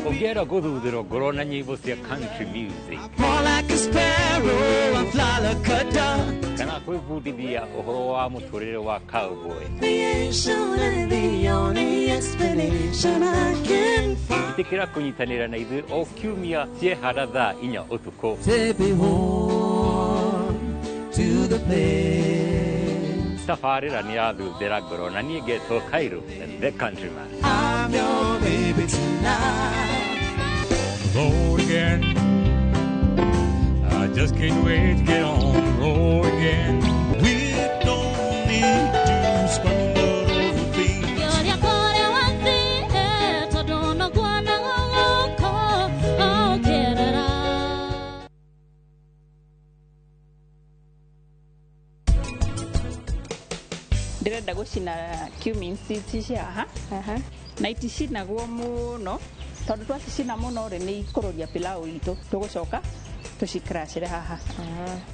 Ũngĩenda gũthuthĩrwo ngoro na nyĩmbo cia country music More like a sparrow, I fly like a dove. kana kwĩbundithia ũhoro wa mũtũrĩre wa cowboy, The ancient and the only explanation I can find. Ĩtĩkĩra kũnyitanĩra na ithuĩ o kiumia ciehara thaa 4 ũtukũ. Take me home to the place. Tabarĩra nĩ yathuthĩra ngoro na niĩ ngetwo Cairo the countryman. I'm your baby tonight. Road again. I just can't wait to get on the road again. We don't need to squabble over things. Kĩũria kũrĩa wathiĩ, tondũ noguona gũgũkũ ũkĩrera. Ndĩrenda gũcina cumin seeds ici haha, na iticinagwo mũno, tondũ twacicina mũno rĩ, nĩ ikũrũria pilau itũ. Tũgũcoka tũcikracĩre haha.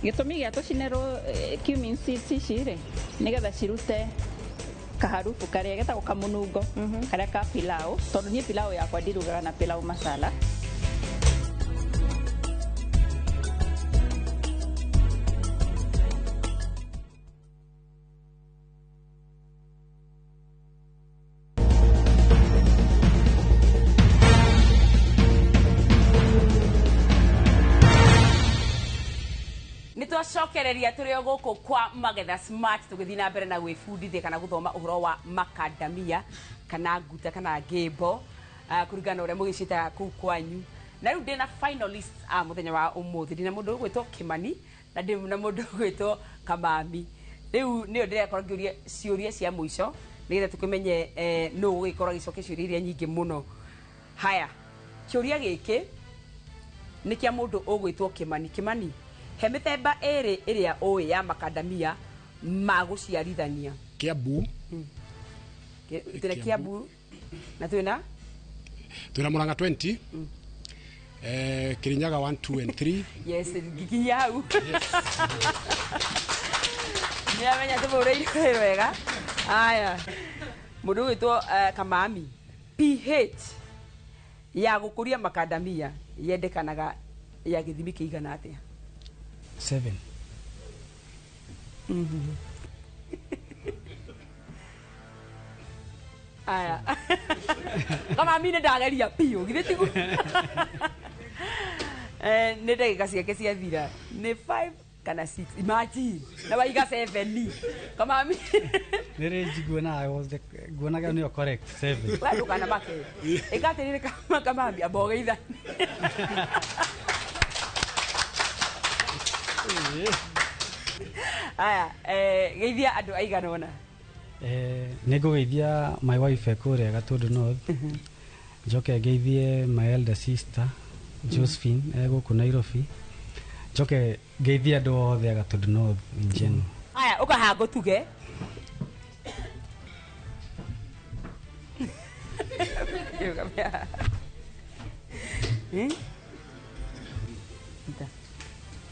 Gĩtũmi gĩa tũcinĩrwo cumin seeds ici rĩ, nĩgetha cirute kaharufu karĩa getagwo kamũnungo karĩa ka pilau, tondũ niĩ pilau yakwa ndirugaga na pilau masala. Nĩ twacokereria tũrĩ o gũkũ kwa Magetha Smart, tũgĩthiĩ na mbere na gwĩbundithia kana gũthoma ũhoro wa makandamia kana nguta kana ngĩmbo, kũringana na ũrĩa mũgĩciĩtaga kũu kwanyu. Na rĩu ndĩna finalist a mũthenya wa ũmũthĩ. Ndĩna mũndũ ũgwĩtwo Kĩmani na ndĩna mũndũ ũgwĩtwo Kamami. Rĩu nĩyo ndĩrakorwo ngĩũria ciũria cia mũico nĩgetha tũkĩmenye nũ ũgũgĩkorwo agĩcokia ciũria iria nyingĩ mũno. Haya. Kĩũria gĩkĩ nĩ kĩa mũndũ ũgwĩtwo Kimani. Kimani, he mĩthemba ĩrĩ ĩrĩa ũĩ ya makandamia ma gũciarithania. Kiambu. Twĩna Kiambu na twĩna Murang'a 20. Kirinyaga 1, 2 and 3. Yes, ngikinyia hau. Nĩamenya tũmũrĩire wega. Aya, mũndũ ũgwĩtwo Kamami, pH ya gũkũria makandamia yendekanaga ya gĩthimi kĩigana atĩa? 7. Aya. Kamami nĩ ndageria biũ, githĩ tiguo? Nĩ ndagĩka ciake ciathira. Nĩ 5 kana 6. Imagine. Na waiga 7. Kamami. Nĩ range nguona I was the nguonaga nĩyo correct 7. We ndũkanamake. Ĩka atĩrĩrĩ Kamami, amba ũgeithanie. Aya, geithia andũ aigana ũna. Nĩ ngũgeithia my wife kũrĩa Gatũndũ North. Njoke ngeithie my elder sister Josephine gũkũ Nairobi. Njoke ngeithie andũ othe a Gatũndũ North in general. Aya, ũkaha ngũtuge.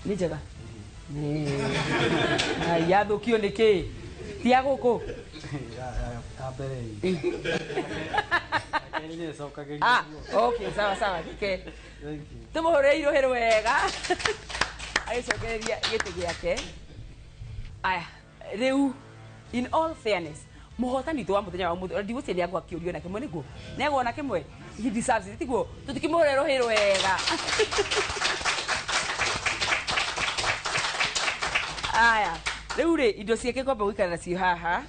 Nĩ njega. Yathũkio nĩ kĩ? Ti ya gũkũ? Ah, okay, sawa sawa. Ke. Tũmũhũrĩre irũhĩ wega. Agĩcokereria gĩtĩ gĩake. Aya, rĩu in all fairness, mũhotani witũ wa mũthenya wa ũmũthĩ, ndigwĩciria nĩ agwa kĩũrio na kĩmwe nĩguo. Nĩ agwa na kĩmwe. He deserves it, tiguo? Tũtikĩmũhũrĩre rũhĩ wega. Aya, rĩu rĩ indo ciake ngwamba gũikara nacio haha.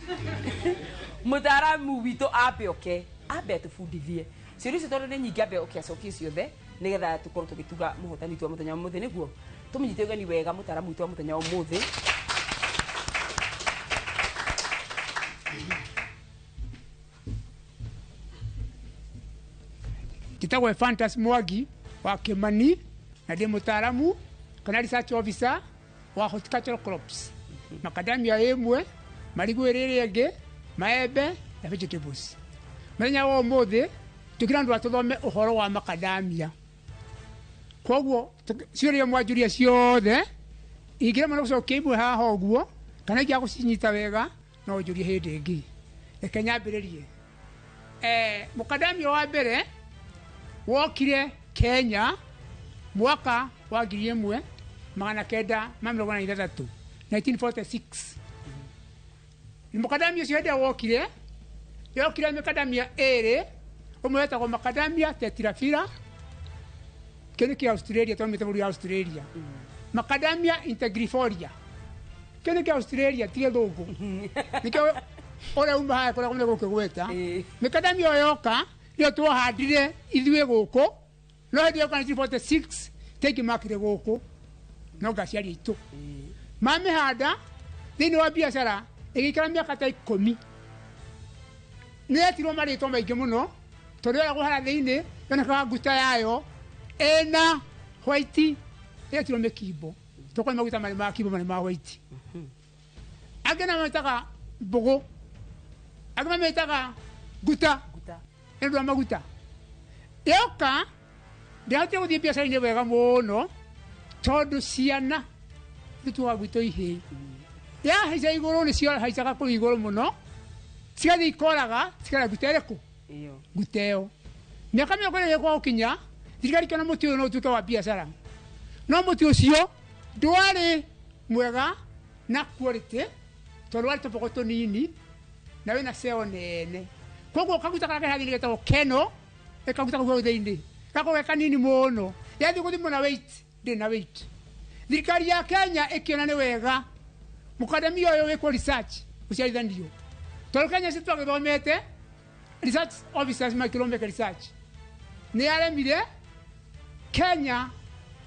Mũtaaramu witũ ambe oke, ambe atũbundithie. Ciũria icio tondũ nĩ nyingĩ ambe oke acokie ciothe nĩgetha tũkorwo tũgĩtuga mũhotani witũ wa mũthenya wa ũmũthĩ nĩguo. Tũmũnyite ũgeni wega mũtaaramu witũ wa mũthenya wa ũmũthĩ. Njĩtagwo Ephantus Mwangi wa Kimani na ndĩ mũtaaramu kana research officer wa horticultural crops. Macadamia ĩmwe, marigũ ĩrĩa ĩngĩ, maembe na vegetables. Mũthenya wa ũmũthĩ tũkĩra andũ atũthome ũhoro wa macadamia. Koguo ciũria mwanjũria ciothe ingĩremwo nĩ gũcokia imwe haha ũguo kana ingĩaga gũcinyita wega no njũrie hĩndĩ ĩngĩ. Reke nyambĩrĩrie. Mũkadamia wa mbere wokire Kenya mwaka wa 1946, 1946. Mũkadamia ũcio hĩndĩ ĩrĩa wokire, yokire mĩkadamia ĩrĩ, ũmwe wetagwo Macadamia tetraphylla, kĩu nĩ kĩa Australia, twaumĩte bũrũri wa Australia. Macadamia integrifolia, kĩu nĩ kĩa Australia, ti gĩthũngũ. Nĩkĩo ũrĩa uma haha kũrĩa gũkĩgweta. Mĩkadamia ĩyo yoka nĩyo twahandire ithuĩ gũkũ, no hĩndĩ yoka 1946 tĩngĩ makire gũkũ no ngaciari aitũ. Mamĩhanda thĩinĩ wa biacara ĩgĩikara mĩaka ta 10. Nĩ yetirwo marĩtwa maingĩ mũno tondũ yoya kũhara thĩinĩ yonekaga nguta yayo ĩna white, yetirwo mĩkimbo. Tũkorwo maguta marĩ ma kimbo marĩ ma white. Angĩ nao metaga mbũgũ, angĩ mamĩtaga nguta nĩ ũndũ wa maguta. Yoka ndĩahotire gũthiĩ biacara-inĩ wega mũno tondũ ciana nĩtuaga gwitũ ihĩĩ. Yahaica igũrũ nĩcio haicaga kũu igũrũ mũno, cigathiĩ ikoraga cikarĩa nguta ĩrĩkũ? Nguta ĩyo. Mĩaka 20 ĩgũka gũkinya, thirikari ĩkĩona mũtĩ ũyũ no ũtuĩke wa biacara. No mũtĩ ũcio ndwarĩ mwega na quality tondũ warĩ tũboko tũnini na wĩna ceo nene. Koguo kaguta karĩa ke haha thĩinĩ getagwo keno, ĩkaguta kau hau thĩinĩ. Gakorwo ge kanini mũno. Yathiĩ gũthimwo na weight, ndĩrĩ na weight. Thirikari ya Kenya ĩkĩona nĩ wega mũkadamia ũyũ wĩkwo research ũciarithanio. Tondũ Kenya ci twagĩthomete research officers makĩrwo meke research. Nĩ yaremire Kenya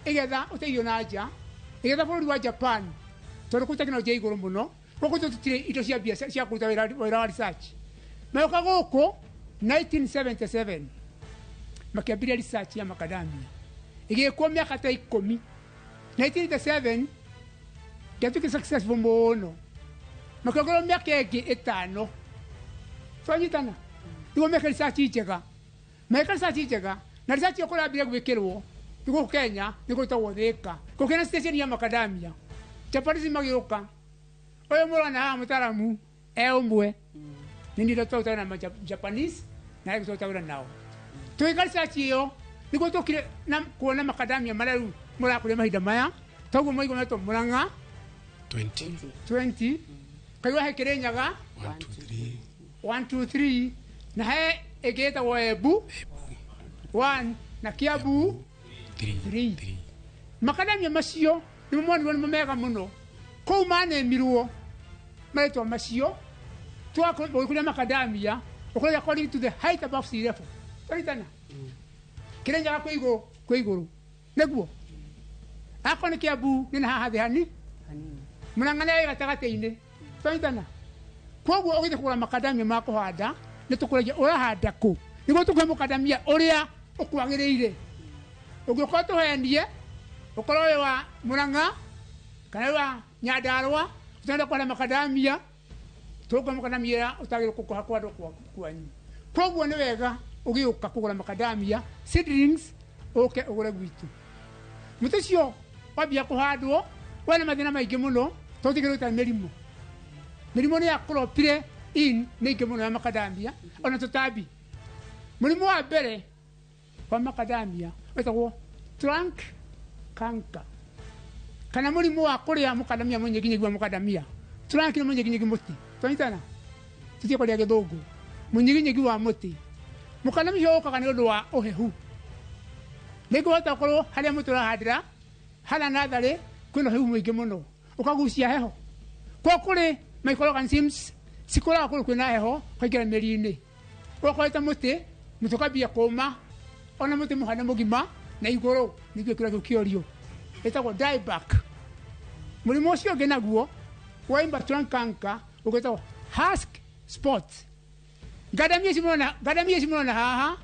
ĩgetha ũteithio na nja, ĩgetha bũrũri wa Japan tondũ kũu tekinoronjĩ ĩ igũrũ mũno. Gũkũ tũtirĩ indo cia biacara cia kũruta wĩra wa research. Magĩũka gũkũ 1977 Makĩambĩrĩria research ya macadamia. Ĩgĩkwo mĩaka ta 10. 1987 ndĩatuĩkire successful mũno. Makĩongererwo mĩaka ĩngĩ 5. Twanyitana. Nĩguo meke research njega. Meka research njega na research ĩyo kũrambire gwĩkĩrwo nĩ gũkũ Kenya nĩ gwĩtagwo Thika. Gũkĩna station ya macadamia. Japanese magĩũka. Ũyũ mũrona haha mũtaramu e ũmwe. Nĩ niĩ ndotwaga na Japanese na arĩa tũrutaga nao. Twĩka research ĩyo nĩguo tũkire na kuona macadamia marĩa rĩu mũrakũria mahinda maya. Toguo maigua metwo Murang'a 20 20 kaigua he Kirinyaga 1 2 3 1 2 3 na he ĩngĩ ĩtagwo Embu 1 na Kiambu 3. Macadamia macio nĩmo monirwo nĩmo mega mũno. Kũu manemirwo marĩtwa macio twakũria macadamia ũkũrĩa according to the height above sea level. Twaritana. Kirinyaga kwĩ igũrũ kwĩ igũrũ. Nĩguo. Akorwo nĩ Kiambu nĩ na haha thĩ hani. Murang'a nĩ gatagatĩ-inĩ. Twaritana. Koguo ũgĩthiĩ kũgũra macadamia ma kũhanda nĩ tũkũragia ũrahanda kũ nĩguo tũkũhe mũkadamia ũrĩa ũkwagĩrĩire. Ũngĩkorwo tũhenie ũkorwo wĩ wa Murang'a kana wĩ wa Nyandarũa ũtenda kũhanda macadamia tũkũhe mũkadamia ũrĩa ũtagĩrĩirwo kũha kũhandwo kwanyu. Koguo nĩ wega ũgĩũka kũgũra macadamia seedlings ũke ũgũre gwitũ. Mũtĩ ũcio wambia kũhandwo wena mathĩna maingĩ mũno tondũ tigĩrĩte mĩrimũ. Mĩrimũ nĩ yakũropire in nĩ ingĩ mũno ya macadamia ona tũtambi. Mũrimũ wa mbere wa macadamia wĩtagwo trunk canker kana mũrimũ wa kũrĩa mũkadamia mũnyiginyigi wa mũkadamia. Trunk nĩ mũnyiginyigi mũtĩ. Twanyitana? Tũtige kũrĩa gĩthũngũ. Mũnyiginyigi wa mũtĩ. Mũkadamia ũcio ũkaga nĩ ũndũ wa ũhehu. Rĩngĩ wahota gũkorwo harĩa mũtĩ ũrahandĩra harĩa natharĩ kwĩna ũhehu mũingĩ mũno ũkagucia heho. Kwa kũrĩ microorganisms cikũraga kũndũ kwĩna heho ũkaingĩra mĩri-inĩ. Ũgakorwo ta mũtĩ mũtĩ ũkambia kũma ona mũtĩ mũhande mũgima na igũrũ nĩguo kĩrĩa kĩu kĩorio ĩtagwo dieback. Mũrimũ ũcio ũngĩ naguo waimba trunk canker ũgĩtagwo husk spot. Ngadamia ici mũrona haha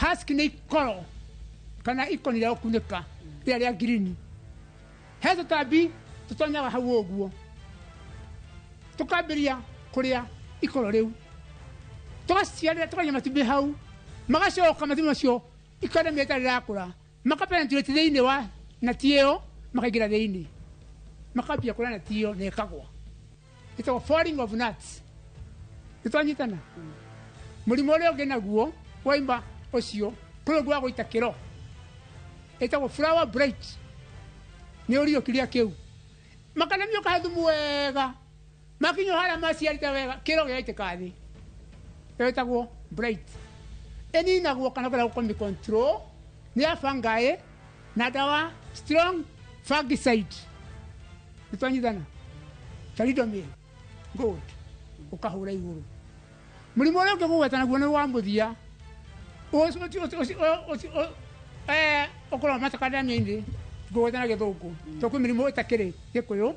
husk nĩ ikoro kana ikoni rĩa gũkunĩka rĩrĩa rĩa green. He tũtambi tũtonyaga hau ũguo tũkambĩrĩria kũrĩa ikoro rĩu tũgaciarĩra tũkaiga matumbĩ hau magacoka matumbĩ macio ikadamia ĩtarĩ rĩrakũra makapenetrate thĩinĩ wa nati ĩyo makaingĩra thĩinĩ makambia kũrĩa nati ĩyo na ĩkagwa. Ĩtagwo falling of nuts. Nĩtwanyitana? Mũrimũ ũrĩa ũngĩ naguo waimba ũcio kũrĩ ũngĩ wa gũita kĩro ĩtagwo flower blight. Nĩ ũrio kĩrĩa kĩu makadamia ũkahe thumu wega makinya harĩa maciarĩte wega kĩro gĩgaitĩka thĩ ĩtagwo blight. Ĩninagwo kana ũkĩenda gũkũmĩ control nĩ ya fungi na ndawa strong fungicide. Nĩtwanyitana? Thalidomide gold ũkahũra igũrũ. Mũrimũ ũrĩa ũngĩ gũgweta naguo nĩ wa mũthia ũkoragwo macadamia-inĩ ngũgweta na gĩthũngũ tondũ kwĩ mĩrimũ ĩtakĩrĩ gĩkũyũ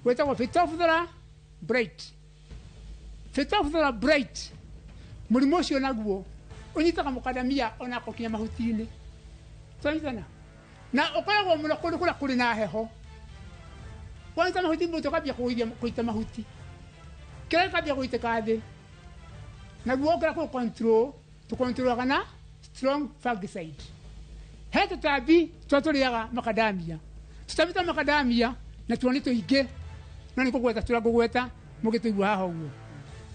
wĩtagwo Phytophthora blight. Phytophthora blight mũrimũ ũcio naguo ũnyitaga mũkadamia ona kinya mahuti-inĩ. Twanyitana? Na ũkoragwo mũno kũndũ kũrĩa kũrĩ na heho. Wanyita mahuti mũtĩ ũkambia kũita mahuti kĩrĩa gĩkambia gũitĩka thĩ. Naguo ũkĩra kũ control tũkontrolaga na strong fungicide. He tũtambi tũrĩa tũrĩaga macadamia. Tũtambi twa macadamia natuo nĩ tũingĩ no nĩ kũgweta tũrĩa ngũgweta mũgĩtũigua haha ũguo.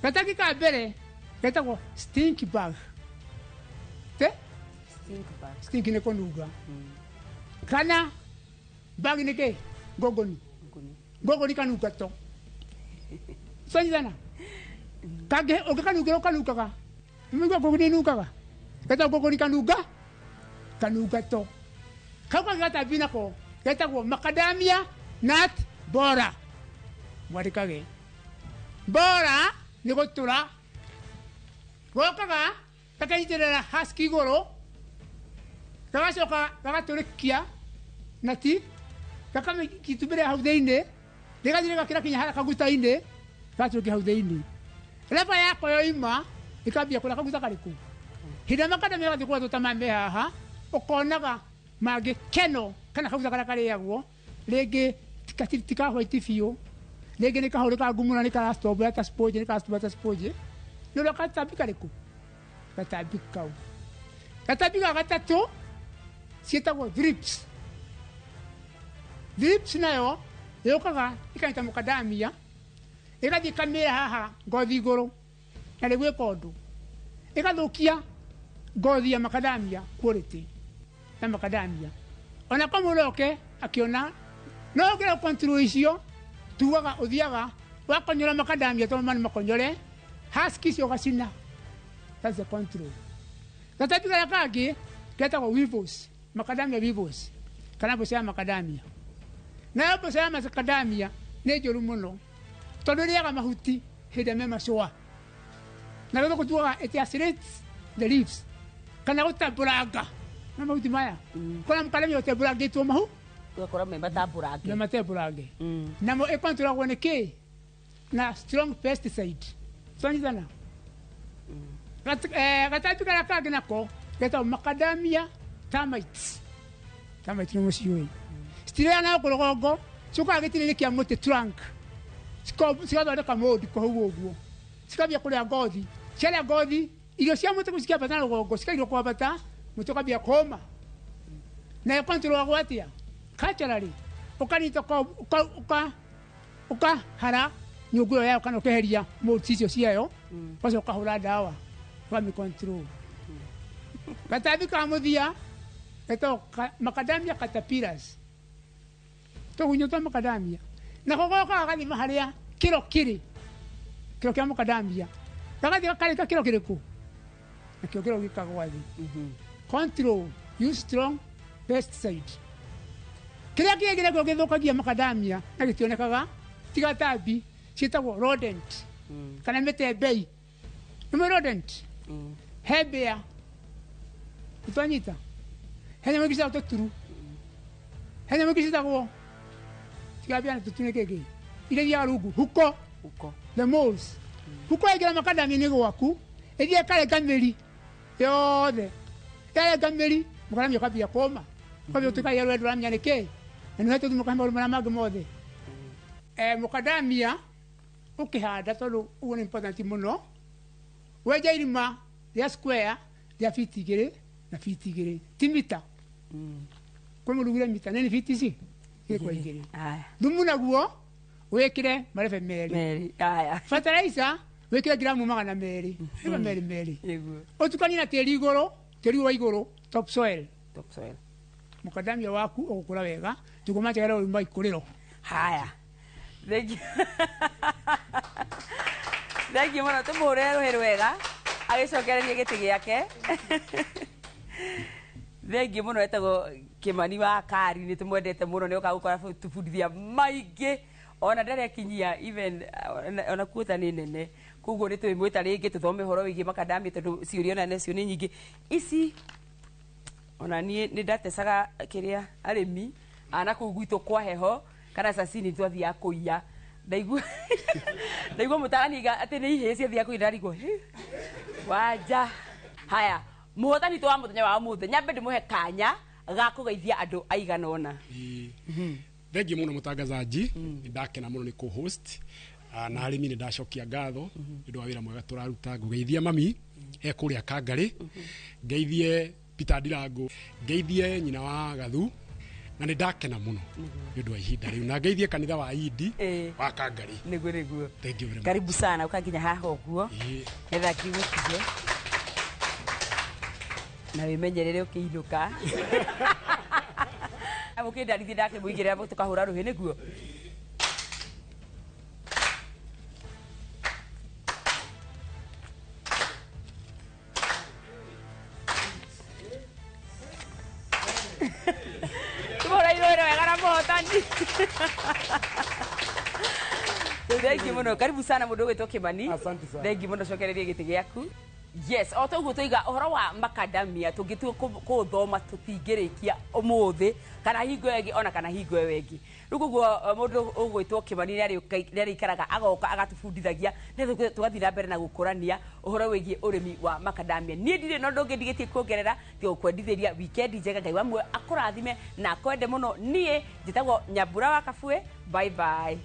Gatambi ka mbere getagwo stink bug. Te? Stink bug. Stink nĩ kũnunga. Kana bug nĩ kĩ? Ngongoni. Ngongoni kanunga to. Twanyitana? Kangĩ ũngĩkanungĩra ũkanungaga. Nĩmũigua ngongoni ĩnungaga? Getagwo ngongoni kanunga kanunga to. Kau kangĩ gatambi nako getagwo macadamia nut borer. Mwandĩkage. Borer nĩ gũtũra. Gokaga gakanyitĩrĩra husk igũrũ gagacoka gagatũrĩkia nati gakamĩtumbĩrĩra hau thĩinĩ rĩgathiĩ rĩgakĩra kinya harĩa kaguta-inĩ gagatũrĩkia hau thĩinĩ. Reba yako yoima ĩkambia kũrĩa kaguta karĩkũ Hĩndĩ ĩrĩa makadamia gathiĩ kũgetwo ta maya me haha, ũkonaga mangĩ keno kana kaguta karĩa karĩagwo rĩngĩ ti ka white biũ, rĩngĩ nĩ kahũrĩ ka ngumu na nĩ karacitombora ta sponge, nĩ karacitombora ta sponge. Nĩ ũrĩa gatambi karĩkũ? Gatambi kau. Gatambi ga gatatũ ciĩtagwo thrips. Thrips nayo yũkaga ĩkanyita mũkadamia, ĩgathiĩ ĩkamĩra haha ngothi igũrũ, na rĩu ĩka ũndũ, ĩgathũkia ngothi ya makadamia, quality ya makadamia. Ona kwa mũndũ oke akĩona no ũngĩra control icio, tugaga ũthiaga wakonyora makadamia tondũ ma nĩ makonyore, husk icio ũgacina. That's the control. Gatambi karĩa kangĩ getagwo weevils, macadamia weevils, kana mboco ya macadamia. Nayo mboco ya macadamia nĩ njũru mũno tondũ ĩrĩaga mahuti hĩndĩ ĩrĩa me macũa, na gũthũkũ tugaga it accelerates the leaves, kana gũtambũranga na mahuti maya. Kora mũkadamia ũtembũrangĩtwo mahu, ũgakora me matambũrange, me matembũrange. Namo ĩkontrolagwo nĩ kĩ? Na strong pesticide. Twanyitana? Gatambi karĩa kangĩ nako getagwo macadamia termites. Termites nĩ mũciũĩ. Citirĩaga na gũkũ rũgongo, ciũkaga gĩtina-inĩ kĩa mũtĩ trunk, cigathondeka mold kũu ũguo, cikambia kũrĩa ngothi. Ciarĩa ngothi, irio cia mũtĩ cikĩambata na rũgongo, cikaigwo kwambata, mũtĩ ũkambia kũma. Na ĩkontrolagwo atĩa? Culturally, ũkanyita ũkahara nyũngũ ĩyo yayo kana ũkeheria molds icio ciayo, ũgacoka ũkahũra ndawa ũkamĩ control. Gatambi ka mũthia getagwo macadamia caterpillars, tũgunyũ twa macadamia. Nako gokaga gathima harĩa kĩro kĩrĩ, kĩro kĩa macadamia, gagathiĩ gakarĩka kĩro kĩrĩkũ, nakĩo kĩro gĩkagwa thĩ. Control, use strong pesticide. Kĩrĩa kĩngĩ nakĩo gĩthũkagia macadamia na gĩtionekaga ti gatambi, ciĩtagwo rodent kana mĩtembei. Nĩ mũĩ rodent? He mbĩa, nĩtwanyita? He nyamũ ingĩ ciĩtagwo tũturu, he nyamũ ingĩ ciĩtagwo tigambĩa na tũturu nĩ kĩngĩ, iria ithiaga rungu, huko, the moles. Huko yaingĩra makadamia-inĩ gwaku, ĩthiĩ ĩkarenga mĩri yothe, yarenga mĩri mũkadamia ũkambia kũma, ũkambia gũtuĩka yellow, ndũramenya nĩ kĩĩ, na nĩ ũhetwo thumu ũkahe maũndũ marĩa mangĩ mothe. Mũkadamia ũkĩhanda, tondũ ũguo nĩ important mũno, wenja irima rĩa square rĩa fiti 2 na fiti 2, ti mita. Kwĩ mũndũ ugire mita, nĩ fiti ici 2 kwa 2. Thumu naguo wĩkĩre marebe merĩ. Fertilizer wĩkĩre gramu 200, marebe merĩ merĩ. Ũtukanie na tĩri igũrũ, tĩri wa igũrũ, top soil. Top soil. Mũkadamia waku ũgũkũra wega, tũkũmanjagĩra ũrĩmi wa ikũrĩro. Haya. Thank you. Thank you mũno, tũmũhũrĩre rũhĩ rwega agĩcokererie gĩtĩ gĩake. Thank you mũno, etagwo Kĩmani wa Kari, nĩ tũmwendete mũno, nĩ okaga gũkora tũbundithia maingĩ, ona ndarĩ akinyia even ona kuota nĩ nene, koguo nĩ tũmwĩta rĩngĩ tũthome ũhoro wĩgiĩ makadamia tondũ ciũria ona nacio nĩ nyingĩ ici. Ona niĩ nĩ ndatecaga kĩrĩa arĩmi ana kũu gwitũ kwa heho kana cacini twathiaga kũiya, ndaigua mũtarani atĩ nĩ ihĩĩ ciathiaga kũiya, ndarigwo wanja. Haya, mũhotani witũ wa mũthenya wa ũmũthĩ, nyambe ndĩmũhe kanya ga kũgeithia andũ aigana ũna. Thengiũ mũno mũtangazaji, nĩ ndakena mũno nĩ kũ-host, na arĩmi nĩ ndacokia ngatho nĩ ũndũ wa wĩra mwega tũraruta. Ngũgeithia mami e kũrĩa Kangarĩ, ngeithie Peter Ndirango, ngeithie nyina wa Gathu, na nĩ ndakena mũno nĩ ũndũ wa ihinda rĩu, na ngeithie kanitha wa Indi wa Kangarĩ. Nĩguo, nĩguo. Thank you very much. Karibu sana, ũkanginya haha ũguo nĩgetha ngĩgũtige na wĩmenyerere ũkĩinũka. Mũkĩndarithie ndakĩmũigĩrĩra tũkahũra rũhĩ, nĩguo. Tũmũhũra irũĩ wega na mũhotani. Thank you mũno. Karibu sana mũndũ ũgwĩtwo Kĩmani. Asante sana. Thank you mũno, cokereria gĩtĩ gĩaku. Yes, o ta ũguo tũiga ũhoro wa makadamia tũngĩtua kũũthoma tũtingĩrĩkia ũmũthĩ kana hingo ĩyo ĩngĩ ona kana hingo ĩyo ĩngĩ. Rĩu koguo mũndũ ũgwĩtwo Kĩmani nĩarĩikaraga agoka agatũbundithagia nĩgetha tũgathiĩ na mbere na gũkũrania ũhoro wĩgiĩ ũrĩmi wa makadamia. Niĩ ndirĩ na ũndũ ũngĩ ndigĩtie kuongerera tiga gũkwendithĩria wikendi njega. Ngai wa muoyo akũrathime na akwende mũno. Niĩ njĩtagwo Nyambura wa Kabue. Bye bye.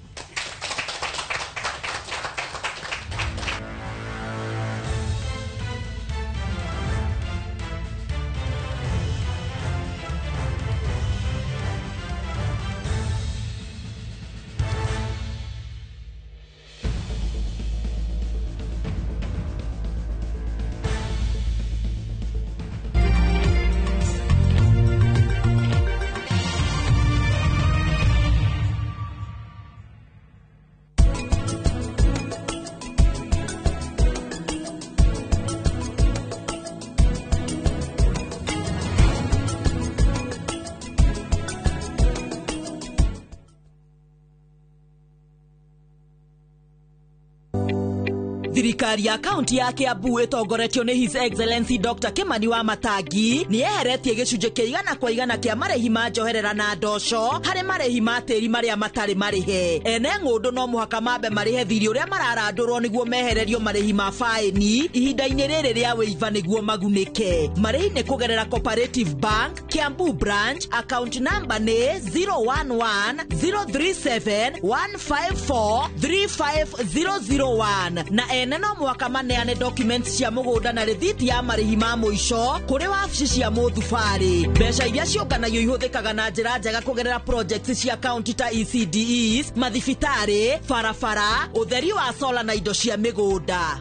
Thirikari ya kaunti ya Kiambu ĩtongoretio nĩ His Excellency Dr. Kimani wa Matangi nĩ yeheretie gĩcunjĩ kĩa 100% kĩa marĩhi ma njoherera na ndoco harĩ marĩhi ma tĩri marĩa matarĩ marĩhe. Ene ng'ũndũ no mũhaka mambe marĩhe thirĩ ũrĩa mararandũrwo nĩguo mehererio marĩhi ma faĩni ihinda-inĩ rĩrĩ rĩa wĩiva nĩguo magunĩke. Marĩhi nĩ kũgerera Cooperative Bank, Kiambu Branch, account number nĩ 011 037 154 35001 na ene no mũhaka maneane documents cia mũgũnda na rĩthiti ya marĩhi ma mũico kũrĩ wabici cia mũthubarĩ. Mbeca iria ciũnganagio ihũthĩkaga na njĩra njega kũgerera projects cia kaunti ta ECDEs, mathibitarĩ, barabara, ũtheri wa sola na indo cia mĩgũnda.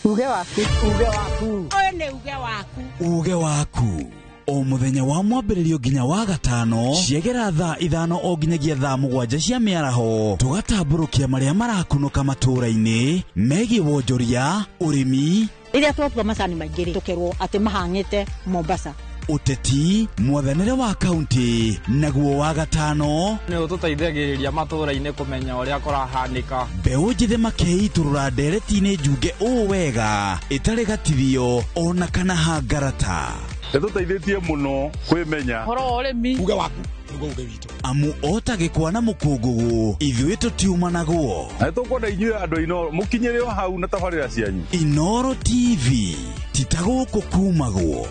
Uge waku. Uge waku. Ũyũ nĩ uge waku. Uge waku. O mũthenya wa mwambĩrĩrio nginya wa gatano ciegera thaa 5 o nginyagia thaa 7 cia mĩaraho tũgatambũrũkia marĩa marakunũka matũũra-inĩ megiĩ wonjoria, ũrĩmi, rĩrĩa twatua macani maingĩ rĩ tũkerwo atĩ mahang'ĩte Mombasa, ũteti, mwathanĩre wa kaunti, naguo wa gatano nĩ ũtũteithagĩrĩria matũũra-inĩ kũmenya ũrĩa kũrahanĩka. Mbeũ njĩthĩ makeitũrũra ndereti-inĩ njunge ũũ wega ĩtarĩ gatithio ona kana hangarata. Ĩtũteithĩtie mũno kwĩmenya ũhoro wa ũrĩmi. Uge waku nĩguo uge witũ. Amu ota gĩkwa na mũkũngũgũ ithuĩ tũtiumanagwo. Na nĩtũkwenda inyuĩ andũ Inooro mũkinyĩre o hau na tabarĩra cianyu. Inooro TV ti ta gũkũ kumagwo.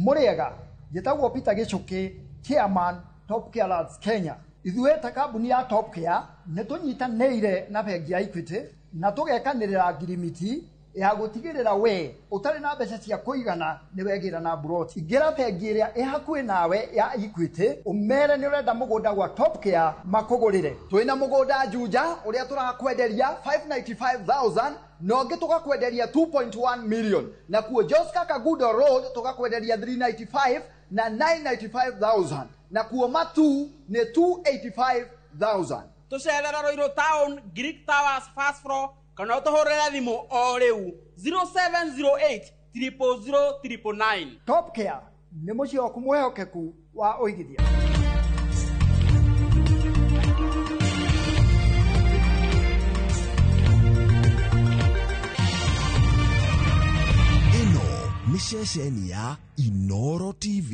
Mũrĩega, njĩtagwo Peter Gĩchũkĩ, chairman Top Care Lads Kenya. Ithuĩ ta kambuni ya Top Care nĩ tũnyitanĩire na bengi ya Equity na tũgekanĩrĩra ngirimiti ya gũtigĩrĩra we ũtarĩ na mbeca cia kũigana nĩ wegĩra na mburoti. Ingĩra bengi ĩrĩa ĩ hakuhĩ nawe ya Equity ũmere nĩ ũrenda mũgũnda gwa Top Care makũgũrĩre. Twĩna mũgũnda Juja ũrĩa tũrakwenderia 595,000 na ũngĩ tũgakwenderia 2.1 million, na kuo Joska Kagudo Road tũgakwenderia 395 na 995,000, na kuo Matu nĩ 285,000. Tũcerera Ruiru Town, Greek Towers first floor, kana ũtũhũrĩre thimũ o rĩu 0708 000 999. Top Care nĩ mũciĩ waku mwĩhokeku wa ũigithia. Ĩno nĩ ceceni ya Inooro TV.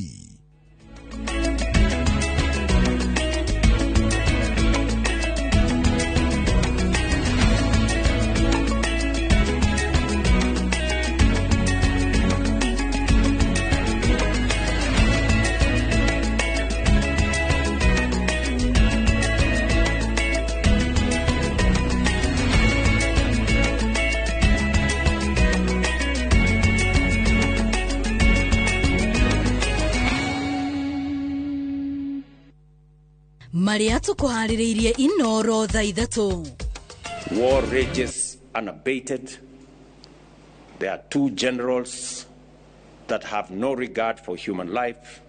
Marĩa tũkũharĩrĩirie Inooro thaa 3. War rages unabated. There are two generals that have no regard for human life,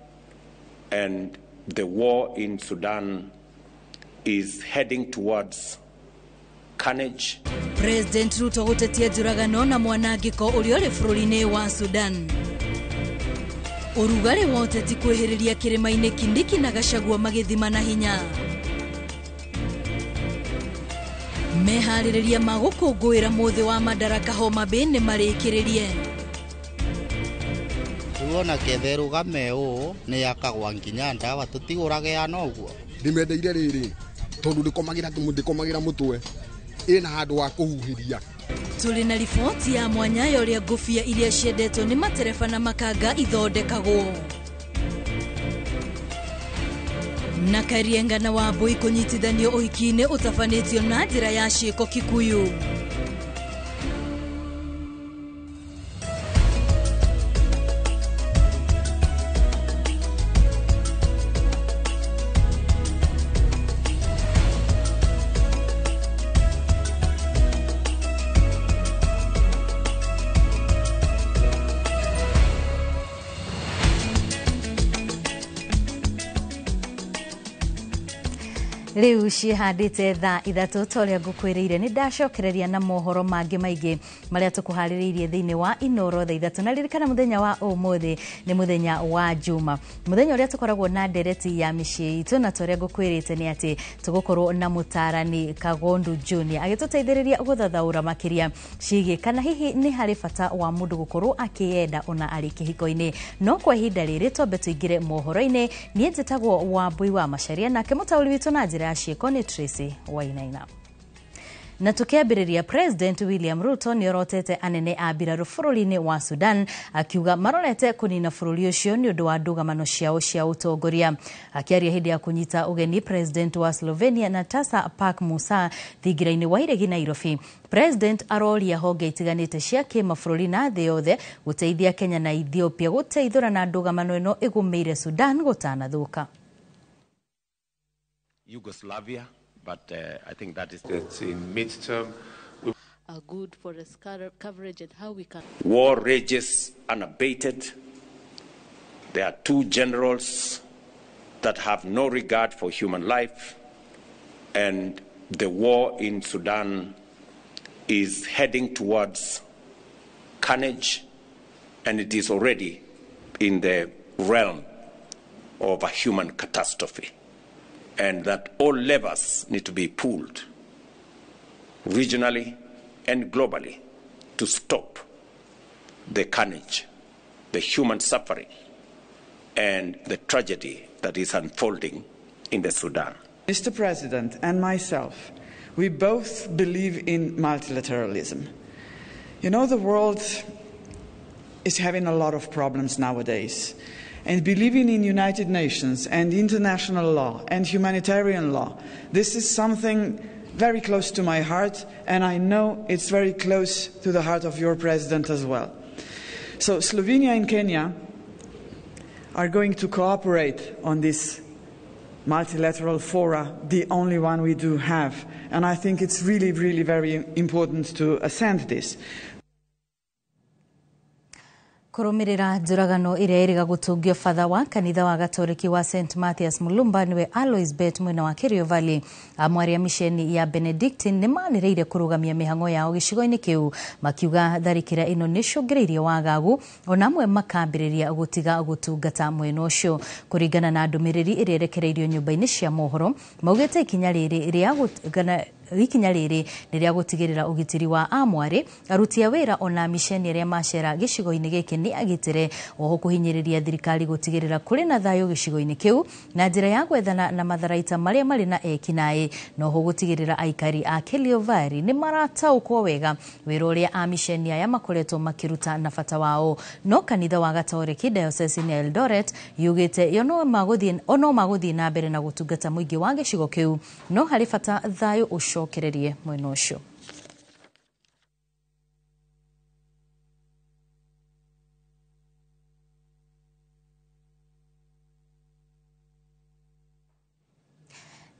and the war in Sudan is heading towards carnage. President Ruto gũtetia njũragano na mwanangĩko ũrĩa ũrĩ bũrũri-inĩ wa Sudan. Ũrugarĩ wa ũteti kwĩhĩrĩria kĩrĩma-inĩ Kindiki na Gachagua magĩthima na hinya. Meharĩrĩria ma gũkũngũĩra mũthĩ wa Madaraka Homa Bay nĩ marĩkĩrĩrie. Rĩu ona ketha ĩrũgame ũũ nĩ yakagwa nginya ndawa tũtigũrage ya noguo. Ndĩmendeire rĩrĩ tondũ ndĩkomagĩra mũtwe ĩna handũ ha kũhuhĩria. Tũrĩ na riboti ya mwanya ya ũrĩa ngũbia iria ciendetwo nĩ matereba na makanga ithondekagwo. Na Karienga na Wambui kũnyitithanio ũhiki-inĩ ũtabanĩtio na njĩra ya ciĩko Kikuyu. Rĩu ciĩhandĩte thaa 3 ta ũrĩa ngũkwĩrĩire nĩ ndacokereria na mohoro mangĩ maingĩ marĩa tũkũharĩrĩirie thĩinĩ wa Inoro thaa 3. Na ririkana mũthenya wa ũmũthĩ nĩ mũthenya wa Juma, mũthenya ũrĩa tũkoragwo na ndereti ya mĩciĩ itũ, na ta ũrĩa ngũkwĩrĩte nĩ atĩ tũgũkorwo na mũtarani Kagondu Junior agĩtũteithĩrĩria gũthathaũra makĩria ciĩgiĩ kana hihi nĩ harĩ bata wa mũndũ gũkorwo akĩyenda ona arĩ kĩhiko-inĩ. No kwa ihinda rĩrĩ twambe tũingĩre mohoro-inĩ. Niĩ njĩtagwo Wambui wa Macharia, nake mũtaũri witũ na njĩra ya ciĩko nĩ Tracy Wainaina. Na tukiambĩrĩria, President William Ruto nĩ orotete anene a mbirarũ bũrũri-inĩ wa Sudan akiuga marorete kũnina bũrũri ũcio nĩ ũndũ wa ndũgamano ciao cia ũtongoria. Akĩaria hĩndĩ ya kũnyita ũgeni President wa Slovenia Natasa Park Musa thingira-inĩ wa iregi Nairobi, President aroria honge itiganĩte cia kĩmabũrũri na thĩ yothe gũteithia Kenya na Ethiopia gũteithũra na ndũgamano ĩno ĩgũmĩire Sudan gũtanathũka. Yugoslavia, but I think that is in midterm. A good forest coverage and how we can. War rages unabated. There are two generals that have no regard for human life, and the war in Sudan is heading towards carnage, and it is already in the realm of a human catastrophe, and that all levers need to be pulled regionally and globally to stop the carnage, the human suffering, and the tragedy that is unfolding in the Sudan. Mr. President and myself, we both believe in multilateralism. You know, the world is having a lot of problems nowadays. And believing in United Nations and international law and humanitarian law, this is something very close to my heart, and I know it's very close to the heart of your president as well. So Slovenia and Kenya are going to cooperate on this multilateral fora, the only one we do have. And I think it's really, really very important to assent this. Kũrũmĩrĩra njũragano ĩrĩa ĩrĩga gũtũngio batha wa kanitha wa Gatoreki wa St Mathias Mulumba nĩwe Alois Bet mwena wa Kerio Valley, amwe arĩa misheni ya Benedictine nĩmanĩrĩire kũrũgamia mĩhang'o yao gĩcigo-inĩ kĩu, makiuga tharĩkĩra ĩno nĩcũngĩrĩirie wagagu ona amwe makambĩrĩria gũtiga gũtungata mwena ũcio. Kũringana na ndũmĩrĩri ĩrĩa ĩrekereirio nyũmba-inĩ cia mohoro, maugĩte ikinya rĩrĩ nĩ rĩa gũtigĩrĩra ũgitĩri wa amwarĩ, aruti a wĩra ona misheni arĩa macera gĩcigo-inĩ gĩkĩ nĩ agitĩre, oho kũhinyĩrĩria thirikari gũtigĩrĩra kũrĩ na thayũ gĩcigo-inĩ kĩu na njĩra ya gwethana na matharaita marĩa marĩ na ekinaĩ, na oho gũtigĩrĩra aikari a Kerio Valley nĩ marataũkwo wega wĩra ũrĩa amisheni aya makoretwo makĩruta na bata wao. No kanitha wa Gatoreki Diocese ya Eldoret yugĩte yo no magũthiĩ na mbere na gũtungata mũingĩ wa gĩcigo kĩu, no harĩ bata thayũ ũcokererie mwena ũcio.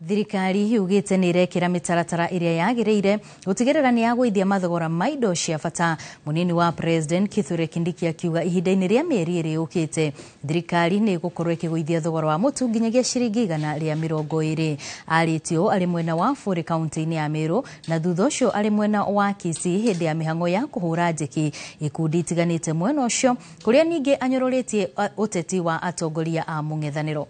Thirikari yugĩte nĩ ĩrekĩra mĩtaratara ĩrĩa yagĩrĩire gũtigĩrĩra nĩ yagũithia mathogora ma indo cia bata. Mũnini wa President Kithure Kindiki akiuga ihinda-inĩ rĩa mĩeri ĩrĩ yũkĩte thirikari nĩ ĩgũkorwo ĩkĩgũithia thogora wa mũtu nginyagia ciringi 120. Arĩtie ũũ arĩ mwena wa Bũrĩ kaunti-inĩ ya Meru na thutha ũcio arĩ mwena wa Kisii hĩndĩ ya mĩhang'o ya kũhũra njeki ikundi itiganĩte mwena ũcio kũrĩa ningĩ anyororĩtie ũteti wa atongoria a mũng'ethanĩro.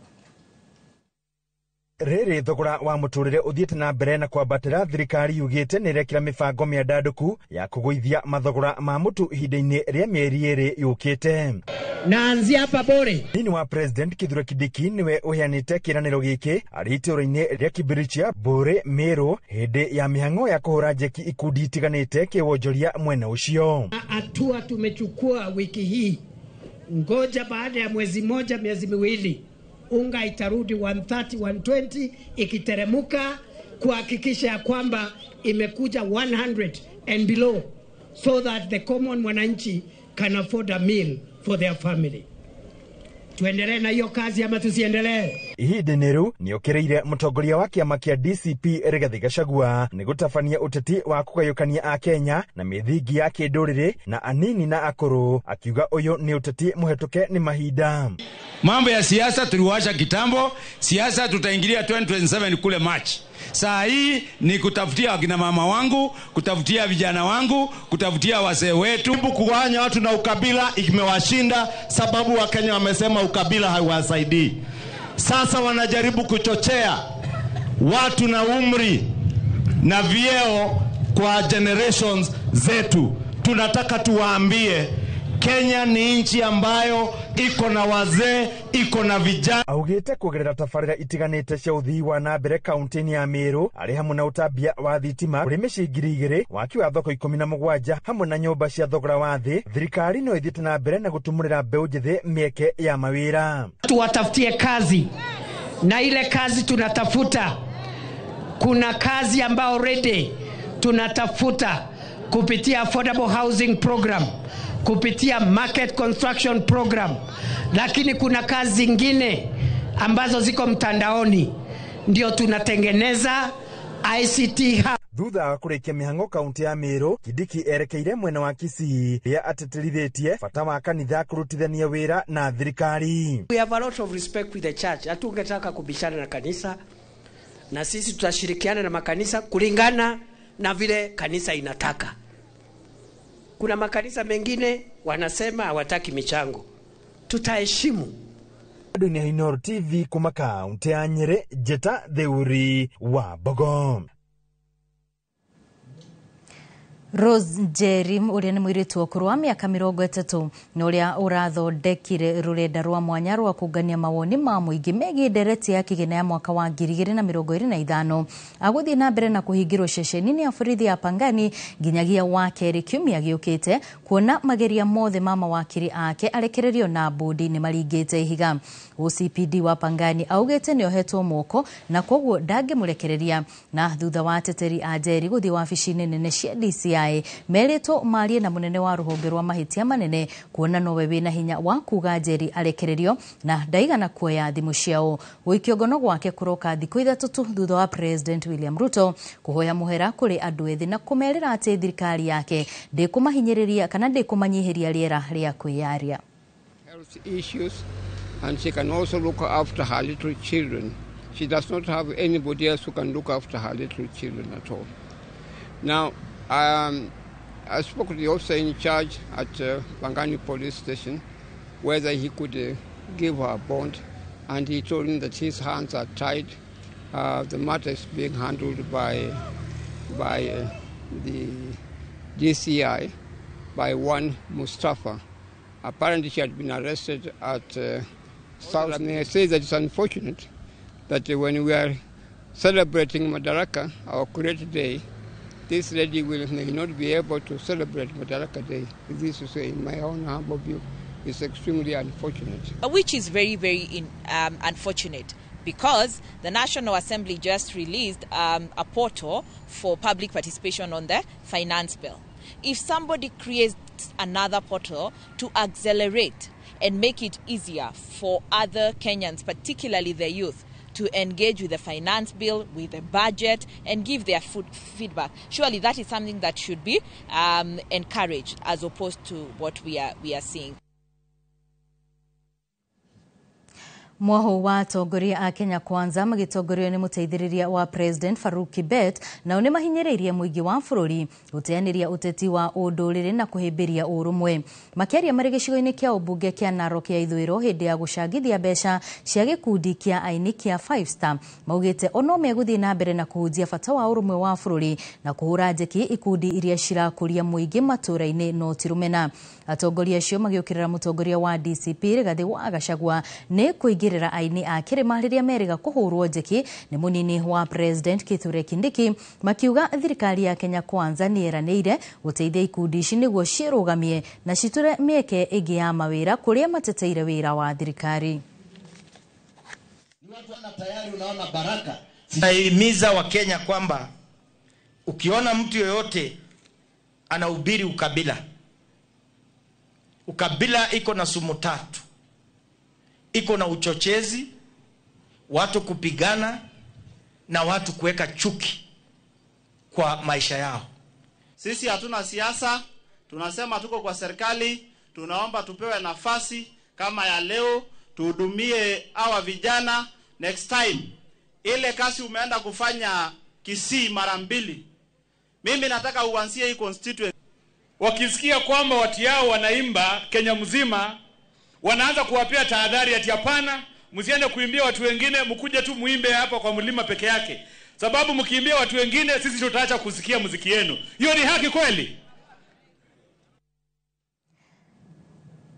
Rĩrĩ thogora wa mũtũrĩre ũthiĩte na mbere na kwambatĩra, thirikari yugĩte nĩ ĩrekĩra mĩbango mĩandandũku ya kũgũithia mathogora ma mũtu ihinda-inĩ rĩa mĩeri 2 yũkĩte. Naanzia hapa Bore. Nini wa President Kithure Kindiki niwe ũheanĩte kĩĩranĩro gĩkĩ arĩ itũũra-inĩ rĩa Kibirichia, Bore, Meru hĩndĩ ya mĩhang'o ya kũhũra njeki ikundi itiganĩte kĩwonjoria mwena ũcio. Hatua tumechukua wiki hii, ngoja baada ya mwezi moja, miezi miwili unga itarudi 130, 120 ikiteremuka kuhakikisha ya kwamba imekuja 100 and below so that the common mwananchi can afford a meal for their family. Tuendelee na hiyo kazi ama tusiendelee? Ihinda-inĩ rĩu nĩokĩrĩire mũtongoria wa kĩama kĩa DCP Rigathi Gachagua nĩ gũtabania ũteti wa kũgayũkania Akenya na mĩthingi ya kĩndũrĩrĩ na anini na akũrũ, akiuga ũyũ nĩ ũteti mũhetũke nĩ mahinda. Mambo ya siasa tuliwasha kitambo, siasa tutaingilia 2027 kule March. Saa hii ni kutafutia wakina mama wangu, kutafutia vijana wangu, kutafutia wazee wetu. Kugawanya watu na ukabila imewashinda, sababu Wakenya wamesema ukabila haiwasaidii. Sasa wanajaribu kuchochea watu na umri na vyeo kwa generations zetu. Tunataka tuwaambie Kenya ni nchi ambayo iko na wazee, iko na vijana. Augite kugerera tabarĩra itiganĩte cia ũthii wa na mbere kaunti-inĩ ya Meru arĩ hamwe na ũtambia wa thitima kũrĩ mĩciĩ 2000, waki wa thoko 17 hamwe na nyũmba cia thogora wa thĩ. Thirikari no ĩthiĩte na mbere na gũtumũrĩra mbeũ njĩthĩ mĩeke ya mawĩra. Tuwatafutie kazi, na ile kazi tunatafuta, kuna kazi ambayo already tunatafuta kupitia affordable housing program, kupitia market construction program, lakini kuna kazi zingine ambazo ziko mtandaoni ndio tunatengeneza ICT hub. Thutha wa kũrĩkia mĩhang'o kaunti ya Meru, Kindiki erekeire mwena wa Kisii rĩa atĩtĩrithĩtie bata wa kanitha kũrutithania wĩra na thirikari. We have a lot of respect with the church. Hatungetaka kubishana na kanisa, na sisi tutashirikiana na makanisa kulingana na vile kanisa inataka. Kuna makanisa mengine wanasema hawataki michango. Tutaheshimu. Dunia Inooro TV kuma kaunti ya Nyeri, Jeta Theuri wa Bogo. Rose Njeri ũrĩa nĩ mũirĩtu wa ũkũrũ wa mĩaka 30 na ũrĩa ũrathondekire rũrenda rwa mwanya rwa kũngania mawoni ma mũingĩ megiĩ ndereti ya kĩgĩna ya mwaka wa 2025 agũthiĩ na mbere na kũhingĩrwo ceceni-inĩ ya borithi ya Pangani nginyagia wa kerĩ kiumia gĩũkĩte kuona mageria mothe ma mawakiri ake arekererio na bodi nĩ maringĩte ihiga. OCPD wa Pangani augĩte nĩ ohetwo moko na koguo ndangĩmũrekereria, na thutha wa ateteri a Njeri gũthiĩ wabici-inĩ nene cia DCI merĩtwo marie na mũnene wa rũhonge rwa mahĩtia manene kuona nowe wĩna hinya wa kuga Njeri arekererio na ndaigana kuoya thimũ ciao. Gũikio ngono gwake kũroka thikũ 3 tu thutha wa President William Ruto kũhoya mũhera kũrĩ andũ ethĩ na kũmerĩra atĩ thirikari yake ndĩkũmahinyĩrĩria kana ndĩkũmanyihĩria rĩera rĩa kwĩyaria. Health issues, and she can also look after her little children. She does not have anybody else who can look after her little children at all. Now, I spoke to the officer in charge at Pangani police station whether he could give her a bond, and he told him that his hands are tied. The matter is being handled by the DCI, by one Mustafa. Apparently she had been arrested at South. I mean, I say that it's unfortunate that when we are celebrating Madaraka, our great day, this lady may not be able to celebrate Madaraka Day. This is, in my own humble view, is extremely unfortunate. Which is very, very unfortunate, because the National Assembly just released a portal for public participation on the finance bill. If somebody creates another portal to accelerate and make it easier for other Kenyans, particularly the youth, to engage with the finance bill, with the budget, and give their feedback. Surely that is something that should be encouraged, as opposed to what we are seeing. Mwaho wa atongoria a Kenya Kwanza magitongorio ni muteithiriria wa President Farouk Kibet nao ni mahinyiriirie muingi wa bururi guteaniria uteti wa unduriri na kuhimbiria urumwe. Makiaria mari gicigo-ini kia ubunge kia Narok ya Ithuiro hindi ya gucangithia mbeca cia gikundi kia aini kia 5 Star maugite ono meguthii na mbere na kuhunjia bata wa urumwe wa bururi na kuhura njeki ikundi iria cirakuria muingi matura-ini no ti rumena. Atongoria acio magiukirira mutongoria wa DCP Rigathi wa Gachagua ni kuingirira aini a kirima riria meriga kuhurwo njeki ni munini wa President Kithure Kindiki makiuga thirikari ya Kenya Kwanza ni yeranĩire guteithia ikundi ici niguo cirugamie na citure mieke ingi ya mawira kuria mateteire wira wa thirikari. Nahimiza Wakenya kwamba ukiona mtu yoyote anahubiri ukabila, ukabila iko na sumu tatu. Iko na uchochezi, watu kupigana na watu kuweka chuki kwa maisha yao. Sisi hatuna siasa, tunasema tuko kwa serikali, tunaomba tupewe nafasi kama ya leo, tuhudumie hawa vijana next time. Ile kazi umeenda kufanya Kisii mara mbili, mimi nataka uanzie hii constituency. Wakisikia kwamba watu yao wanaimba Kenya mzima, wanaanza kuwapea tahadhari ati hapana, msiende kuimbia watu wengine, mkuje tu muimbe hapa kwa mlima peke yake. Sababu mkiimbia watu wengine sisi tutaacha kusikia muziki yenu. Hiyo ni haki kweli?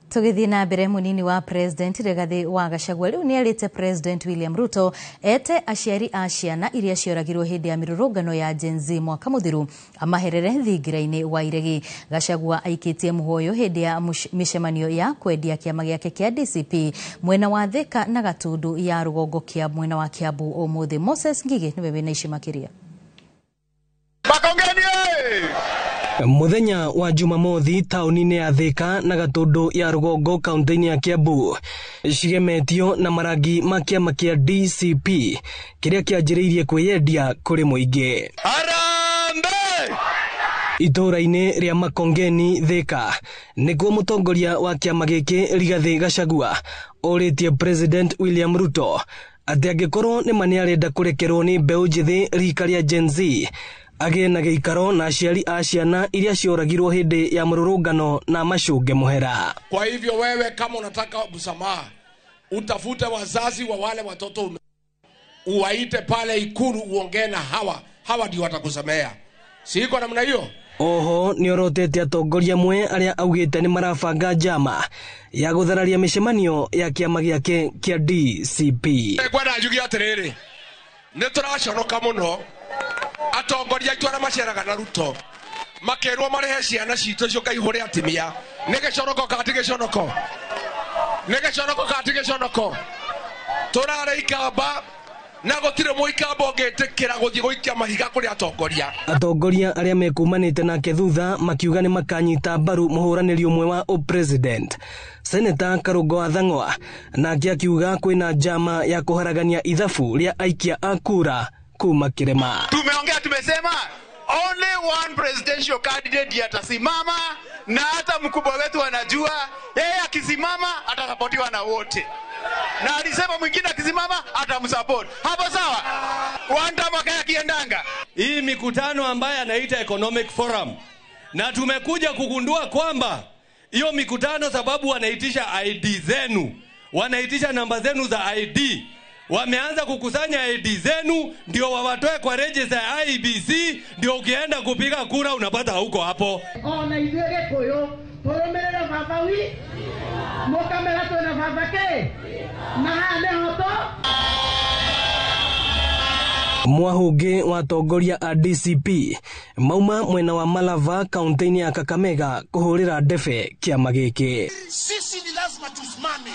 Tugithii na mbere, munini wa President Rigathi wa Gachagua riu ni arite President William Ruto ete aciari a ciana iria cioragirwo hindi ya mirurungano ya Gen Z mwaka muthiru amaherere thingira-ini wa iregi. Gachagua aikitie muhoyo hindi ya micemanio ya kwendia kiama giake kia DCP mwena wa Thika na Gatundu ya rugongo kia mwena wa Kiambu umuthi. Moses Ngigi niwe wina ici makiria. Muthenya wa Jumamothi tauni-inĩ ya Thika na Gatundu ya rugongo kaunti-inĩ ya Kiambu cigemetio na marangi ma kĩama kĩa DCP kĩrĩa kĩanjĩrĩirie kwĩyendia kũrĩ mũingĩ. Harambee! Itũũra-inĩ rĩa Makongeni Thika nĩkuo mũtongoria wa kĩama gĩkĩ Rigathi Gachagua orĩtie President William Ruto atĩ angĩkorwo nĩma nĩarenda kũrekerwo nĩ mbeũ njĩthĩ rika rĩa Gen Z agĩe na gĩikaro na aciari a ciana iria cioragirwo hĩndĩ ya mũrũrũngano na macũnge mũhera. Kwa hivyo wewe kama unataka msamaha, utafute wazazi wa wale watoto, uwaite pale Ikulu uongee na hawa, hawa ndio watakusamea. Si iko namna hiyo? Oho nĩorotete atongoria amwe arĩa augĩte nĩ marabanga njama ya gũthararia mĩcemanio ya kĩama gĩake kĩa DCP. Ngwenda njuge atĩrĩrĩ, nĩ tũraconoka mũno atongoria aitũ arĩa maceraga na Ruto makerwo marehe ciana citũ icio kaihũre atimia. Nĩ gĩconoko kana ti gĩconoko? Nĩ gĩconoko kana ti gĩconoko? Tũrarĩ ikamba na gũtirĩ mũikamba ũngĩtĩkĩra gũthiĩ gũikia mahiga kũrĩ atongoria. Atongoria arĩa mekumanĩte nake thutha makiuga nĩ makanyita mbaru mũhũranĩri ũmwe wa ũpresident Seneta Karũngo wa Thang'wa, nake akiuga kwĩna njama ya kũharagania ithabu rĩa aikia a kura kuma kirima. Tumeongea, tumesema only one presidential candidate ndiye atasimama, na hata mkubwa wetu anajua yeye akisimama atasapotiwa na wote, na alisema mwingine akisimama atamsupport. Hapo sawa? Wanda akiendanga hii mikutano ambaye anaita Economic Forum, na tumekuja kugundua kwamba hiyo mikutano sababu wanaitisha ID zenu, wanaitisha namba zenu za ID. Wameanza kukusanya ID zenu ndio wawatoe kwa register ya IEBC, ndio ukienda kupiga kura unapata huko hapo. Ona ithuĩ Gĩkũyũ tũrũmĩrĩre baba wi mũkamera twĩna baba kĩ na haha nĩho tũ. Mwahungi wa atongoria a DCP mauma mwena wa Malava kaunti-inĩ ya Kakamega kũhũrĩra ndebe kĩama gĩkĩ. Sisi ni lazima tusimame,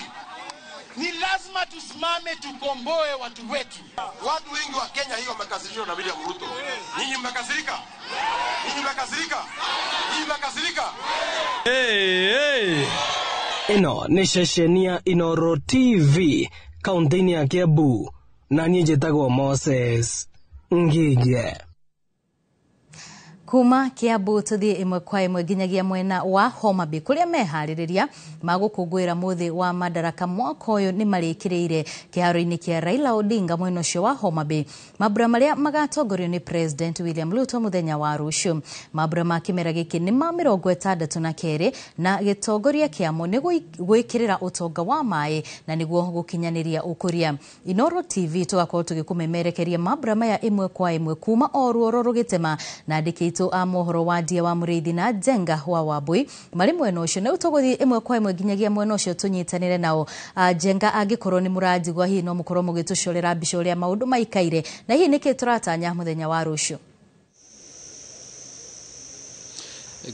ni lazima tusimame tukomboe watu wetu. Watu wengi wa Kenya hiyo wamekasirishwa na William Ruto. Ninyi mmekasirika? Ninyi mmekasirika? Ninyi mmekasirika? Hey, hey. Ĩno nĩ ceceni ya Inooro TV kaunti-inĩ ya Kiambu. Na niĩ njĩtagwo Moses Ngige. Kuma Kiambu tuthie ĩmwe kwa ĩmwe nginyagia mwena wa Homa Bay kũrĩa meharĩrĩria ma gũkũngũĩra mũthĩ wa Madaraka mwaka ũyũ nĩ marĩkĩrĩire kĩharo-inĩ kĩa Raila Odinga mwena ũcio wa Homa Bay. Mambura marĩa magatongorio nĩ President William Ruto mũthenya wa rũciũ. Mambura ma kĩmera gĩkĩ nĩ ma 62 na gĩtongoria kĩamo nĩ gwĩkĩrĩra ũtonga wa maĩ na nĩguo gũkinyanĩria ũkũria. Inoro TV tũgakorwo tũgĩkũmemerekeria mambura maya ĩmwe kwa ĩmwe kuma o ruoro rũgĩtema na andĩki aitũ a mohoro wa Ndia wa Mũrĩithi na Njenga wa Wambui marĩ mwena ũcio. Na rĩu tũgũthiĩ ĩmwe kwa ĩmwe nginyagia mwena ũcio tũnyitanĩre nao. Njenga, angĩkorwo nĩ mũranjigua hihi no mũkorwo mũgĩtũcorera mbica ũrĩa maũndũ maikaire na hihi nĩkĩ tũratanya mũthenya wa rũciũ.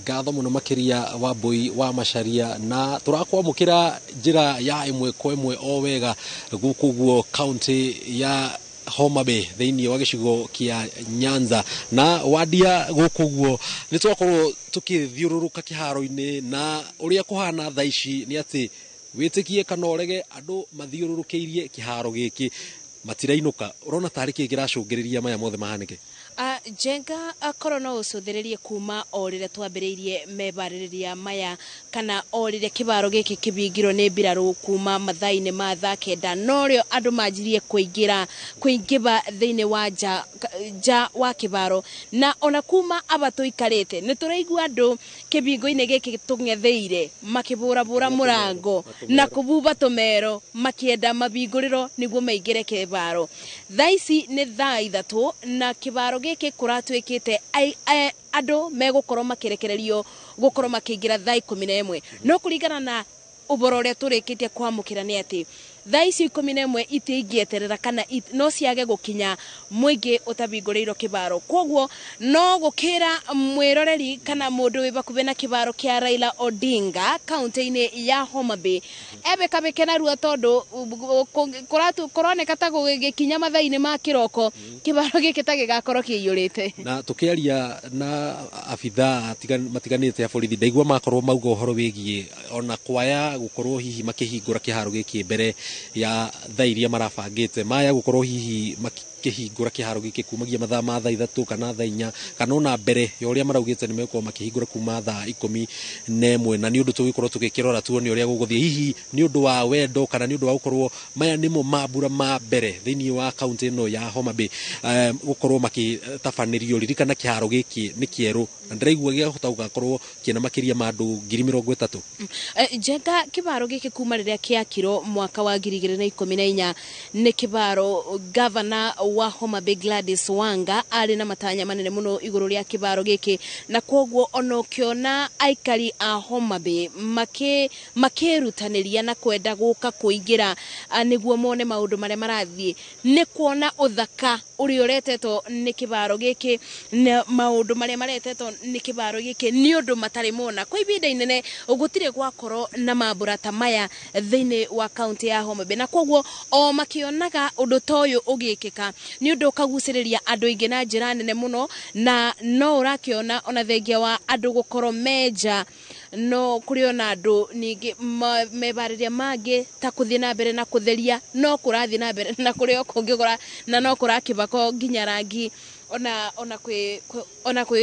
Ngatho muno makiria Wambui wa Macharia, na tũrakwamũkĩra njĩra ya ĩmwe kwa ĩmwe o wega gũkũ guo kaunti ya Homa Bay thĩinĩ wa gĩcigo kĩa Nyanza. Na wandia gũkũ guo nĩ twakorwo tũkĩthiũrũrũka kĩharo-inĩ, na ũrĩa kũhana thaa ici nĩ atĩ wĩtĩkie kana ũrege andũ mathiũrũrũkĩirie kĩharo gĩkĩ matirainũka. Ũrona tarĩ kĩ kĩracũngĩrĩria maya mothe mahanĩke? Njenga, akorwo no ũcũthĩrĩrie kuma o rĩrĩa twambĩrĩirie mebarĩrĩria maya kana o rĩrĩa kĩbaro gĩkĩ kĩbingirwo nĩ mbirarũ kuma mathaa-inĩ ma thaa 9 norĩo andũ manjirie kũingĩba thĩinĩ wa nja wa kĩbaro, na ona kuma aba tũikarĩte nĩ tũraigua andũ kĩbingo-inĩ gĩkĩ tũng'etheire makĩbũrabũra mũrango na kũbuba tũmero makĩenda mabingũrĩro nĩguo maingĩre kĩbaro. Thaa ici nĩ thaa 3 na kĩbaro gĩkĩ kũratuĩkĩte andũ megũkorwo makĩrekererio gũkorwo makĩingĩra thaa 11, no kũringana na ũboro ũrĩa tũrĩkĩtie kwamũkĩra nĩ atĩ thaa icio 11 itingĩeterera kana no ciage gũkinya mũingĩ ũtabingũrĩirwo kĩbaro. Kwoguo no gũkĩra mwĩroreri kana mũndũ wĩ bakubĩ na kĩbaro kĩa Raila Odinga kaunti-inĩ ya Homa Bay ebekabĩke narua tondũ kũroneka ta gũgĩkinya mathaa-inĩ ma kĩroko kĩbaro gĩkĩ ta gĩgakorwo kĩiyũrĩte. Na tũkĩaria na abithaa matiganĩte a borithi ndaigua makorwo mauga ũhoro wĩgiĩ ona kwaya gũkorwo hihi makĩhingũra kĩharo gĩkĩ mbere ya thaa iria marabangĩte, maya gũkorwo hihi makĩhingũra kĩharo gĩkĩ kumagia mathaa ma thaa 3 kana thaa 4 kana ona mbere ya ũrĩa maraugĩte nĩ megũkorwo makĩhingũra kuma thaa 11. Na nĩ ũndũ tũgĩkorwo tũgĩkĩrora tuone ũrĩa gũgũthiĩ, hihi nĩ ũndũ wa wendo kana nĩ ũndũ wa gũkorwo maya nĩmo mambura ma mbere thĩinĩ wa kaunti ĩno ya Homa Bay gũkorwo makĩtabanĩrio. Ririkana kĩharo gĩkĩ nĩ kĩerũ na ndĩraigua gĩahota gũgakorwo kĩna makĩria ma andũ 30,000. Njenga, kĩbaro gĩkĩ kuma rĩrĩa kĩakirwo mwaka wa 2014 nĩ kĩbaro gavana wa Homa Bay Gladys Wanga arĩ na matanya manene mũno igũrũ rĩa kĩbaro gĩkĩ, na kwoguo ona ũkĩona aikari a Homa Bay makĩrutanĩria na kwenda gũka kũingĩra nĩguo mone maũndũ marĩa marathiĩ, nĩ kuona ũthaka ũrĩa ũretetwo nĩ kĩbaro gĩkĩ na maũndũ marĩa maretetwo nĩ kĩbaro gĩkĩ nĩ ũndũ matarĩ mona kwa ihinda inene. Gũtirĩ gwakorwo na mambura ta maya thĩinĩ wa kaunti ya Homa Bay, na kwoguo o makĩonaga ũndũ ta ũyũ ũgĩkĩka nĩ ũndũ ũkagucĩrĩria andũ aingĩ na njĩra nene mũno, na no ũrakĩona ona thengia wa andũ gũkorwo menja no kũrĩ ona andũ ningĩ mebarĩria mangĩ ta kũthiĩ na mbere na kũtheria no kũrathiĩ na mbere na kũrĩ o kũngĩ na no kũrakĩbakwo nginya rangi ona kwĩ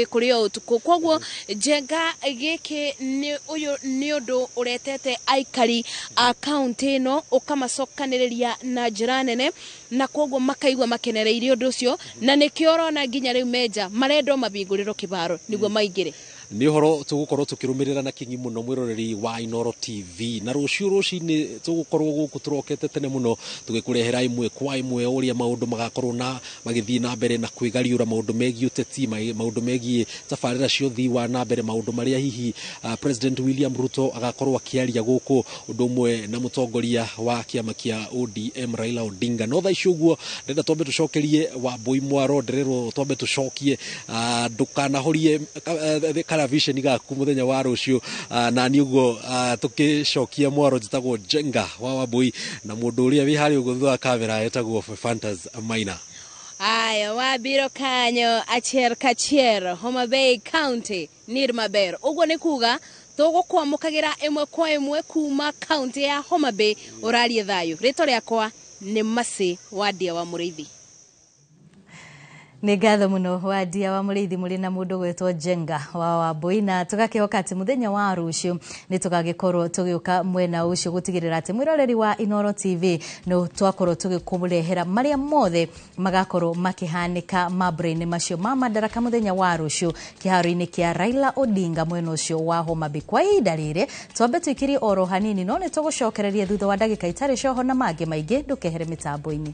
kũrĩ o ũtukũ. Kwoguo Njenga, gĩkĩ nĩ ũyũ nĩ ũndũ ũretete aikari a kaunti ĩno ũkamacokanĩrĩria na njĩra nene, na kwoguo makaigua makenereirie ũndũ ũcio, na nĩkĩo ũrona nginya rĩu menja marendwo mabingũrĩrwo kĩbaro nĩguo maingĩre. Nĩ ũhoro tũgũkorwo tũkĩrũmĩrĩra na kinyi mũno mwĩroreri wa Inoro TV, na rũciũ rũcinĩ tũgũkorwo gũkũ tũrokete tene mũno tũgĩkũrehera ĩmwe kwa ĩmwe ũrĩa maũndũ magakorwo na magĩthiĩ na mbere na kwĩgariũra maũndũ megiĩ ũteti, maũndũ megiĩ tabarĩra cia ũthii wa na mbere, maũndũ marĩa hihi President William Ruto agakorwo akĩaria gũkũ ũndũ ũmwe na mũtongoria wa kĩama kĩa ODM Raila Odinga. No thaa ici ũguo ndĩrenda twambe tũcokerie Wambui Mwaro, ndĩrerwo twambe tũcokie, ndũkanahorie vision gaku muthenya wa rucio, na ni uguo tukicokia mwaro njitagwo Njenga wa Wambui na mundu uria wi hari uguo thutha wa kamera etagwo Fantas Maina. Aya, wabiro kanyo achiel kachiel Homa Bay County nir maber. Uguo nĩ kuga tũgũkwamũkagĩra ĩmwe kwa ĩmwe kuma kaunti ya Homa Bay ũrarie thayũ. Rĩtwa rĩakwa Nĩ Mercy Wandia wa Mũrĩithi. Nĩ ngatho mũno Wandia wa Mũrĩithi mũrĩ na mũndũ gwĩtwo Njenga wa Wambui, na tũgakĩhoka atĩ mũthenya wa rũciũ nĩ tũgagĩkorwo tũgĩũka mwena ũcio gũtigĩrĩra atĩ mwĩroreri wa Inooro TV no twakorwo tũgĩkũrehera marĩa mothe magakorwo makĩhanĩka mambura-inĩ macio ma Madaraka mũthenya wa rũciũ kĩharo-inĩ kĩa Raila Odinga mwena ũcio wa Homa Bay. Kwa ihinda rĩrĩ twambe tũikĩrie oro hanini, no nĩ tũgũcokereria thutha wa ndagĩka itarĩ coho na mangĩ maingĩ. Ndũkehere mĩtambo-inĩ.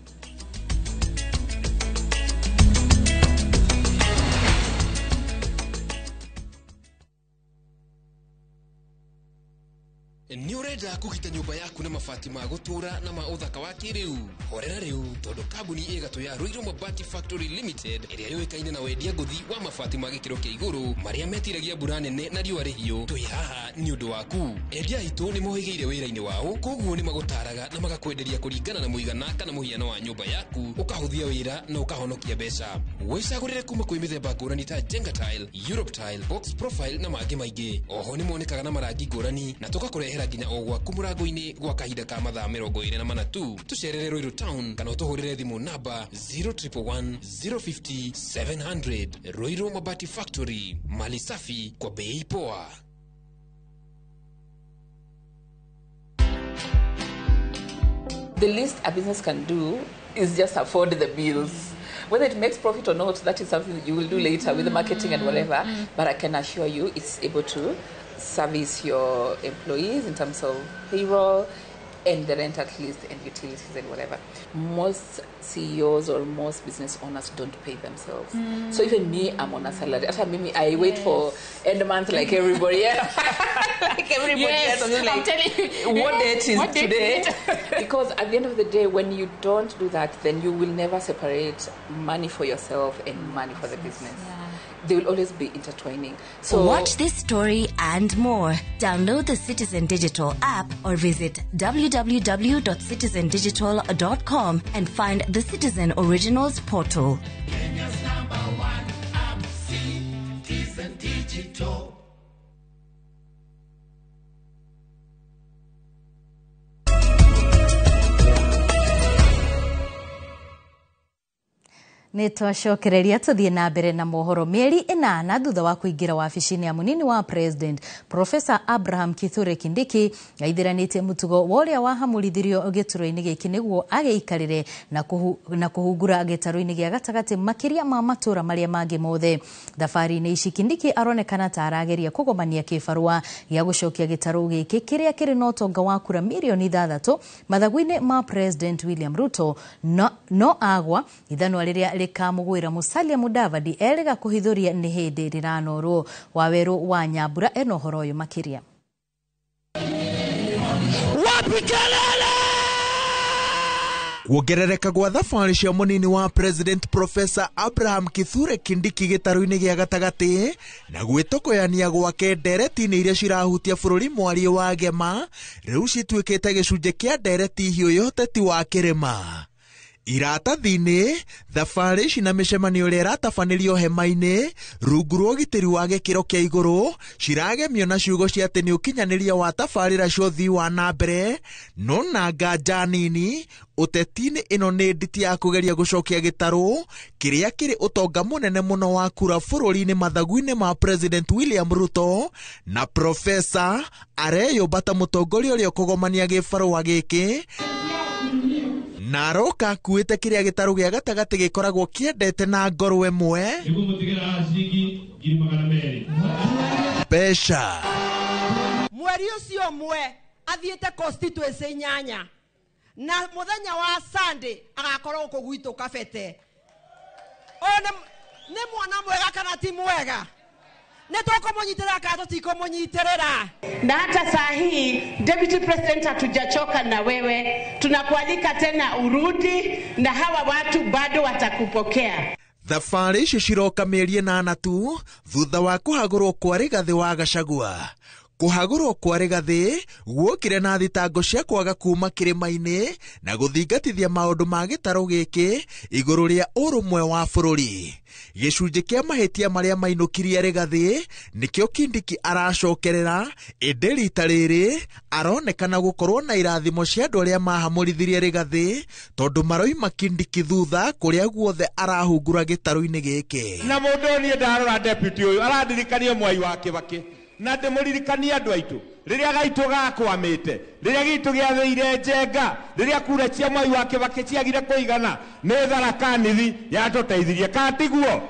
Nĩ ũrenda kũgita nyũmba yaku na mabati ma gũtũũra na ma ũthaka wa kĩrĩu? Horera rĩu, tondũ kambuni ĩgatũ ya Ruiru Mabati Factory Limited ĩrĩa yũĩkaine na wendia ngũthi wa mabati ma gĩkĩro kĩa igũrũ marĩa metiragia mbura nene na riũa rĩhiũ, twĩ haha nĩ ũndũ waku. Endia aitũ nĩ mohĩgĩire wĩra-inĩ wao, koguo nĩ magũtaraga na magakwenderia kũringana na mũigana kana mũhiano wa nyũmba yaku, ũkahũthia wĩra na ũkahonokia mbeca. Wĩcagũrĩre kuma kwĩ mĩthemba ngũrani ta Jenga Tile, Europe Tile, Box Profile na mangĩ maingĩ. Oho nĩ monekaga na marangi ngũrani na tũgakũrehera nginya o gwaku mũrango-inĩ gwa kahinda ka mathaa 24 tu. Tũcerere Ruiru Town kana ũtũhũrĩre thimũ namba 0111 050 700. Ruiru Mabati Factory, mali safi kwa bei poa. The least a business can do is just afford the bills. Whether it makes profit or not, that is something that you will do later with the marketing and whatever. But I can assure you it's able to service your employees in terms of payroll and the rent at least and utilities and whatever. Most CEOs or most business owners don't pay themselves. So even me, I'm on a salary. After me, I wait for end month like everybody else. Like everybody else. I'm just like, I'm telling you. What date is What date today? is it? Because at the end of the day, when you don't do that, then you will never separate money for yourself and money for the business. They will always be intertwining. So watch this story and more. Download the Citizen Digital app or visit www.citizendigital.com and find the Citizen Originals portal. Kenya's number one app, Citizen Digital. Nĩ twacokereria tũthiĩ na mbere na mohoro. Mĩeri 8 thutha wa kũingĩra wabici-inĩ ya mũnini wa President Professor Abraham Kithure Kindiki aithiranĩtie mũtugo wa ũrĩa wahamũrithirio gĩturwa-inĩ gĩkĩ nĩguo agĩikarĩre na kũhungura gĩtarũ-inĩ gĩa gatagatĩ makĩria ma matũra marĩa mangĩ mothe. Thabarĩ-inĩ ici Kindiki aronekana ta arageria kũgomania kĩbarũa gĩa gũcokia gĩtarũ gĩkĩ kĩrĩa kĩrĩ na ũtonga wa kura mirioni 6 mathagu-inĩ ma President William Ruto, no agwa ithanwa rĩrĩa rĩkamũgwĩra Musalia Mudavadi erĩga kũhithũria nĩ hĩndĩ rĩranorwo. Wawerũ wa Nyambura ena ũhoro ũyũ makĩria. Wapi kelele? Kuongerereka gwa thabarĩ cia mũnini wa President Professor Abraham Kithure Kindiki gĩtarũ-inĩ gĩa gatagatĩ na gwĩtokoyania gwake ndereti-inĩ iria cirahutia bũrũri mwariĩ wa Gema rĩu cituĩkĩte gĩcunjĩ kĩa ndereti hiũ ya ũteti wa kĩrĩma. Iratathi-inĩ, thabarĩ ici na mĩcemanio ĩrĩa ĩratabanĩrio hema-inĩ rungu rwa ũgitĩri wa gĩkĩro kĩa igũrũ ciragemio na ciugo cia atĩ nĩ ũkinyanĩria wa tabarĩra cia ũthii wa na mbere, no na nganja nini ũteti-inĩ ĩno nĩ nditi ya kũgeria gũcokia gĩtarũ kĩrĩa kĩrĩ ũtonga mũnene mũno wa kura bũrũri-inĩ mathagu-inĩ ma President William Ruto, na Profesa areyũmba ta mũtongoria ũrĩa ũkũgomania gĩbarũa gĩkĩ na aroka akuĩte kĩrĩa gĩtarũ gĩa gatagatĩ gĩkoragwo kĩendete na ngoro ĩmwe mbeca. Mweri ũcio ũmwe athiĩte constituency 8 na mũthenya wa Sunday agakorwo gũkũ gwitũ Kabete. Ũyũ nĩ mwana mwega kana ti mwega? Nĩ tũkũmũnyitĩrĩra kana tũtikũmũnyitĩrĩra? Na hata saa hii Deputy President, hatujachoka na wewe, tunakualika tena urudi, na hawa watu bado watakupokea. Thabarĩ ici ciroka mĩeri 8 tu thutha wa kũhagũrwo kwa Rigathĩ wa Gachagua. Kũhagũrwo kwa Rigathĩ guokire na thitango cia kwaga kuma kĩrĩma-inĩ na gũthingatithia maũndũ ma gĩtarũ gĩkĩ igũrũ rĩa ũrũmwe wa bũrũri. Gĩcunjĩ kĩa mahĩtia marĩa mainũkirie Rigathĩ nĩkĩo Kindiki aracokerera, ĩndĩ rita rĩrĩ aronekana gũkorwo na irathimo cia andũ arĩa mahamũrithirie Rigathĩ tondũ maroima Kindiki thutha kũrĩa guothe arahungura gĩtarũ-inĩ gĩkĩ. Na mũndũ niĩ ndarora deputy ũyũ arandirikania Mwai wa Kĩbakĩ na ndĩmũririkanie andũ aitũ rĩrĩa gaitũ gakwamĩte, rĩrĩa gitũ gĩathĩire njenga, rĩrĩa kura cia Mwai wa Kĩbakĩ ciagire kũigana, nĩ Tharaka Nithi yatũteithirie katiguo.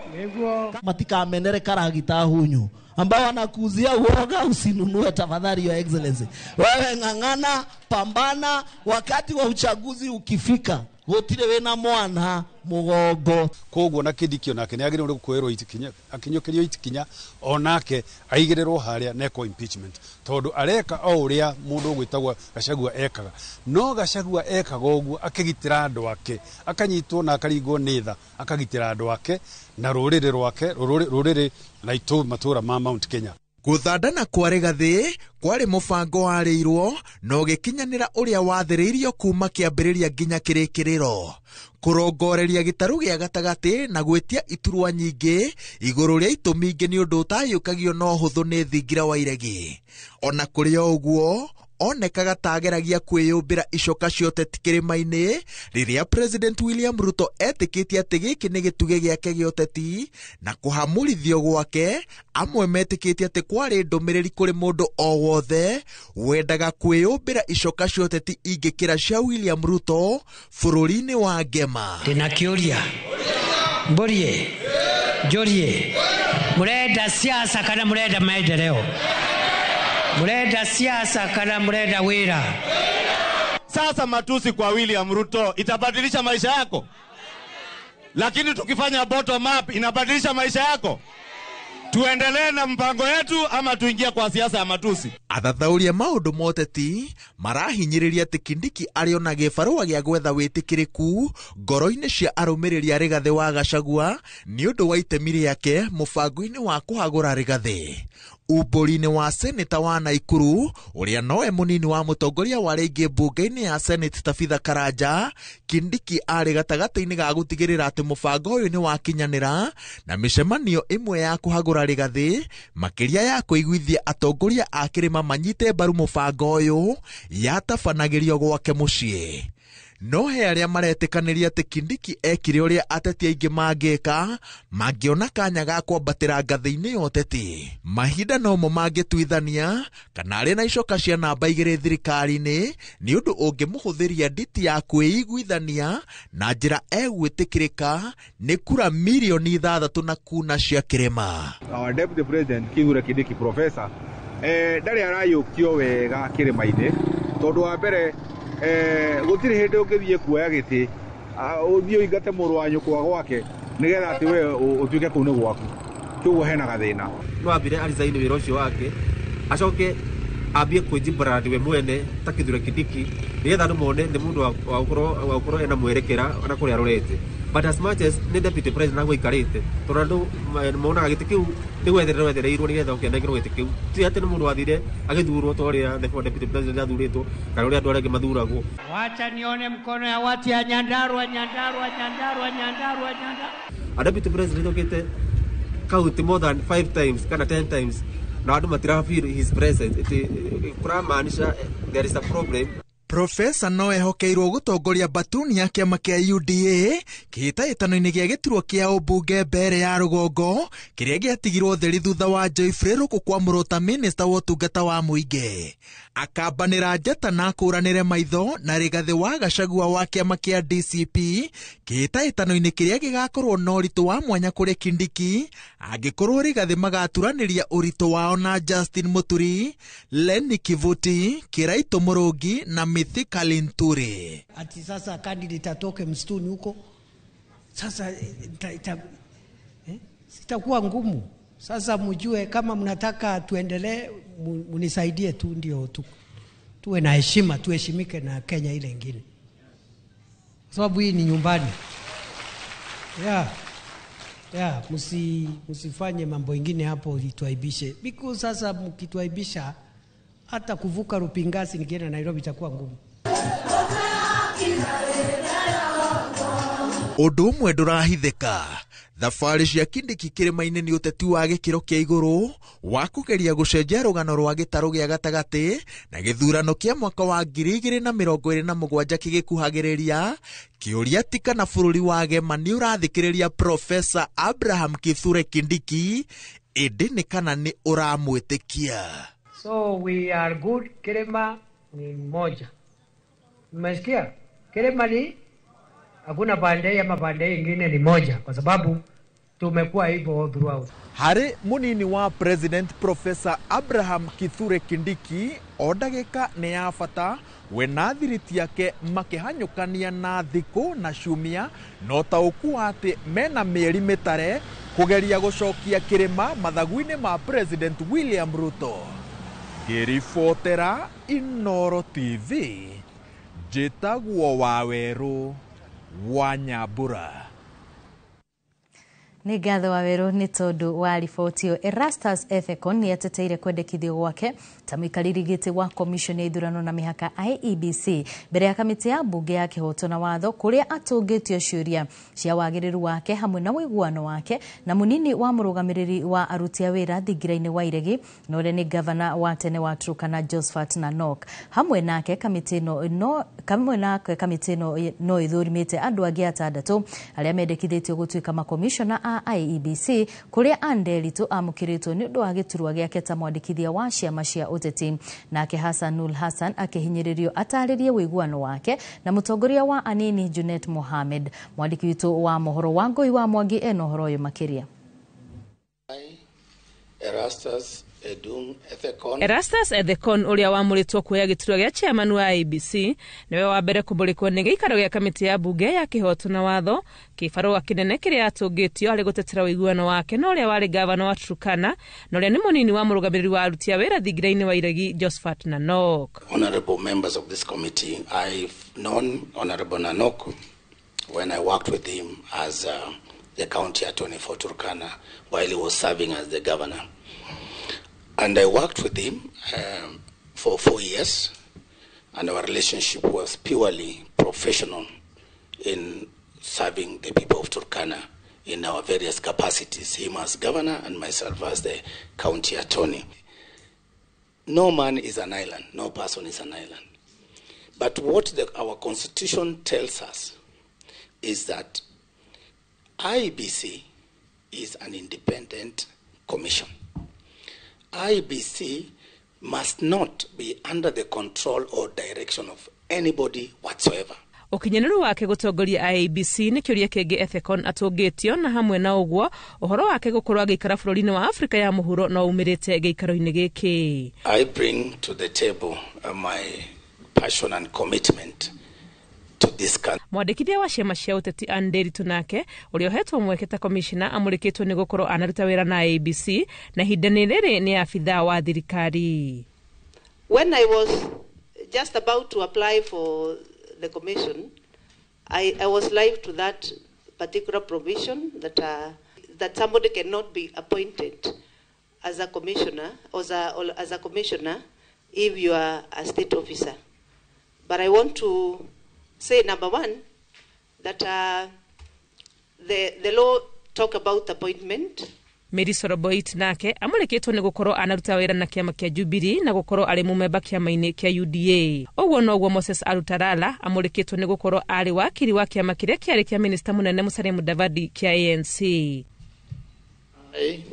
Matikamenere karagita hunyu ambao wanakuuzia uoga, usinunue tafadhali, Your Excellency. Wewe ng'ang'ana, pambana, wakati wa uchaguzi ukifika gutire wina mwana mugongo. Koguo na Kindiki onake nĩ agĩrĩirwo nĩ kuoerwo ikinya, akinyũkĩrio ikinya onake aigĩrĩrwo harĩa neko impeachment, tondũ areka o ũrĩa mũndũ ũgwĩtagwo Gachagua ekaga. No Gachagua ekaga ũguo akĩgitĩra andũ ake, akanyitwo na akaringwo nĩ tha, akagitĩra andũ ake na rũrĩrĩ rwake, rũrĩrĩ na matũra ma Mount Kenya. Gũthandana kwa Rigathĩ kwarĩ mũbango warĩirwo na ũgĩkinyanĩra ũrĩa wathĩrĩirio kuma kĩambĩrĩria nginya kĩrĩkĩrĩro. Kũrongoreria gĩtarũ gĩa gatagatĩ na gwĩtia iturwa nyingĩ igũrũ rĩa itũmi ingĩ nĩ ũndũ ũtayũkagio na ũhũthũ nĩ thingira wa iregi. Ona kũrĩ o ũguo, onekaga ta ageragia kwĩyũmbĩra icoka cia ũteti kĩrĩma-inĩ rĩrĩa President William Ruto etĩkĩtie atĩ gĩkĩ nĩ gĩtugĩ gĩake gĩa ũteti na kũhamũrithio gwake amwe metĩkĩtie atĩ kwarĩ ndũmĩrĩri kũrĩ mũndũ o wothe wendaga kwĩyũmbĩra icoka cia ũteti ingĩkĩra cia William Ruto bũrũri-inĩ wa Ngema. Ndĩna kĩũria, mbũrie, njũrie, mũrenda siasa kana mũrenda maendeleo? Murenda siasa kana murenda wira? Sasa matusi kwa William Ruto itabadilisha maisha yako? Lakini tukifanya bottom up inabadilisha maisha yako? Tuendelee na mpango yetu ama tuingie kwa siasa ya matusi? Athathaũri a maũndũ ma ũteti marahinyĩrĩria atĩ Kindiki arĩ ona gĩbarũa gĩa gwetha wĩtĩkĩrĩku ngoro-inĩ cia arũmĩrĩri a Rigathĩ wa Gachagua nĩ ũndũ wa itemi rĩake mũbango-inĩ wa kũhagũra Rigathĩ. Umbũri-inĩ wa seneta wa Naikuru ũrĩa nowe mũnini wa mũtongoria wa rĩngĩ mbunge-inĩ ya Senate Tabitha Karanja, Kindiki arĩ gatagatĩ-inĩ ga gũtigĩrĩra atĩ mũbango ũyũ nĩ wakinyanĩra na mĩcemanio ĩmwe ya kũhagũra Rigathĩ makĩria ya kũiguithia atongoria a kĩrĩma manyite mbaru mũbango ũyũ yatabanagĩrio gwake mũciĩ. No he arĩa maretĩkanĩria atĩ Kindiki ekire ũrĩa ateti aingĩ mangĩka mangĩona kanya ga kwambatĩra ngathĩ-inĩ ya ũteti. Mahinda nomo mangĩtuithania kana arĩ na icoka cia namba 2 thirikari-inĩ nĩ ũndũ ũngĩmũhũthĩria nditi ya kwĩiguithania na njĩra egwĩtĩkĩrĩka nĩ kura mirioni 6 na kuna cia kĩrĩma. Our Deputy President Kithure Kindiki Professor ndarĩ arayũkio wega kĩrĩma-inĩ tondũ wa mbere gũtirĩ hĩndĩ ũngĩthiĩ kuoya gĩtĩ ũthiĩ ũingate mũrũ wa nyũkwa gwake nĩgetha atĩ we ũtuĩke kũu nĩ gwaku, koguo hena gathĩna. No ambire arisaini wĩra ũcio wake acoke ambie kwĩjibrand we mwene ta Kithure Kindiki nĩgetha andũ mone nĩ mũndũ wa gũkorwo ena mwerekera ona kũrĩa arorete. But as much as nĩ deputy president aguo aikarĩte tondũ andũ monaga gĩtĩ kĩu nĩ gwethererwo ethereirwo nĩgetha ũkĩnengerwo gĩtĩ kĩu, ti atĩ nĩ mũndũ wathire agĩthurwo ta ũrĩa the former deputy president athurĩtwo kana ũrĩa andũ arĩa angĩ mathuragwo. Wacha nione mkono ya watu ya Nyandarua, Nyandarua, Nyandarua, Nyandarua, Nyandarua. A deputy president okĩte county more than 5 times kana 10 times na andũ matira feel his presence, kũramaanisha there is a problem. Profesa no ehokeirwo gũtongoria batuni ya kĩama kĩa UDA kĩhĩtahĩtano-inĩ gĩa gĩturwa kĩa ũmbunge mbere ya rũgongo kĩrĩa gĩatigirwo theri thutha wa Geoffrey Ruku kwamũrwo ta minista wa ũtungata wa mũingĩ. Akambanĩra njata na akũranĩre maitho na Rigathĩ wa Gachagua wa kĩama kĩa DCP kĩhĩtahĩtano-inĩ kĩrĩa gĩgakorwo na ũritũ wa mwanya kũrĩ Kindiki angĩkorwo Rigathĩ magaturanĩria ũritũ wao na Justin Muturi, Lenny Kivuti, Kiraito Mũrũngi na Mithika Linturi. Ati sasa candidate atoke msituni huko sasa itakuwa ngumu. Sasa mjue kama mnataka tuendelee, munisaidie tu ndio tuwe na heshima, tuheshimike na Kenya ile ingine, sababu hii ni nyumbani. Yeah, msifanye mambo ingine hapo ituaibishe, because sasa mkituaibisha Hata kuvuka Rupingasi nikienda Nairobi itakuwa ngumu. Ũndũ ũmwe ndũrahithĩka, thabarĩ cia Kindiki kĩrĩma-inĩ nĩ ũteti wa gĩkĩro kĩa igũrũ wa kũgeria gũcenjia rũgano rwa gĩtarũ gĩa gatagatĩ na gĩthurano kĩa mwaka wa 2027 kĩgĩkuhagĩrĩria. Kĩũria ti kana bũrũri wa Gema nĩ ũrathikĩrĩria Profesa Abraham Kithure Kindiki, ĩndĩ nĩ kana nĩ ũramwĩtĩkia. So we are good. Kirima ni moja. Umesikia? Kirima ni hakuna pande ama pande ingine, ni moja, kwa sababu tumekuwa hivyo all throughout. Harĩ mũnini wa President Professor Abraham Kithure Kindiki, o ndagĩka nĩ ya bata, we na thiriti yake makĩhanyũkania na thikũ na ciumia na ũtaũku wa atĩ mena mĩeri mĩtare kũgeria gũcokia kĩrĩma mathagu-inĩ ma President William Ruto. Ngĩribotera Inooro TV, njĩtagwo Wawerũ wa Nyambura. Nĩ ngatho wa werũ nĩ tondũ wa riboti ĩyo. Erastus Ethekon nĩ ateteire kwendekithio gwake ta mũikarĩri gĩtĩ wa komishoni ya ithurano na mĩhaka IEBC mbere ya kamĩtĩ ya mbunge ya kĩhooto na watho, kũrĩa atũngĩtio ciũria cia wagĩrĩru wake hamwe na ũiguano wake na mũnini wa mũrũgamĩrĩri wa aruti a wĩra thingira-inĩ wa Iregi, na ũrĩa nĩ gavana wa tene wa Turkana Josphat Nanok. Hamwe nake kamĩtĩ ĩno no ĩthũrimĩte andũ angĩ atandatũ arĩa mendekithĩtio gũtuĩka makomishona a IEBC, kũrĩa Ann Nderitu amũkĩrĩtwo nĩ ũndũ wa gĩturwa gĩake ta mwandĩkithia wa ciama cia ũteti, nake Hassanul Hassan akĩhinyĩrĩrio atarĩrie ũiguano wake na mũtongoria wa anini Junet Mohamed. Mwandĩki witũ wa mohoro Wangũi wa Mwangi ena ũhoro ũyũ makĩria. Erastus Edung Ethekon. Erastus Ethekon ũrĩa wamũrĩtwo kuoya gĩturwa gĩa chairman wa IEBC nĩwe wa mbere kũmũrĩkwo nĩ gĩikaro gĩa kamĩtĩ ya mbunge ya kĩhooto na watho, kĩbarũa kĩnene kĩrĩa atũngĩtio arĩ gũtetera ũiguano wake na ũrĩa warĩ gavana wa Turkana na ũrĩa nĩ mũnini wa mũrũgamĩrĩri wa aruti a wĩra thingira-inĩ wa Iregi Josphat Nanok. Honorable members of this committee, I've known Honorable Nanok when I worked with him as the county attorney for Turkana while he was serving as the governor. And I worked with him for 4 years, and our relationship was purely professional in serving the people of Turkana in our various capacities, him as governor and myself as the county attorney. No man is an island, no person is an island. But what our constitution tells us is that IEBC is an independent commission. IEBC must not be under the control or direction of anybody whatsoever. Ũkinyanĩru wake gũtongoria IEBC nĩ kĩũria kĩngĩ Ethekon atũngĩtio, na hamwe na ũguo ũhoro wake gũkorwo agĩikara bũrũri-inĩ wa Afrika ya mũhuro no umĩrĩte gĩikaro-inĩ gĩkĩ. I bring to the table my passion and commitment to this country. Mwandĩkithia wa ciama cia ũteti Ann Nderitu nake ũrĩa ũhetwo mweke ta komishona amũrĩkĩtwo nĩ gũkorwo anaruta wĩra na IEBC na ihinda-inĩ rĩrĩ nĩ abithaa wa thirikari. When I was just about to apply for the commission, I was live to that particular provision that somebody cannot be appointed as a commissioner or as a commissioner if you are a state officer. But I want to say, number one, that the law talk about appointment. Mary Soroboit nake amũrĩkĩtwo nĩ gũkorwo anaruta wĩra na kĩama kĩa Jubilee na gũkorwo arĩ mũmemba kĩama-inĩ kĩa UDA. Ũguo noguo Moses Alutalala amũrĩkĩtwo nĩ gũkorwo arĩ wakiri wa kĩama kĩrĩa kĩarĩ kĩa minista mũnene Musalia Mudavadi kĩa ANC. I,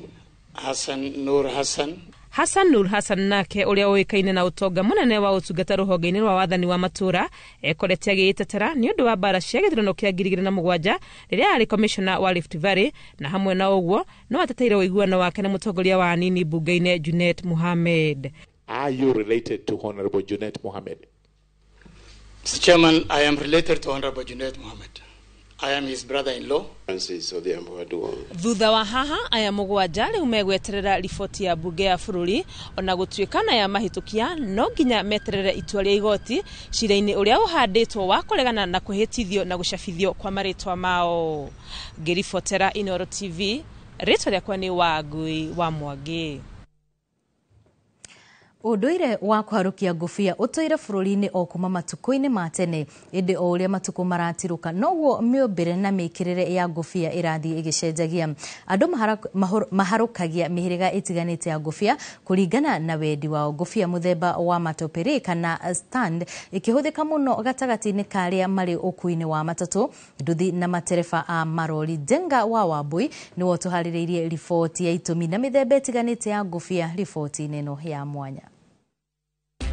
Hassan Nur Hassan. Hassan Nur Hassan nake ũrĩa ũĩkaine na ũtonga mũnene wa ũtungata rũhonge-inĩ rwa wathani wa matũra ekorete agĩĩtetera nĩ ũndũ wa mbara cia gĩthurano kĩa 2007 rĩrĩa arĩ commissioner wa Rift Valley, na hamwe na ũguo no ateteire ũiguano wake na mũtongoria wa anini mbunge-inĩ Junet Mohamed. Are you related to Honorable Junet Mohamed? Mr. Chairman, I am related to Honorable Junet Mohamed. I am his brother-in-law. Thutha wa haha aya mũgwanja rĩu megweterera riboti ya mbunge ya bũrũri, ona gũtuĩka na ya mahĩtũkia no nginya meterere itua rĩa igoti cira-inĩ ũrĩa ũhandĩtwo wa kũregana na kwĩhĩtithio na gũcabithio kwa marĩtwa mao. Ngĩribotera Inooro TV, rĩtwa rĩakwa nĩ Wangui wa Mwangi. Ũndũire wa kũharũkia ngũbia ũtũire bũrũri-inĩ o kuma matukũ-inĩ ma tene, ĩndĩ o ũrĩa matukũ maratirũka noguo mĩũmbĩre na mĩkĩrĩre ya ngũbia ĩrathiĩ ĩgĩcenjagia. Andũ maharũkagia mĩhĩrĩga ĩtiganĩte ya ngũbia kũringana na wendi wao. Ngũbia mũthemba wa matopere kana stand ĩkĩhũthĩka mũno gatagatĩ-inĩ ka arĩa marĩ ũkuui-inĩ wa matatũ, nduthi na matereba a marori. Njenga wa Wambui nĩwe ũtũharĩrĩirie riboti ya itũmi na mĩthemba ĩtiganĩte ya ngũbia riboti-inĩ ĩno ya mwanya.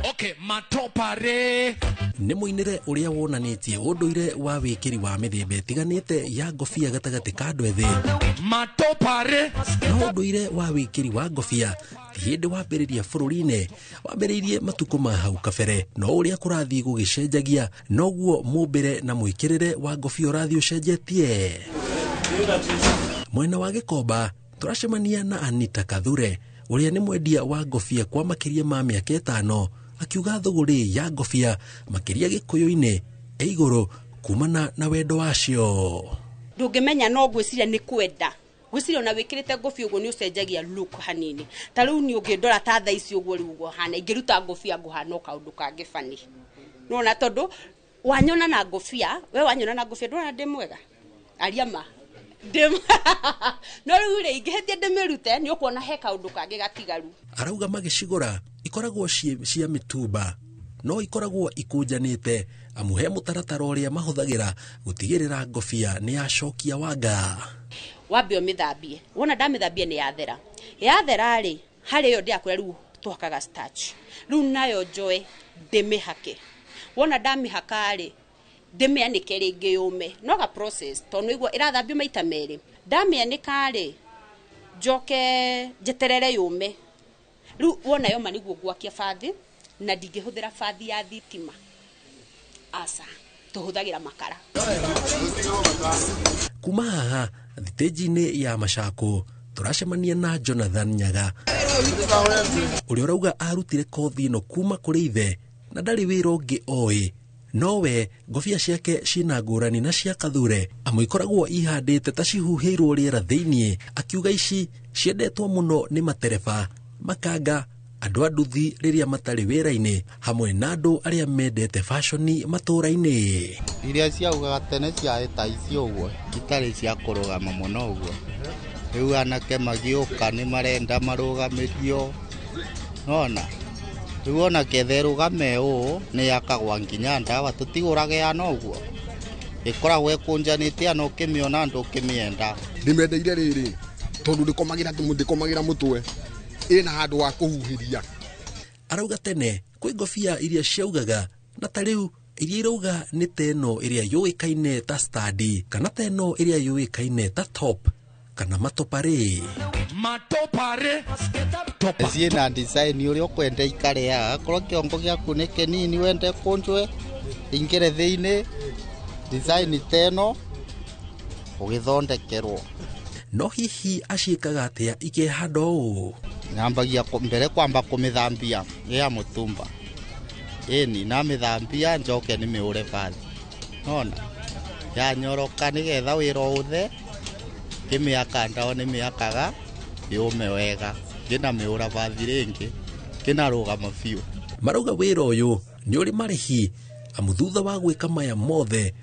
Okay, matopare nĩ mũinĩre ũrĩa wonanĩtie ũndũire wa wĩkĩri wa mĩthemba ĩtiganĩte ya ngobia gatagatĩ ka andũ ethĩ. Matopare no ũndũire wa wĩkĩri wa ngobia ti hĩndĩ wambĩrĩria bũrũri-inĩ, wambĩrĩirie matukũ ma hau kabere, no ũrĩa kũrathiĩ gũgĩcenjagia noguo mũmbĩre na mwĩkĩrĩre wa ngobia ũrathiĩ ũcenjetie. Mwena wa Gĩkomba tũracemania na Anita Kathure ũrĩa nĩ mwendia wa ngobia kwa makĩria ma mĩaka 5, akiuga thũgũrĩ ya ngobia makĩria Gĩkũyũ-inĩ ĩ igũrũ kumana na wendo wacio. Ndũngĩmenya no ngwĩciria nĩ kwenda gwĩciria ona wĩkĩrĩte ngobia ũguo nĩ ũcenjagia look hanini. Ta rĩu niĩ ũngĩndora ta thaa ici ũguo rĩu ũguo hana, ingĩruta ngobia ngũhana o kaũndũ kangĩ bani. Nĩwona tondũ wanyona na ngobia, we wanyona na ngobia ndũrona ndĩ mwega? Aria ma. No rĩu rĩ ingĩhĩtia ndĩmĩrute nĩ ũkuona he kaũndũ kangĩ gatigaru. Arauga magĩcigũra ikoragwo cia mĩtumba no ikoragwo ikũnjanĩte amu he mũtaratara ũrĩa mahũthagĩra gũtigĩrĩra ngobia nĩ yacokia wanga. Wambe ũmĩthambie, wona ndamĩthambia nĩ yathera. Yathera rĩ harĩ ĩyo ndĩrakwĩra rĩu tũhakaga starch, rĩu nayo njoe ndĩmĩhake, wona ndamĩhaka rĩ ndĩmĩanĩke rĩngĩ yũme, no ga process tondũ nĩguo ĩrathambio maita merĩ. Ndamĩanĩka rĩ njoke njeterere yũme, rĩu wona yoma nĩguo ngwakia bathi, na ndingĩhũthĩra bathi ya thitima, aca tũhũthagĩra makara. Kuma haha thitĩnji-inĩ ya Machako tũracemania na Jonathan Nyaga ũrĩa ũrauga arutire kothi ĩno kuma kũrĩ ithe na ndarĩ wĩra ũngĩ oĩ, nowe ngobia ciake ciĩna ngũrani na cia Kathure amu ikoragwo ihandĩte ta cihuhĩirwo rĩera thĩiniĩ, akiuga ici ciendetwo mũno nĩ matereba, makanga, andũ a nduthi rĩrĩa matarĩ wĩra-inĩ hamwe na andũ arĩa mendete fashoni matũũra-inĩ. Iria ciaugaga tene ciarĩ ta ici ũguo, itarĩ cia kũrũgama mũno ũguo. Rĩu anake magĩũka nĩ marenda marũgamĩrio, nona rĩu ona ketha ĩrũgame ũũ nĩ yakagwa nginya ndawa, tũtigũrage yana ũguo, ĩkoragwo ĩkũnjanĩte ana ũkĩmĩona ndũkĩmĩenda. Ndĩmendeire rĩrĩ tondũ ndĩkomagĩra mũtwe, ĩna handũ wa kũhuhĩria. Arauga tene kwĩ ngobia iria ciaugaga na ta rĩu iria irauga nĩ ta ĩno ĩrĩa yũĩkaine ta stadi kana ta ĩno ĩrĩa yũĩkaine ta top kana matopare. Matopare ciĩna design ũrĩa ũkwenda ikare, akorwo kĩongo gĩaku nĩ kĩnini wende kũnjwe ingĩre thĩinĩ design ta ĩno ũgĩthondekerwo. No hihi aciĩkaga atĩa ikĩhanda ũũ? Nyambagia mbere kwamba kũmĩthambia ya mũtumba, ĩni namĩthambia njoke nĩmĩũre bathi, nona yanyoroka nĩgetha wĩra ũthe, ngĩmĩaka ndawa nĩmĩakaga yũme wega, ngĩnamĩũra bathi rĩngĩ ngĩnarũgama biũ. Marauga wĩra ũyũ nĩ ũrĩ marĩhi amu thutha wa gwĩka maya mothe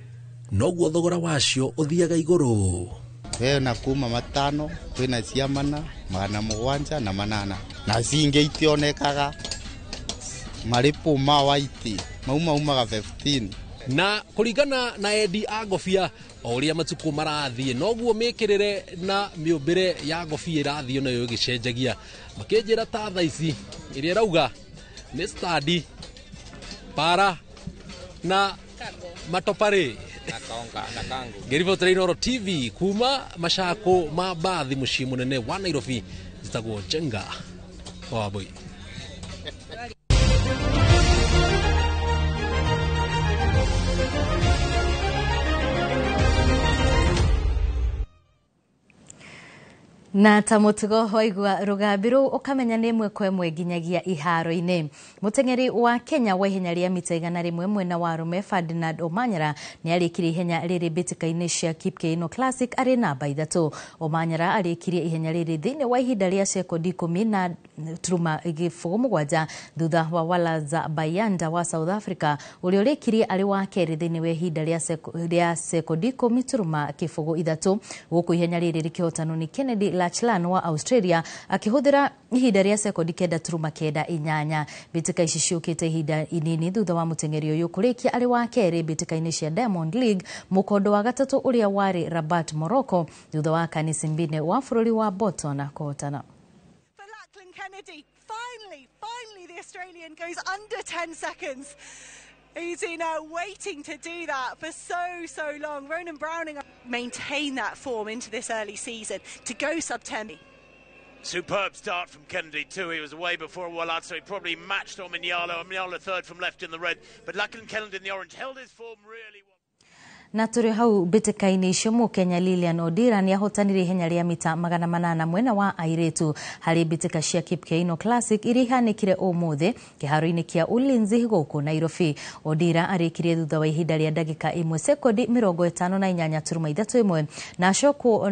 noguo thogora wacio ũthiaga igũrũ. Kwĩna kuma 5 kwĩna cia 4 700 na 8 na cingĩ itionekaga marĩpũ ma white mau maumaga 15. Na kũringana na endi a ngobia o ũrĩa matukũ marathiĩ noguo mĩkĩrĩre na mĩũmbĩre ya ngobia ĩrathiĩ nayo ĩgĩcenjagia. Makĩnjĩra ta thaa ici ĩrĩa ĩrauga nĩ stadi, para na matopare. Ngĩribotera Inooro TV kuma Machako ma Mbathi mũciĩ mũnene wa Nairobi, njĩtagwo Njenga wa Wambui. Na ta mũtugo waigua rũgambi rũu ũkamenya nĩ ĩmwe kwa ĩmwe nginyagia iharo-inĩ. Mũteng'eri wa Kenya wa ihenya rĩa mita 100 mwena wa arũme Ferdinand Omanyala nĩ arĩkirie ihenya rĩrĩ mbĩtĩka-inĩ cia Kipkeino Classic arĩ namba 3. Omanyala arĩkirie ihenya rĩrĩ thĩinĩ wa ihinda rĩa sekondi 10.07 thutha wa Walaza Bayanda wa South Africa ũrĩa ũrĩkirie arĩ wa kerĩ thĩinĩ wa ihinda rĩa sekondi 10.03 gũkũ ihenya rĩrĩ rĩkĩhotanwo nĩ Kennedy Lachlan wa Australia akĩhũthĩra ihinda rĩa sekondi 9.98. Mbĩtĩka ici ciũkĩte ihinda inini thutha wa mũteng'eri ũyũ kũrĩkia arĩ wa kerĩ mbĩtĩka-inĩ cia Diamond League mũkondo wa gatatũ ũrĩa warĩ Rabat Morocco thutha wa Kanisi Mbine wa bũrũri wa Botswana kũhotana. Kennedy, finally, the Australian goes under 10 seconds. He's been waiting to do that for so long. Ronan Browning maintain that form into this early season to go sub 10. Superb start from Kennedy too. He was away before Walad, so he probably matched Omanyala. Omanyala third from left in the red, but Lachlan Kennedy in the orange held his form really well. Na tũrĩ hau mbĩtĩka-inĩ icio Mũkenya Lilian Odira nĩ ahotanire ihenya rĩa mita 800 mwena wa airĩtu harĩ mbĩtĩka cia Kipkeino Classic iria ihanĩkire ũmũthĩ kĩharo-inĩ kĩa Ulinzi gũkũ Nairobi. Odira arĩkirie thutha wa ihinda rĩa ndagĩka 1 sekondi 58.31 na acokwo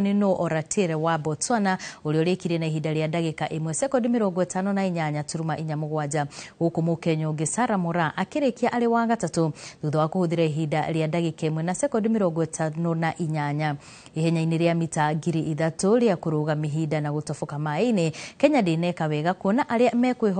nĩ Noah Oratile wa Botswana ũrĩa ũrĩkirie na ihinda rĩa ndagĩka 1 sekondi 58.47 gũkũ Mũkenya ũngĩ Sarah Moraa akĩrĩkia arĩ wa gatatũ thutha wa kũhũthĩra ihinda rĩa ndagĩka 1 na sekondi 58. Ihenya-inĩ rĩa mita 3000 rĩa kũrũga mihinda na gũtoboka maĩ-inĩ, Kenya ndĩneka wega kuona arĩa mekwĩhoka